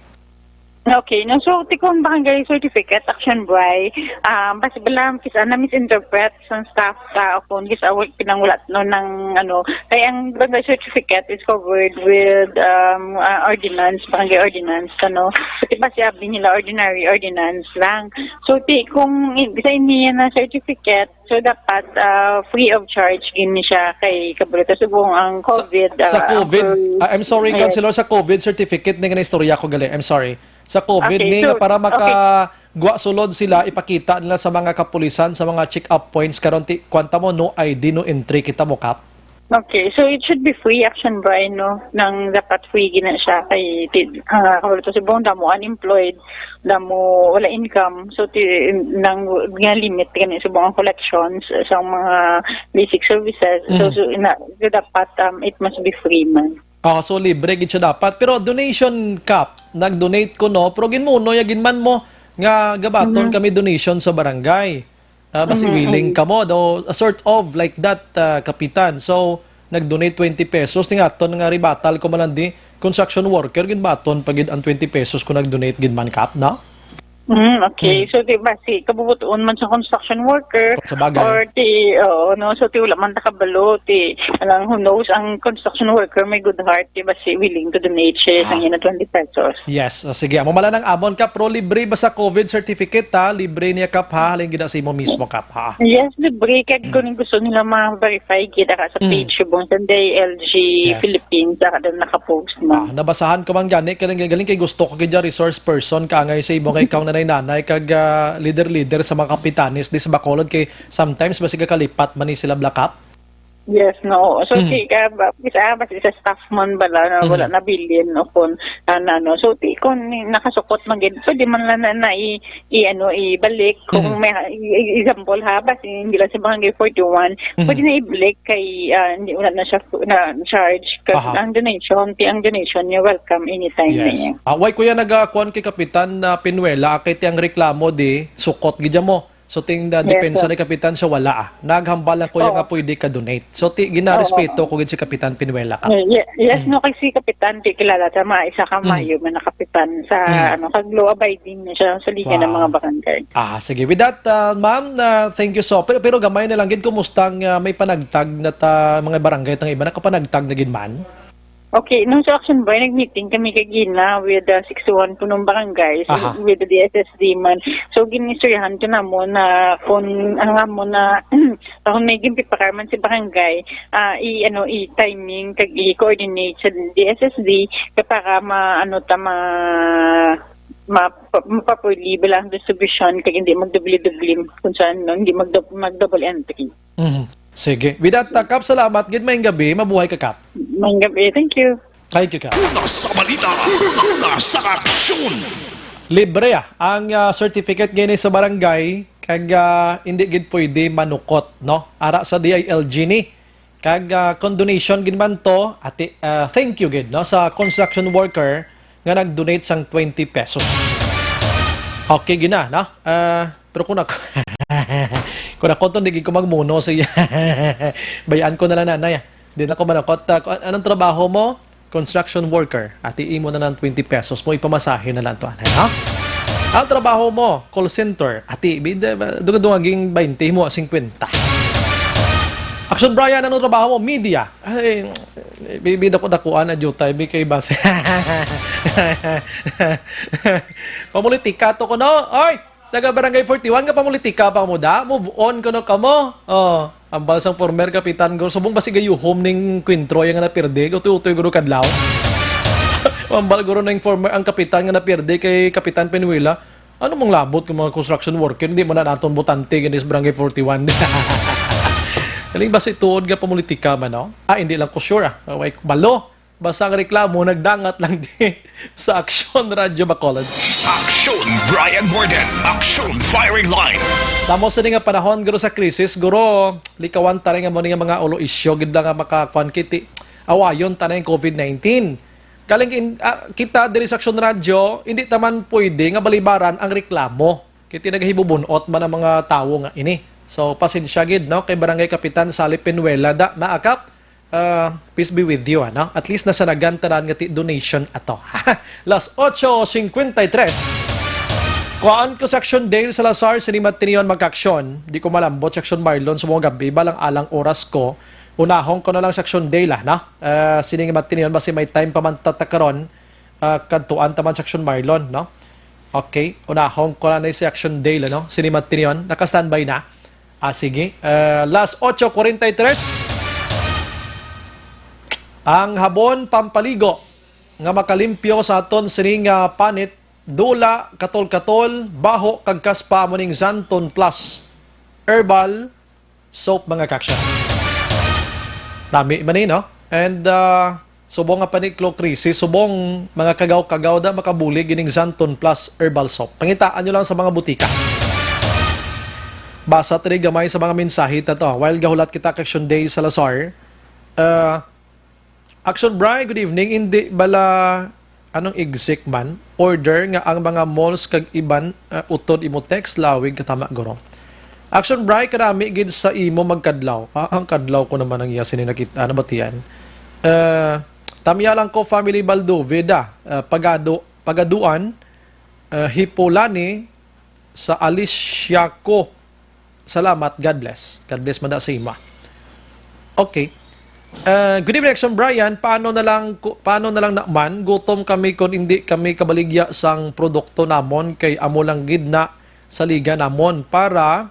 Okay, no? So, tikon barangay certificate, Action Bray, um, basi bala, kis-, ah, na-misinterpret sang staff ta, o kung kis-, ah, pinangulat, no, ng, ano, kaya ang barangay certificate is covered with, um, ah, ordinance, barangay ordinance, ano. Pati ba siya, abli nila ordinary ordinance lang. So, ti, kung in, sa inyo na certificate, so dapat, ah, free of charge gini siya kay Kabalo ta Subong ang Sa, COVID, sa ah, COVID, ang, ah, I'm sorry, yes. Councilor, sa COVID certificate, ni nga istorya ko gali. I'm sorry. Sa COVID, Okay, ni so, nga para okay. maka-, gwa sulod sila, ipakita nila sa mga kapulisan, sa mga check-up points, karon ti, kwanta mo, no I D, no entry, kita mo, Kap? Okay, so it should be free, Action Bray, no? Nang dapat free gina siya kay ti-, ah, Kabalo ta Subong, damo unemployed, damo wala income. So, ti-, nang nga limit gani subong ang collections sa mga basic services. So, Mhm. so, ina-, dapat, um, it must be free man. Oh, so libre gid siya dapat. Pero donation, Kap, nag-donate ko, no? Pero ginmuno ya gid man mo nga gabaton Mhm. kami donation sa barangay. Ah, basi Mhm, willing mhm. ka mo, daw, a sort of like that, ah, Kapitan. So, nag-donate twenty pesos. Tingaton nga ribatal ko man lang di, construction worker, ginbaton pa gid ang twenty pesos kung nag-donate gid man, Kap, no? Mm, okay. Mm. So, di ba, si kabubutuon man sa construction worker, Sa bagay. or ti, oo, no? So, ti wala man ta kabalo, ti, alang, who knows, ang construction worker may good heart, di ba, si willing to donate siya sa Ah. ina twenty pesos. Yes. O, sige. Amo man lang ang amon, Kap, pero libre ba sa COVID certificate, ha? Libre niya, Kap, ha? Halin gid sa imo mismo, Kap, ha? Yes, libre. Kaya Mm. kung gusto nila ma-verify, kita ka sa Mm. page, Subong Sunday, L G Yes. Philippines, sa kada nakapost Ah, man. nabasahan ko man gani, kay galing kay gusto ko kay resource person ka angay sa imo kay ikaw nanay-nanay kag, ah, leader-leader sa mga kapitanes di sa Bacolod kay sometimes basi ka kalipat man ni sila, Black Cap. Yes, no. So, Mm. si, ah, ba, isa, ah, basi sa staff man bala na wala Mm. nabilin o kung, ah, na, ano. So, ti, kung ni-, nakasukot man gid, pwede man lang na, na i-, i-, ano, ibalik kung Mm. may, i-, i-, example ha, basi hindi lang sa Barangay forty-one, Mm. pwede na ibalik kay, ah, hindi, wala na siya fu-, na charge. Kag Aha. ang donation, ti ang donation niya, welcome anytime na Yes. niya. Ah, why kuya nagakuan kay Kapitan na Pinuela, kay ti ang reklamo di, sukot gid mo. So, ting, ah, Yes, depensa sir. ni Kapitan siya, wala, ah. Naghambal lang kuya Oo. nga pwede ka donate. So, ti, ginarespeto Oo. ko gid si Kapitan Pinuela ka. Ye-, ye-, yes, Mm. no, kay si Kapitan, ti kilala ta, ma-, isa ka Mm. maayo man na kapitan sa, Mm. ano, kag law abiding na siya sa Liga ng Wow. mga Barangay. Ah, sige. With that, ah, ma'am, ah, thank you so. Pero, pero gamay na lang gid, kumusta ang, ah, may panagtag na ta, mga barangay tang iba, nakapanagtag na gid man? Okay, nung sa Action Boy, nag-meeting kami kagina with, ah, sixty-one punong barangay, so, Aha. with the D S S D man. So, ginistoryahan ko namo na kung ang amo na, kung may ginpipakarman si barangay, ah, i-, ano, i-timing, kag i-coordinate sa D S S D, kay para ma-, ano ta, ma-, ma-, ma-properly ba lang distribution, kag hindi magdubli-dubli kung saan, no? Hindi magdub-, mag-double entry. Mhm. Sige. With that, uh, Kap, salamat gid. Maayong gabi. Mabuhay ka, Kap. Maayong gabi. Thank you. Kay kika. Una sa balita, una sa aksyon. Libre, ah, ang, ah, certificate gini sa barangay, kag, ah, hindi gid pwede manukot, no? Ara sa D I L G ni. Kag, ah, kung donation gid man to, ati, ah, thank you gid, no, sa construction worker nga nag-donate sang twenty pesos. Okay gid na, no? Ah, pero kung ako, kung ako to, hindi gid ko magmuno sa iya. Bayaan ko na lang, nanay, ah. Di na ko manukot. Ah, kung an-, anong trabaho mo? Construction worker. Ati, imo na lang twenty pesos mo, ipamasahe na lang to, anay, ha? Ang trabaho mo, call center. Ati, bida, dunga-dunga ging twenty mo, fifty. Action Brian, anong trabaho mo? Media. Ay, bi-, bida ko dakuan na jutay, bi kay base. Pamulitika to ko, no? Oy! Taga Barangay forty-one nga pamulitika pa mo da? Move on kuno kamo. Oh, ambal sang former kapitan, guro. Subong ba si gayuhom ning kwentro yang nga napirdi? Utoy-utoy, guro, kadlaw. Ambal, guro, ning former, ang kapitan nga napirdi kay Kapitan Penuela. Ano mang labot kung mga construction worker, hindi man na naton botante gani sa Barangay forty-one. Galing ba si tuod nga pamulitika man, no? Ah, hindi lang ko sure, ah. Way balo. Basta ang reklamo, nagdangat lang di sa Aksyon Radyo Bacolod. Aksyon Brian Warden, Aksyon Firing Line. Tamo sa ni nga panahon, guro, sa krisis, guro, likawan ta rin nga mo ni nga mga ulo isyo, gid lang nga makakuan kiti, awayon ta na yung covid nineteen. Kaling in-, ah, kita diri sa Aksyon Radyo, hindi ta man pwede nga balibaran ang reklamo. Kiti nagahibubunot man ang mga tawo nga ini. So, pasensya gid, no, kay Barangay Kapitan Sally Penuela da, maakap. Ah, peace be with you, ano? At least nasanagan tanan nga ti donation ato. Las ocho cincuenta y tres. Kuhaan ko sa Action Dale Salazar, sini matinion magka-action. Di ko malambot sa Action Marlon sa mga gabi, balang alang oras ko. Unahon ko na lang sa Action Dale, ah, na? Ah, sini nga matinion, basi may time pa man tata karon, ah, kadtuan ta man sa Action Marlon, no? Okay, unahon ko na ni si Action Dale, ano? Sini matinion, naka-standby na. Ah, sige. Ah, las ocho cuarenta y tres. Ang habon pampaligo nga makalimpyo sa aton sining, ah, panit, dula, katol-katol, baho, kag kaspa, amo ning Xanthone Plus Herbal Soap, mga ka-action. Nami man ni, no? And, ah, subong nga paniklo krisis, subong mga kagaw-kagaw da makabulig ining Xanthone Plus Herbal Soap. Pangitaan nyo lang sa mga butika. Basa tali gamay sa mga mensahe ta to. While gahulat kita kay Action Day Salazar, ah, Action Bri, good evening. Hindi bala anong exec man order nga ang mga malls kag iban, ah, utod imo text, lawig katama, guro. Action Bri, kadami gid sa imo magkadlaw. Ah, ang kadlaw ko naman ang iya sini nakita, nabatian. Eh, tamya lang ko, family Baldovida, ah, Pagado, Pagaduan, ah, Hipolani, sa Aliciaco. Salamat. God bless. God bless man da sa imo. Okay. Uh, good evening, Action Brian. Paano na lang ku-, paano na lang naman? Gutom kami kung hindi kami kabaligya sang produkto namon, kay amo lang gid na saligan namon para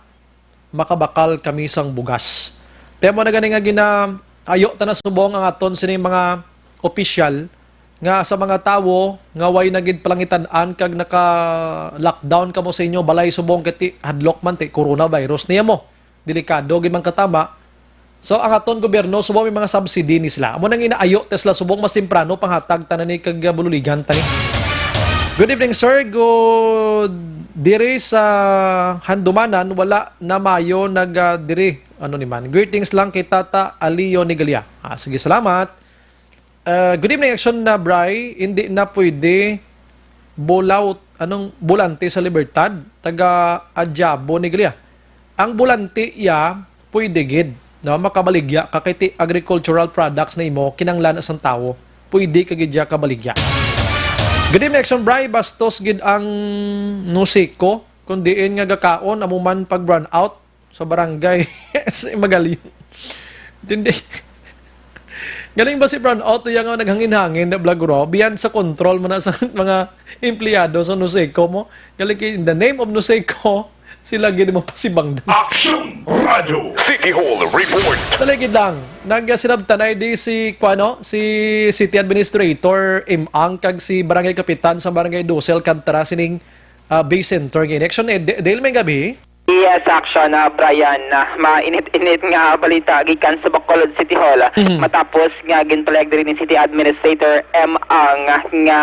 makabakal kami sang bugas. Kaya mo na gani nga gina-, ayo ta na subong ang aton sining mga opisyal nga sa mga tawo nga way na gid palangitan-an kag naka-lockdown kamo sa inyo balay subong kay ti hadlok man ti coronavirus niya mo. Delikado gid man katama. So, ang aton gobyerno, subong may mga subsidy ni sila. Amo nang inaayo ta sila subong mas temprano panghatag ta na ni kag, ah, bululigan ta ni. Good evening, sir. Good, diri sa Handumanan, wala na mayo nag, ah, diri. Ano ni man? Greetings lang kay Tata Alio Nigalia. Ah, sige, salamat. Uh, good evening, Action na Bri. Hindi na pwede bulaw, anong bulante sa Libertad? Taga Adyabo ni Galia. Ang bulante iya, pwede gid, no? Makabaligya ka kay ti agricultural products na imo, kinanglan na sang tawo. Pwede ka gid iya kabaligya. Good evening, Action Bri. Bastos gid ang Nusico. Kung diin nga gakaon, amo man pag brownout, sa barangay sa Magalyong. Hindi. Galing ba si brownout iya nga naghangin-hangin na vlog raw? Beyond sa control mo na sa mga empleyado sa Nuseco mo. Galing kay, in the name of Nuseco, sila gid mo pasibangdan. Action Radio City Hall Report. Talagid lang. Nagsinabtanay di si, kuano, si City Administrator Imang kag si Barangay Kapitan sa Barangay Dose Alcantara sining, ah, Bay Center. Ngayon, action, eh, de-, dahil may gabi. Yes, Action, ah, Brian. Ah, mainit-init nga balita gikan sa Bacolod City Hall, Mhm. matapos nga ginpalayag diri ni City Administrator M Ang nga,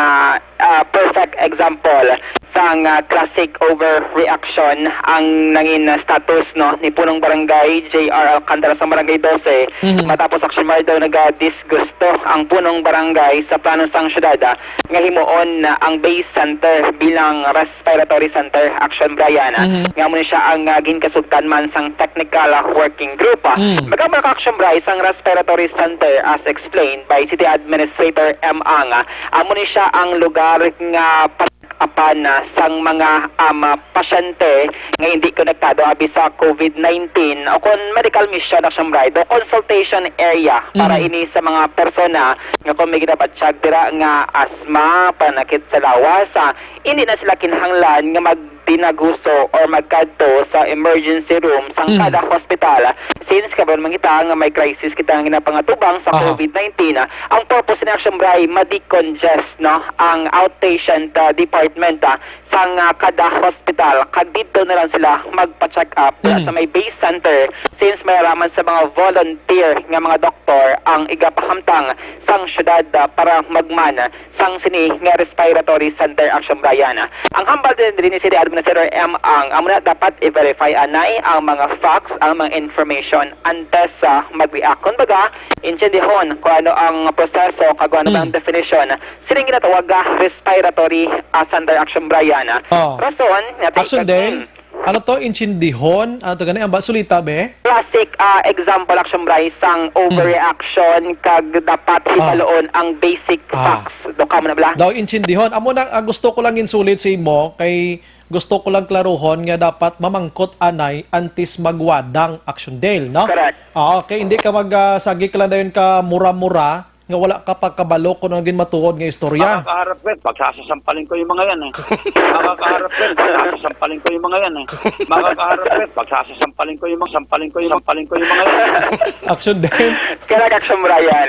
ah, perfect example sang, ah, classic overreaction ang nangin, ah, status, no, ni Punong Barangay J R Alcantara sa Barangay Doce, Mhm. matapos Action Brian daw nagadisgusto ang Punong Barangay sa plano sang syudad, ah, nga himuon na ang base center bilang respiratory center, Action Brian, ah, Mhm. nga amo ni siya ang, ah, ginkasugtan man sang technical, ah, working group, ah. Mm. Magambal ka, Action Brian, sang respiratory center, as explained by City Administrator M Ang, ah, amo ni siya ang lugar nga pag-apan, ah, sang mga, um, ah, pasyente nga hindi konektado abi sa COVID nineteen o kon medical mission, Action Brian, o consultation area para Mm. ini sa mga persona nga kung may ginabatyag dira nga asma, panakit sa lawas, ah, hindi na sila kinahanglan nga magdinaguso or magkadto sa emergency room sang Mm. kada hospital. Since kabalo man kita nga may crisis kita nga ginapangatubang sa Aha. COVID nineteen, ah, ang purpose ni Action Brian, ma-decongest, no, ang outpatient, ah, department, ah, sang, ah, kada hospital, kag didto na lang sila magpa-check up Mm. sa may base center, since may raman sa mga volunteer nga mga doktor ang igapahamtang sang syudad, ah, para magman sang sini nga respiratory center, Action Brian. Ang hambal din diri ni City Administrator M Ang, amo na dapat i-verify anay ang mga facts, ang mga information antes sa mag-react. Kumbaga, intindihon kung ano ang proseso kag ano Mm. ang definition sining ginatawag nga respiratory, ah, center, Action Brian. Oh. Rason nga Action Dale? Mm. Ano to? Intindihon? Ano to gani? Ang ba? Sulita, be? Classic, ah, example, Action Brian, sang Mm. overreaction kag dapat Ah. hibaloon ang basic Ah. facts. Do ka mo na bala? Daw intindihon. Amo na, ah, gusto ko lang insulit sa imo kay gusto ko lang klaruhon nga dapat mamangkot anay antes magwadang, Action Dale, no? Correct. Ah, okay, hindi ka mag, ah, sagik lang dayon ka mura-mura nga wala ka pa kabalo kung ano ginmatuod nga istorya. Makakaharap ka, pagsasasampalin ko yung mga yan eh. Makakaharap ka, pagsasasampalin ko yung mga yan eh. Makakaharap ka, pagsasasampalin ko yung mga, sampalin ko yung, sampalin ko yung mga yan eh. Action din. Correct, Action Brian.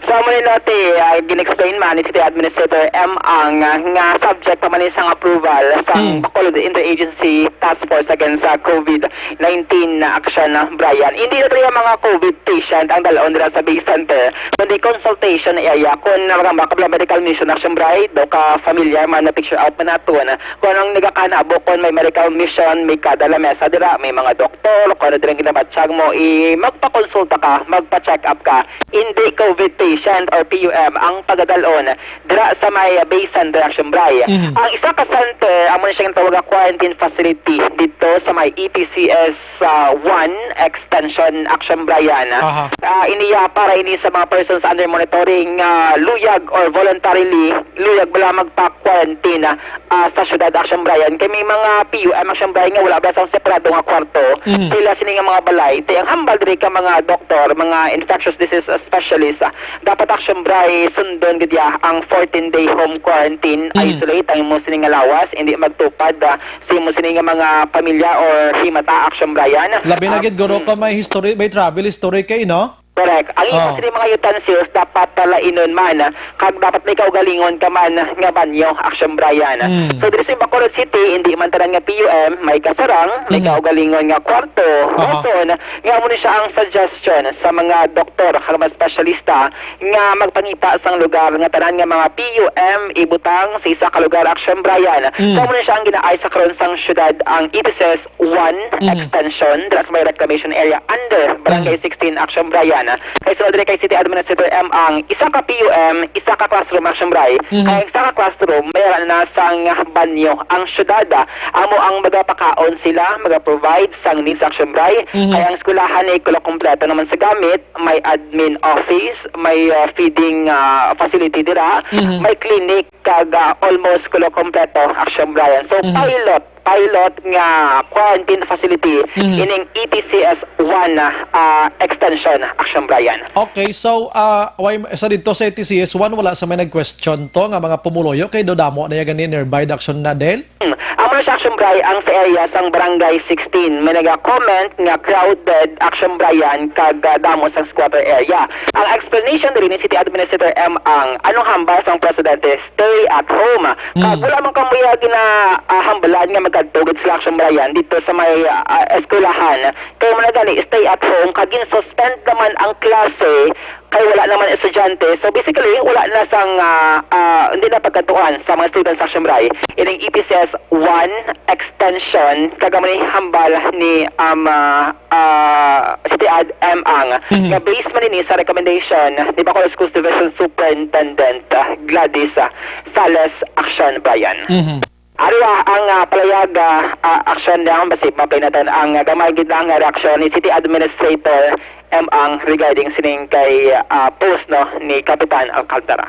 So, amo ni, no, ti, ah, gin-explain man ni City Administrator M Ang, ah, nga subject pa man ni sang approval sang Hmm. Bacolod Interagency Task Force Against sa COVID nineteen na aksyon, ah, Brian. Hindi na talaga mga COVID patient ang dalon dira sa Base Center, kundi consultation area. Kung nagambal ka bala medical mission, Action Brian, daw ka familiar man, na picture out man naton. Kung anong nagakahanabo, kung may medical mission, may kada lamesa dira, may mga doktor, kung ano dira ang ginabatyag mo, i-, magpakonsulta ka, magpa-check up ka. Hindi COVID patient or P U M ang pagadalon dira sa may Base Center, Action Brian. Mhm. Ang isa ka center, amo na siya ang tawag nga quarantine facility dito sa may E T C S, ah, one extension, Action Brian. Aha. Ah, iniya para ini sa mga persons under monitoring nga luyag or voluntarily luyag bala magpa-quarantine, ah, sa syudad, Action Brian. Kay may mga P U M, Action Brian, nga wala bala sang separado nga kwarto. Mhm. Pila sini nga mga balay. Ti ang hambal diri ka mga doktor, mga infectious disease specialist, ah, dapat, Action Brian, sundon gid ya ang fourteen-day home quarantine, Mm. isolate ang imo sini nga lawas, hindi magtupad, ah, sa imo sini nga mga pamilya or himata, Action Brian. Labi na Ah, gid, guro, mm. ka may history, may travel history kay, no? Correct. Ang imo Oh. sini mga utensils dapat palainon man, ah, kag dapat may kaugalingon ka man nga banyo, Action Brian. Mm. So, diri sa Bacolod City, hindi man tanan nga P U M may kasarang, may Mhm. kaugalingon nga kwarto. Aha. Rason, nga amo ni siya ang suggestion sa mga doktor kag mga espesyalista nga magpangita sang lugar nga tanan nga mga P U M ibutang sa isa ka lugar, Action Brian. Mm. Kamo na siya ang ginaay sa karon sang syudad ang E T C S one Mhm. extension, dira sa may reclamation area under Barangay Mhm. sixteen, Action Brian. Kay sunod diri kay City Administrator M Ang, isa ka P U M, isa ka classroom, Action Brian. Mhm. Kay isa ka classroom, may na sang banyo. Ang syudad, amo ang magapakaon sila, magaprovide sang needs, Action Brian. Mhm. Kay ang eskwelahan ay kulo kompleto naman sa gamit, may admin office, may, ah, feeding, ah, facility dira, Mhm. may clinic, kag, ah, almost kulo kompleto, Action Brian. So, Mhm. pilot, pilot nga quarantine facility Mhm. ining E T C S one, ah, extension, Action Brian. Okay, so, ah, way, sa dito sa E T C S one, wala sa may nag-question to nga mga pumuluyo kay do damo na ya gani nearby, Action Dale? Hmm. Ang Sa Action Bray, ang sa area sang Barangay sixteen, may naga-comment nga crowded, Action Brian, kag, ah, damo sang squatter area. Ang explanation diri ni City Administrator M. Ang anong hambal sang presidente, stay at home. Kag Hmm. wala man kamo ya gina, ah, hambalan nga magkadto gid sila, Action Brian, dito sa may, ah, eskwelahan. Kay mo na gani, stay at home, kag gin-suspend naman ang klase kay wala naman estudyante. So, basically, wala na sang, ah, ah, hindi na pagkatuan sa mga students sa Action Bray. Ining E P S S one extension, kag amo ni hambal ni, um, ah, ah, City Ad M. Ang, Mhm. nga based man ini sa recommendation ni Bacolod Schools Division Superintendent, ah, Gladys, ah, Sales Action, Brian. Mhm. Ari, ah, ang, ah, palayag, ah, ah, aksyon niya, basi mapinatan ang, ah, gamay gid lang nga reaksyon ni City Administrator M. Ang regarding sining kay, ah, post, no, ni Kapitan Alcantara.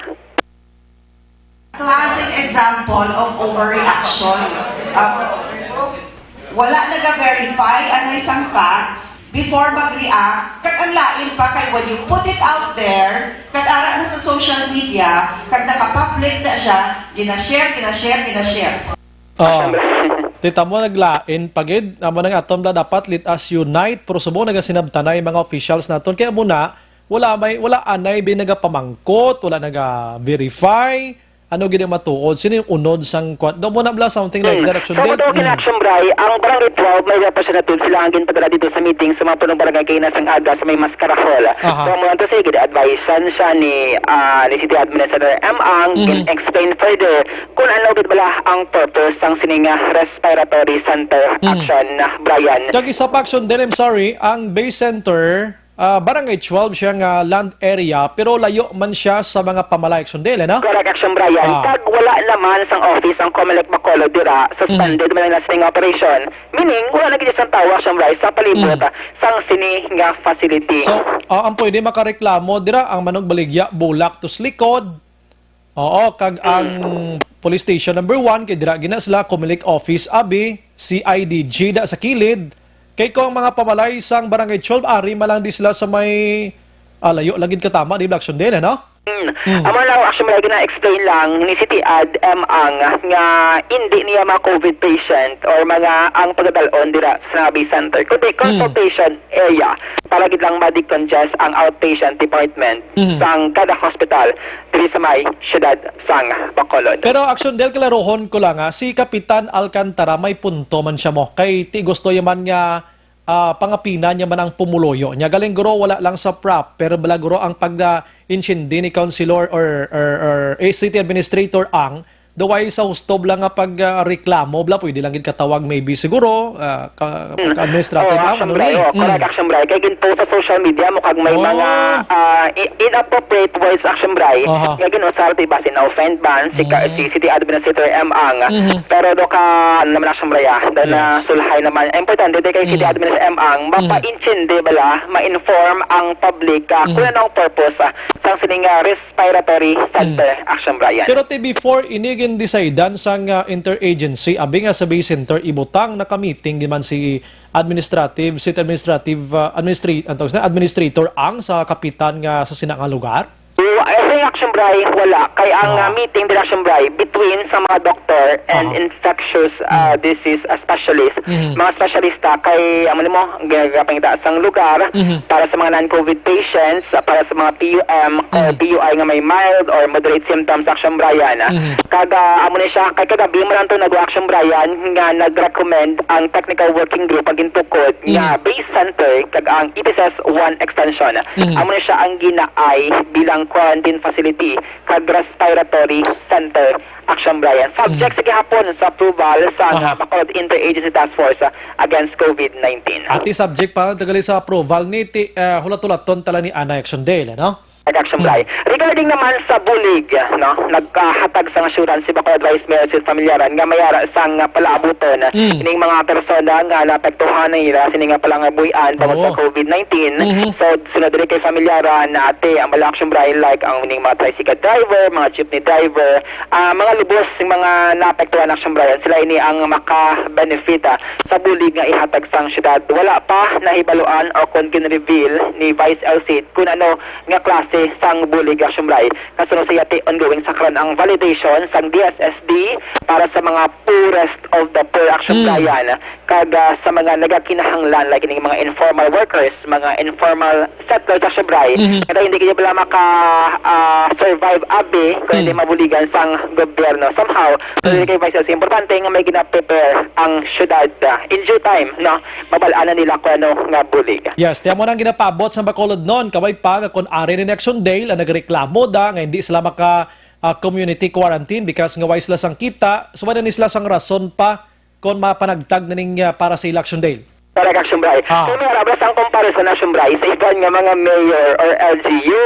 Classic example of overreaction. Ah, wala naga-verify ang isang facts before mag-react, kag ang lain pa kay when you put it out there, kag ara na sa social media, kag naka-public na siya, gina-share, gina-share, gina-share. Ah, tita mo, naglain pa gid. Amo na nga aton bala dapat, let us unite. Pero subong nagasinabtanay mga officials naton. Kaya muna, wala may, wala anay bin nagapamangkot, wala naga-verify. Ano gid ang matuod? Sino yung unod sang kwan? Daw mo na bala something like Hmm. that, Action So, Bell? matawag kina Hmm. Action Bray, ang Barangay twelve, may representative sila ang ginpadala dito sa meeting sa mga punong barangay kay na sang aga sa may Mascara Hall. Aha. So, mo lang to, sige, advisean siya ni, ah, ni City Administrator M. Ang Mhm. gin-explain further kung ano gid bala ang purpose sang sining, ah, respiratory center Mhm. action, ah, Brian. Kag isa pa, Action Del, I'm sorry, ang base center, ah, Barangay twelve siya nga land area, pero layo man siya sa mga pamalay, Action Del, eh, no? Correct, Action Brian. Ah. Kag wala naman sang office ang Comelec Bacolod dira, suspended Mhm. man ang sining operation. Meaning, wala na gid sang tawo, Action Brian, sa palibot, Mhm. ah, sang sini nga facility. So, ah, ang pwede makareklamo dira ang manugbaligya, bulak to sa likod. Oo, kag ang police station number one, kay dira gina sila, Comelec office, abi, C I D G da sa kilid. Kay kung ang mga pamalay sang Barangay twelve, ari man lang di sila sa may, ah, layo lang gid katama, di ba, Action Del, ano? Hmm. Hmm. Amo lang, Action Brian, gina-explain lang ni City Ad M. Ang nga hindi niya mga COVID patient or mga ang pagadalon dira sa Nabi Center, kundi Hmm. consultation area para gid lang ma-decongest ang outpatient department Mhm. sang kada hospital diri sa may siyudad sang Bacolod. Pero Action Del, klarohon ko lang, ah, si Kapitan Alcantara may punto man siya mo. Kay ti gusto ya man nga, ah, pangapinan niya man ang pumuluyo. Nya galing guro wala lang sa proper bala guro ang pag, ah, intindi ni Councilor or, or, or, eh, City Administrator Ang, the way sa husto bala nga pag, ah, reklamo bala, pwede lang gid katawag maybe siguro, ah, ka, Hmm. ka administrative Oo, ang, Action ano Brian, ni? oh, correct, Hmm. Action Brian. Kay ginpost sa social media mo kag may Oh. mga, ah, i-, inappropriate words, Action Brian, Aha. nga gin-usar, di ba, si na-offend man si ka-, Hmm. si City Administrator M. Ang. Mhm. Pero do ka, ano naman, Action Brian, ah, do na Yes. sulhay naman. Ang importante, di kay City Hmm. Administrator M. Ang, Hmm. mapaintindi bala, ma-inform ang public, ah, Hmm. kung ano ang purpose, ah, sang sining, ah, respiratory center, Hmm. Action Brian. Pero ti before ini gin-decidean sang, ah, interagency, abi nga sa Bay Center, ibutang, naka-meeting di man si administrative, city administrative, ah, administra-, ang tawag sila, administrator ang sa kapitan nga sa sina nga lugar? Oh, I think, Action Brian, wala. Kay ang, Ah. ah, meeting din, Action Brian, between sa mga doctor and Ah. infectious, ah, Hmm. disease, ah, specialist, Mhm. mga espesyalista kay, amo nimo, gagapangita sang lugar Mhm. para sa mga non-COVID patients, ah, para sa mga P U M or Mhm. P U I nga may mild or moderate symptoms, Action Brian, ah. Mhm. Kag, ah, amo ni siya, kay kagabi mo lang to nag-action, Brian, nga nag-recommend ang technical working group nga gintukod nga Mhm. base center kag ang E P S S one extension. Mhm. Amo ni siya ang ginaay bilang quarantine facility kag respiratory center, Action Brian. Subject Mhm. sa gihapon sa approval sa Aha. Bacolod Interagency Task Force, ah, against COVID nineteen. Ati subject pa tagali sa approval ni ti, ah, hulat-hulaton tala ni Ana Action Dale, no? Action Mhm. Brian. Regarding naman sa bulig, no, nagkahatag sang assurance si Bacolod Vice Mayor Sid Familiaran nga may ara sang, ah, palaabuton Mhm. ining mga persona nga naapektuhan nila sini nga palangabuhian tungod sa Oo. COVID nineteen. Mhm. So, sunod diri kay Familiaran, ati ang bala, Action Brian, like ang ining mga tricycle driver, mga jeepney driver, ah, mga lubos sing mga naapektuhan, Action Brian, sila ini ang maka-benefit, ah, sa bulig nga ihatag sang syudad. Wala pa nahibaluan o kon gin-reveal ni Vice El Cid kung ano nga klase sang bulig, Action Bray. Kasunod sa iya ti ongoing sa karon ang validation sang D S S D para sa mga poorest of the poor, Action Bray, kag, ah, sa mga nagakinahanglan, like ining mga informal workers, mga informal settlers, Action Bray, nga hindi kini bala maka, ah, survive abi kung hindi mabuligan sang gobyerno. Somehow, so, kay Vice Elsie, importante nga may gina-prepare ang syudad, ah, in due time, no? Mabal-an na nila kung ano nga bulig. Yes, tiyan mo nang ginapaabot sa Bacolod noon, kabay pa nga kung ari ni Action Dale ang nagreklamo da nga hindi sila maka, ah, community quarantine because nga way sila sang kita, so wala ni sila sang rason pa kung mapanagtag na ning, ah, para sa election day. Correct, Action Bray. Ah. So, may arabas ang comparison, Action Bray, sa iban nga mga mayor or L G U.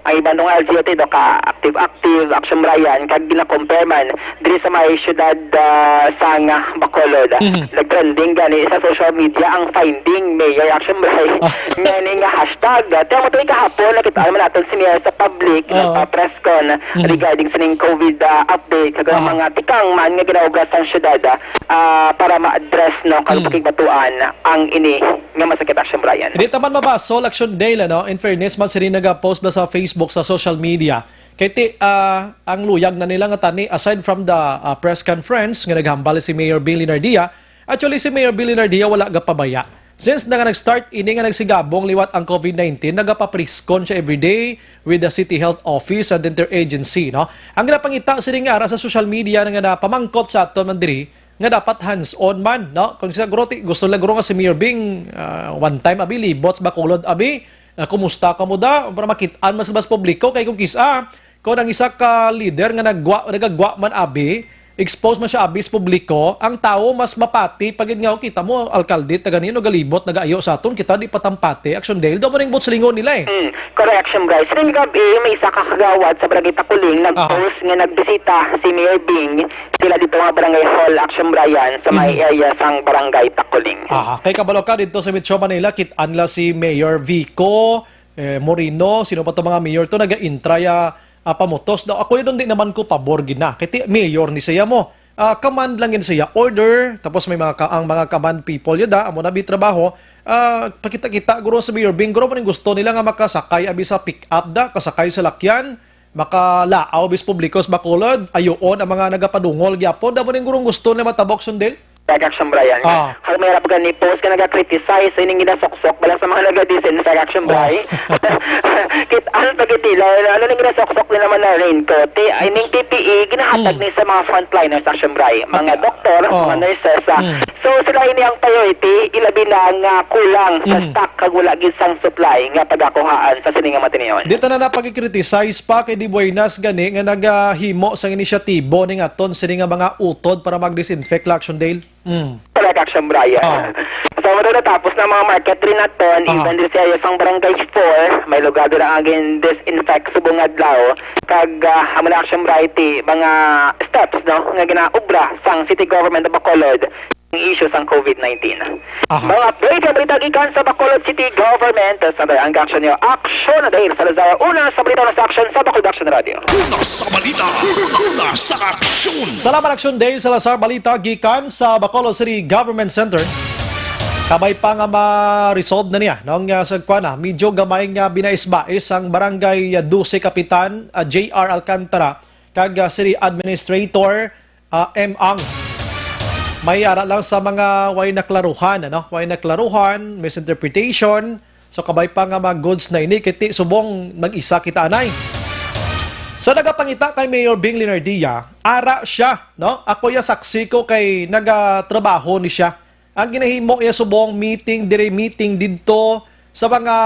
Ang iban nga L G U, ti, do ka active-active, Action Bray, yan, kag gina-compare man diri sa may syudad, ah, sang Bacolod. Mhm. Nag-trending gani sa social media ang finding mayor, Action Bray. Ah. Nga ni nga hashtag. Tiyan mo to, kahapon, nakita naman natin si Mayor sa public, Oo. nagpa-press con Mhm. regarding sining COVID, ah, update, kag ang Aha. mga tikang man nga ginaubra sang syudad, ah, ah, para ma-address, no, kag Mm. makigbatuan ang ini nga masakit, Action Bray. Hindi ta man mabasol, Action Dale, ano? In fairness man, sini naga-post ba sa Facebook, sa social media? Kay ti, ah, ang luyag na nila nga tani, aside from the, ah, press conference nga naghambal si Mayor Bing Leonardia, actually, si Mayor Bing Leonardia wala gapabaya. Since na nga nag-start ini nga nagsigabong liwat ang COVID nineteen, nagapa-press con siya everyday with the City Health Office and interagency, no? Ang ginapangita sini nga ara sa social media nga napamangkot sa aton man diri, nga dapat hands-on man, no? Kung siguro ti-, gusto lang guro nga si Mayor Bing, ah, one time abi, libot sa Bacolod abi, ah, kumusta ka mo da? Para makit-an man sa mas publiko, kay kung kisa, kung ang isa ka leader nga nagwa-, nagagwa man abi, expose man siya abi sa publiko, ang tawo mas mapati pag yun nga, "Oh, kita mo, alkalde, taga niyo, nagalibot, nagaayo sa aton, kita di patampati, Action Dale." Daw mo ning buot silingon nila eh. Mm, correct, Action Bray. Sining gabi, may isa ka kagawad sa Barangay Takuling, Aha. nag-post nga nagbisita si Mayor Bing, sila dito nga barangay hall, Action Bray, sa may Mhm. area sang Barangay Takuling. Aha, kay kabalo ka dito sa Metro Manila, kit-an la si Mayor Vico, eh, Moreno, sino pa to mga mayor to, naga-intry, ah, ah, pamutos daw. Ako yun, di naman ko pabor gina. Kay ti-, mayor ni siya mo. Ah, command lang yun siya, order, tapos may mga ka-, ang mga command people yun da, amo na bi trabaho. Ah, pakita-kita, guro, sa Mayor Bing, guro, mo ning gusto nila nga makasakay abi sa pick-up da, kasakay sa lakyan, makalaaw bis publiko sa Bacolod, ayuon ang mga nagapadungol gyapon. Damo ning gurong gusto na matabok, Sundel? Correct, Action Bray. Ah. Ang mahirap gani, post ka naga-criticize sa ining ginasoksok bala sa mga naga-disinfect, Action Bray. Ah. Kit-an pa gid nila, ano ning ginasoksok nila man na raincoat? Ti, ining P P E, ginahatag Hmm. ni sa mga frontliners, Action Bray. Mga Ate, doktor, oh. mga nurses, ah. Hmm. So, sila ini ang priority, ilabi na nga kulang sa Hmm. stock kag wala gid sang supply nga pagakuhaan sa sini nga matinion. Di ta na napag-criticize pa kay di buenas gani nga nagahimo sang inisyatibo ning aton sini nga mga utod para mag-disinfect la, Action Dale. Mm. Correct, Action Bray. Ah. So, muna natapos na mga market rin naton, Ah. even diri sa area sang Barangay four, may lugar dira ang gin-disinfect subong adlaw. Kag, ah, amo na, Action Bray, ti mga steps, no, nga ginaobra sang City Government of Bacolod ang issue sang COVID nineteen. Aha. Mga update nga balita gikan sa Bacolod City Government, sa ang action niyo, action na dahil sa Lazaro, una sa balita, una sa action sa Bacolod Action Radio. Una sa balita, una sa aksyon. Salamat, Action Dale Salazar. Balita gikan sa Bacolod City Government Center. Kabay pa nga ma-resolve na niya, no, nga sa kuwan na, medyo gamay nga binais-bais ang Barangay, ah, dose Kapitan, ah, J R Alcantara, kag, ah, City Administrator, ah, M Ang. May ara lang sa mga way naklaruhan, ano? Way naklaruhan, misinterpretation. So, kabay pa nga mga goods na ini, kiti subong mag-isa kita anay. Sa nagapangita kay Mayor Bing Leonardia, ara siya, no? Ako ya saksi ko kay nagatrabaho ni siya. Ang ginahimo iya subong meeting diri, meeting didto sa mga,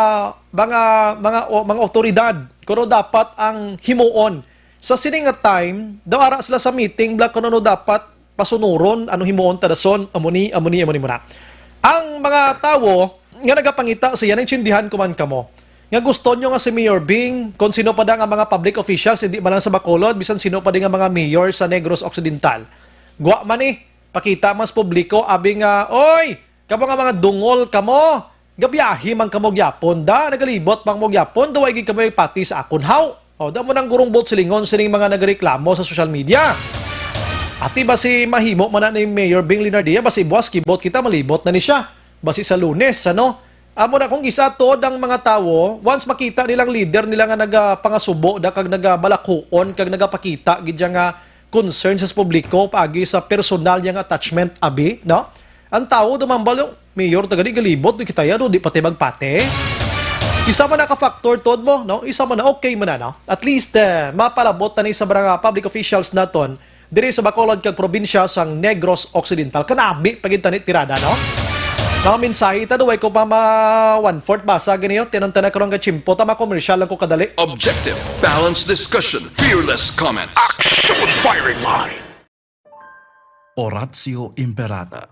mga, mga, o, mga otoridad. Kuno dapat ang himuon. Sa sini nga time, daw ara sila sa meeting, bla, kung ano dapat pasunuron, ano himuon, tadason, amo ni, amo ni, amo ni muna. Ang mga tawo nga nagapangita sa iya, naintindihan ko man kamo, nga gusto nyo nga si Mayor Bing, kung sino pa da nga mga public officials, hindi man lang sa Bacolod, bisan sino pa di nga mga mayor sa Negros Occidental. Gwa man eh, pakita mas publiko, abi nga, "Oy, kamo nga mga dungol kamo, gabiyahe man kamo gyapon da, nagalibot man mo gyapon, duway gid kamo pati sa akon haw." O, damo nang gurong buot silingon sining mga nagreklamo sa social media. Ati ba si mahimo man na ni Mayor Bing Leonardia, ba si Boss Kibot kita malibot na ni siya. Basi sa Lunes, ano? Amo na, kung isa tod ang mga tawo, once makita nilang leader nila nga nagapangasubo da kag nagabalakhuon kag nagapakita gid siya nga concern sa publiko paagi sa personal niya nga attachment, abi, no? Ang tawo dumambal, "Mayor, taga di galibot, di kita yan, no? Di pati magpate." Isa man na ka factor, tod mo, no? Isa man na, okay man na, no? At least, eh, mapalabot na ni sa mga public officials naton diri sa Bacolod kag probinsya sang Negros Occidental. Kanami pa gid tani tirada, no? Mga mensahe ta, duway ko pa ma one-fourth basa gini, oh. Tinantana karon nga tiyempo ta, makomersyal lang ko kadali. Objective, balanced discussion, fearless comment. Action firing line. Oratio Imperata.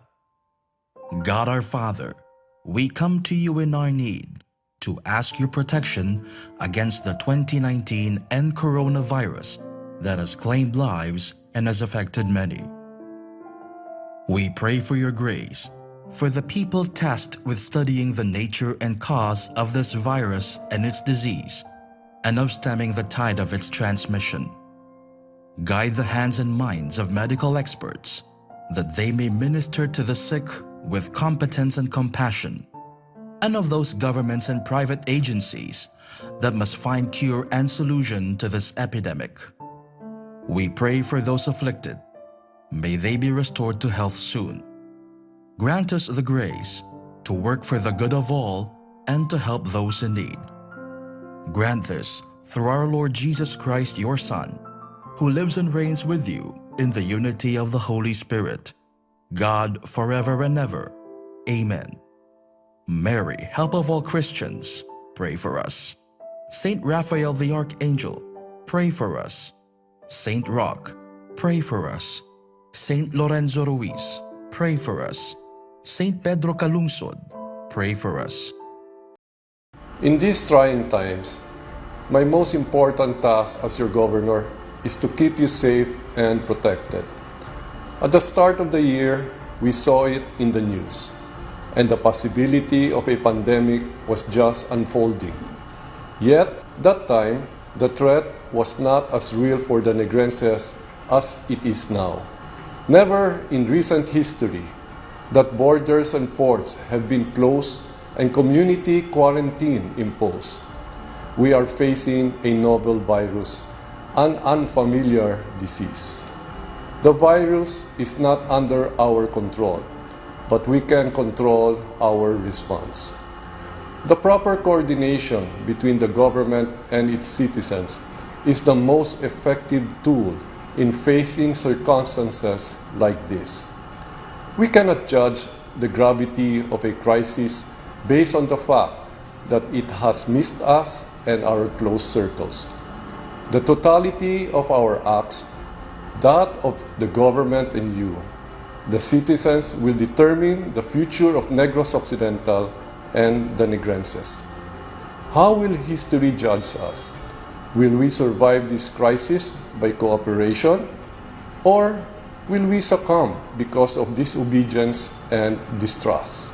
God our Father, we come to you in our need to ask your protection against the twenty nineteen N coronavirus that has claimed lives and has affected many. We pray for your grace for the people tasked with studying the nature and cause of this virus and its disease, and of stemming the tide of its transmission. Guide the hands and minds of medical experts that they may minister to the sick with competence and compassion, and of those governments and private agencies that must find cure and solution to this epidemic. We pray for those afflicted. May they be restored to health soon. Grant us the grace to work for the good of all and to help those in need. Grant this through our Lord Jesus Christ, your Son, who lives and reigns with you in the unity of the Holy Spirit, God, forever and ever. Amen. Mary, help of all Christians, pray for us. Saint Raphael the Archangel, pray for us. Saint Roch, pray for us. Saint Lorenzo Ruiz, pray for us. Saint Pedro Calungsod, pray for us. In these trying times, my most important task as your governor is to keep you safe and protected. At the start of the year, we saw it in the news, and the possibility of a pandemic was just unfolding. Yet, that time, the threat was not as real for the Negrenses as it is now. Never in recent history that borders and ports have been closed and community quarantine imposed. We are facing a novel virus, an unfamiliar disease. The virus is not under our control, but we can control our response. The proper coordination between the government and its citizens is the most effective tool in facing circumstances like this. We cannot judge the gravity of a crisis based on the fact that it has missed us and our close circles. The totality of our acts, that of the government and you, the citizens, will determine the future of Negros Occidental and the Negrenses. How will history judge us? Will we survive this crisis by cooperation, or will we succumb because of disobedience and distrust?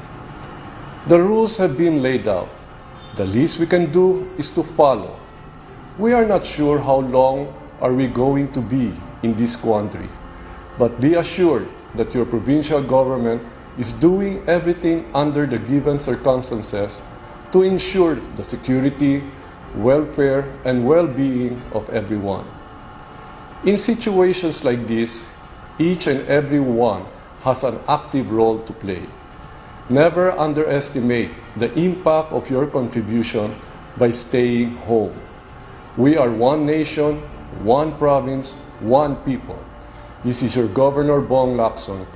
The rules have been laid out. The least we can do is to follow. We are not sure how long are we going to be in this quandary, but be assured that your provincial government is doing everything under the given circumstances to ensure the security, welfare, and well-being of everyone. In situations like this, each and every one has an active role to play. Never underestimate the impact of your contribution by staying home. We are one nation, one province, one people. This is your Governor Bong Lacson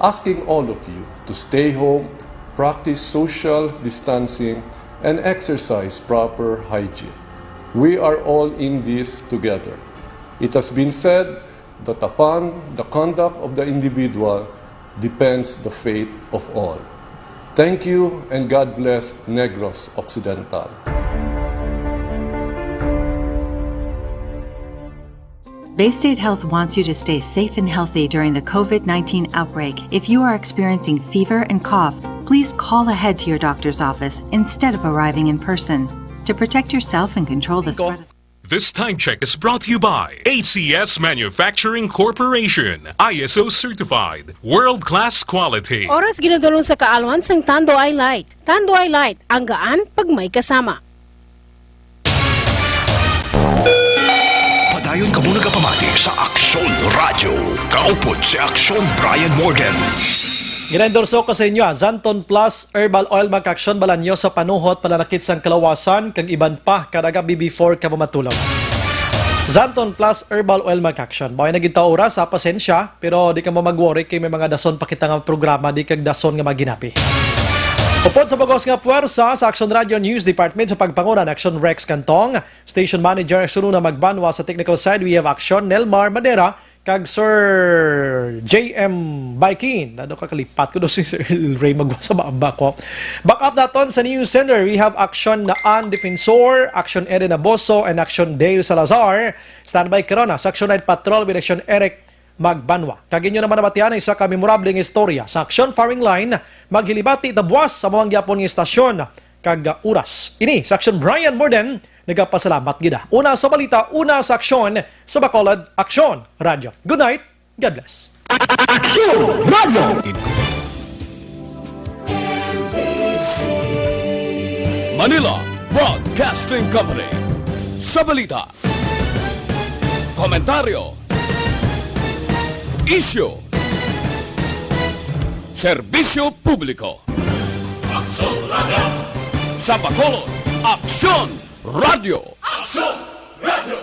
asking all of you to stay home, practice social distancing, and exercise proper hygiene. We are all in this together. It has been said that upon the conduct of the individual depends the fate of all. Thank you and God bless Negros Occidental. Bay State Health wants you to stay safe and healthy during the COVID nineteen outbreak. If you are experiencing fever and cough, please call ahead to your doctor's office instead of arriving in person. To protect yourself and control the spread of This time check is brought to you by A C S Manufacturing Corporation, I S O certified, world-class quality. Oras ginadulong sa kaalwan sang Tanduay Light. Tanduay Light, ang gaan pag may kasama. Padayon kamo nagapamati sa Aksyon Radyo. Kaupod si Aksyon Brian Morden. Ginaendorso ko sa inyo, ah, Xanthone Plus Herbal Oil, mga ka-Aksyon, balanyo sa panuhot, pananakit sang kalawasan, kag iban pa, kada gabi before kamo matulog. Xanthone Plus Herbal Oil, mga ka-Aksyon. Baway na gid ta oras, sa pasensya, pero di kamo mag-worry kay may mga dason pa kita nga programa, di kag dason nga maginapi. Upod sa bugos nga puwersa sa Aksyon Radio News Department sa pagpanguna ni Aksyon Rex Cantong, Station Manager Sununa Magbanwa, sa technical side, we have Aksyon Nelmar Madera, kag Sir J M Baikin. Ano ka kalipat ko do si Sir Ray Magwa sa baba ko. Back up naton sa News Center, we have Aksyon Naan Defensor, Aksyon Eden Aboso, and Aksyon Dale Salazar. Standby karon, ah, sa Aksyon Night Patrol with Aksyon Eric Magbanwa. Kag inyo naman nabatian ang isa ka memorable nga istorya sa Aksyon Firing Line, maghilibati ta buwas sa mawang gyapon nga istasyon kag, ah, oras. Ini sa Aksyon Brian Morden, nagapasalamat gid, ah. Una sa balita, una sa aksyon, sa Bacolod Aksyon Radyo. Good night, God bless. Aksyon Radyo. Manila Broadcasting Company. Sa balita, komentaryo, isyu, serbisyo publiko. Aksyon Radyo. Sa Bacolod, Aksyon Radyo. Aksyon Radyo.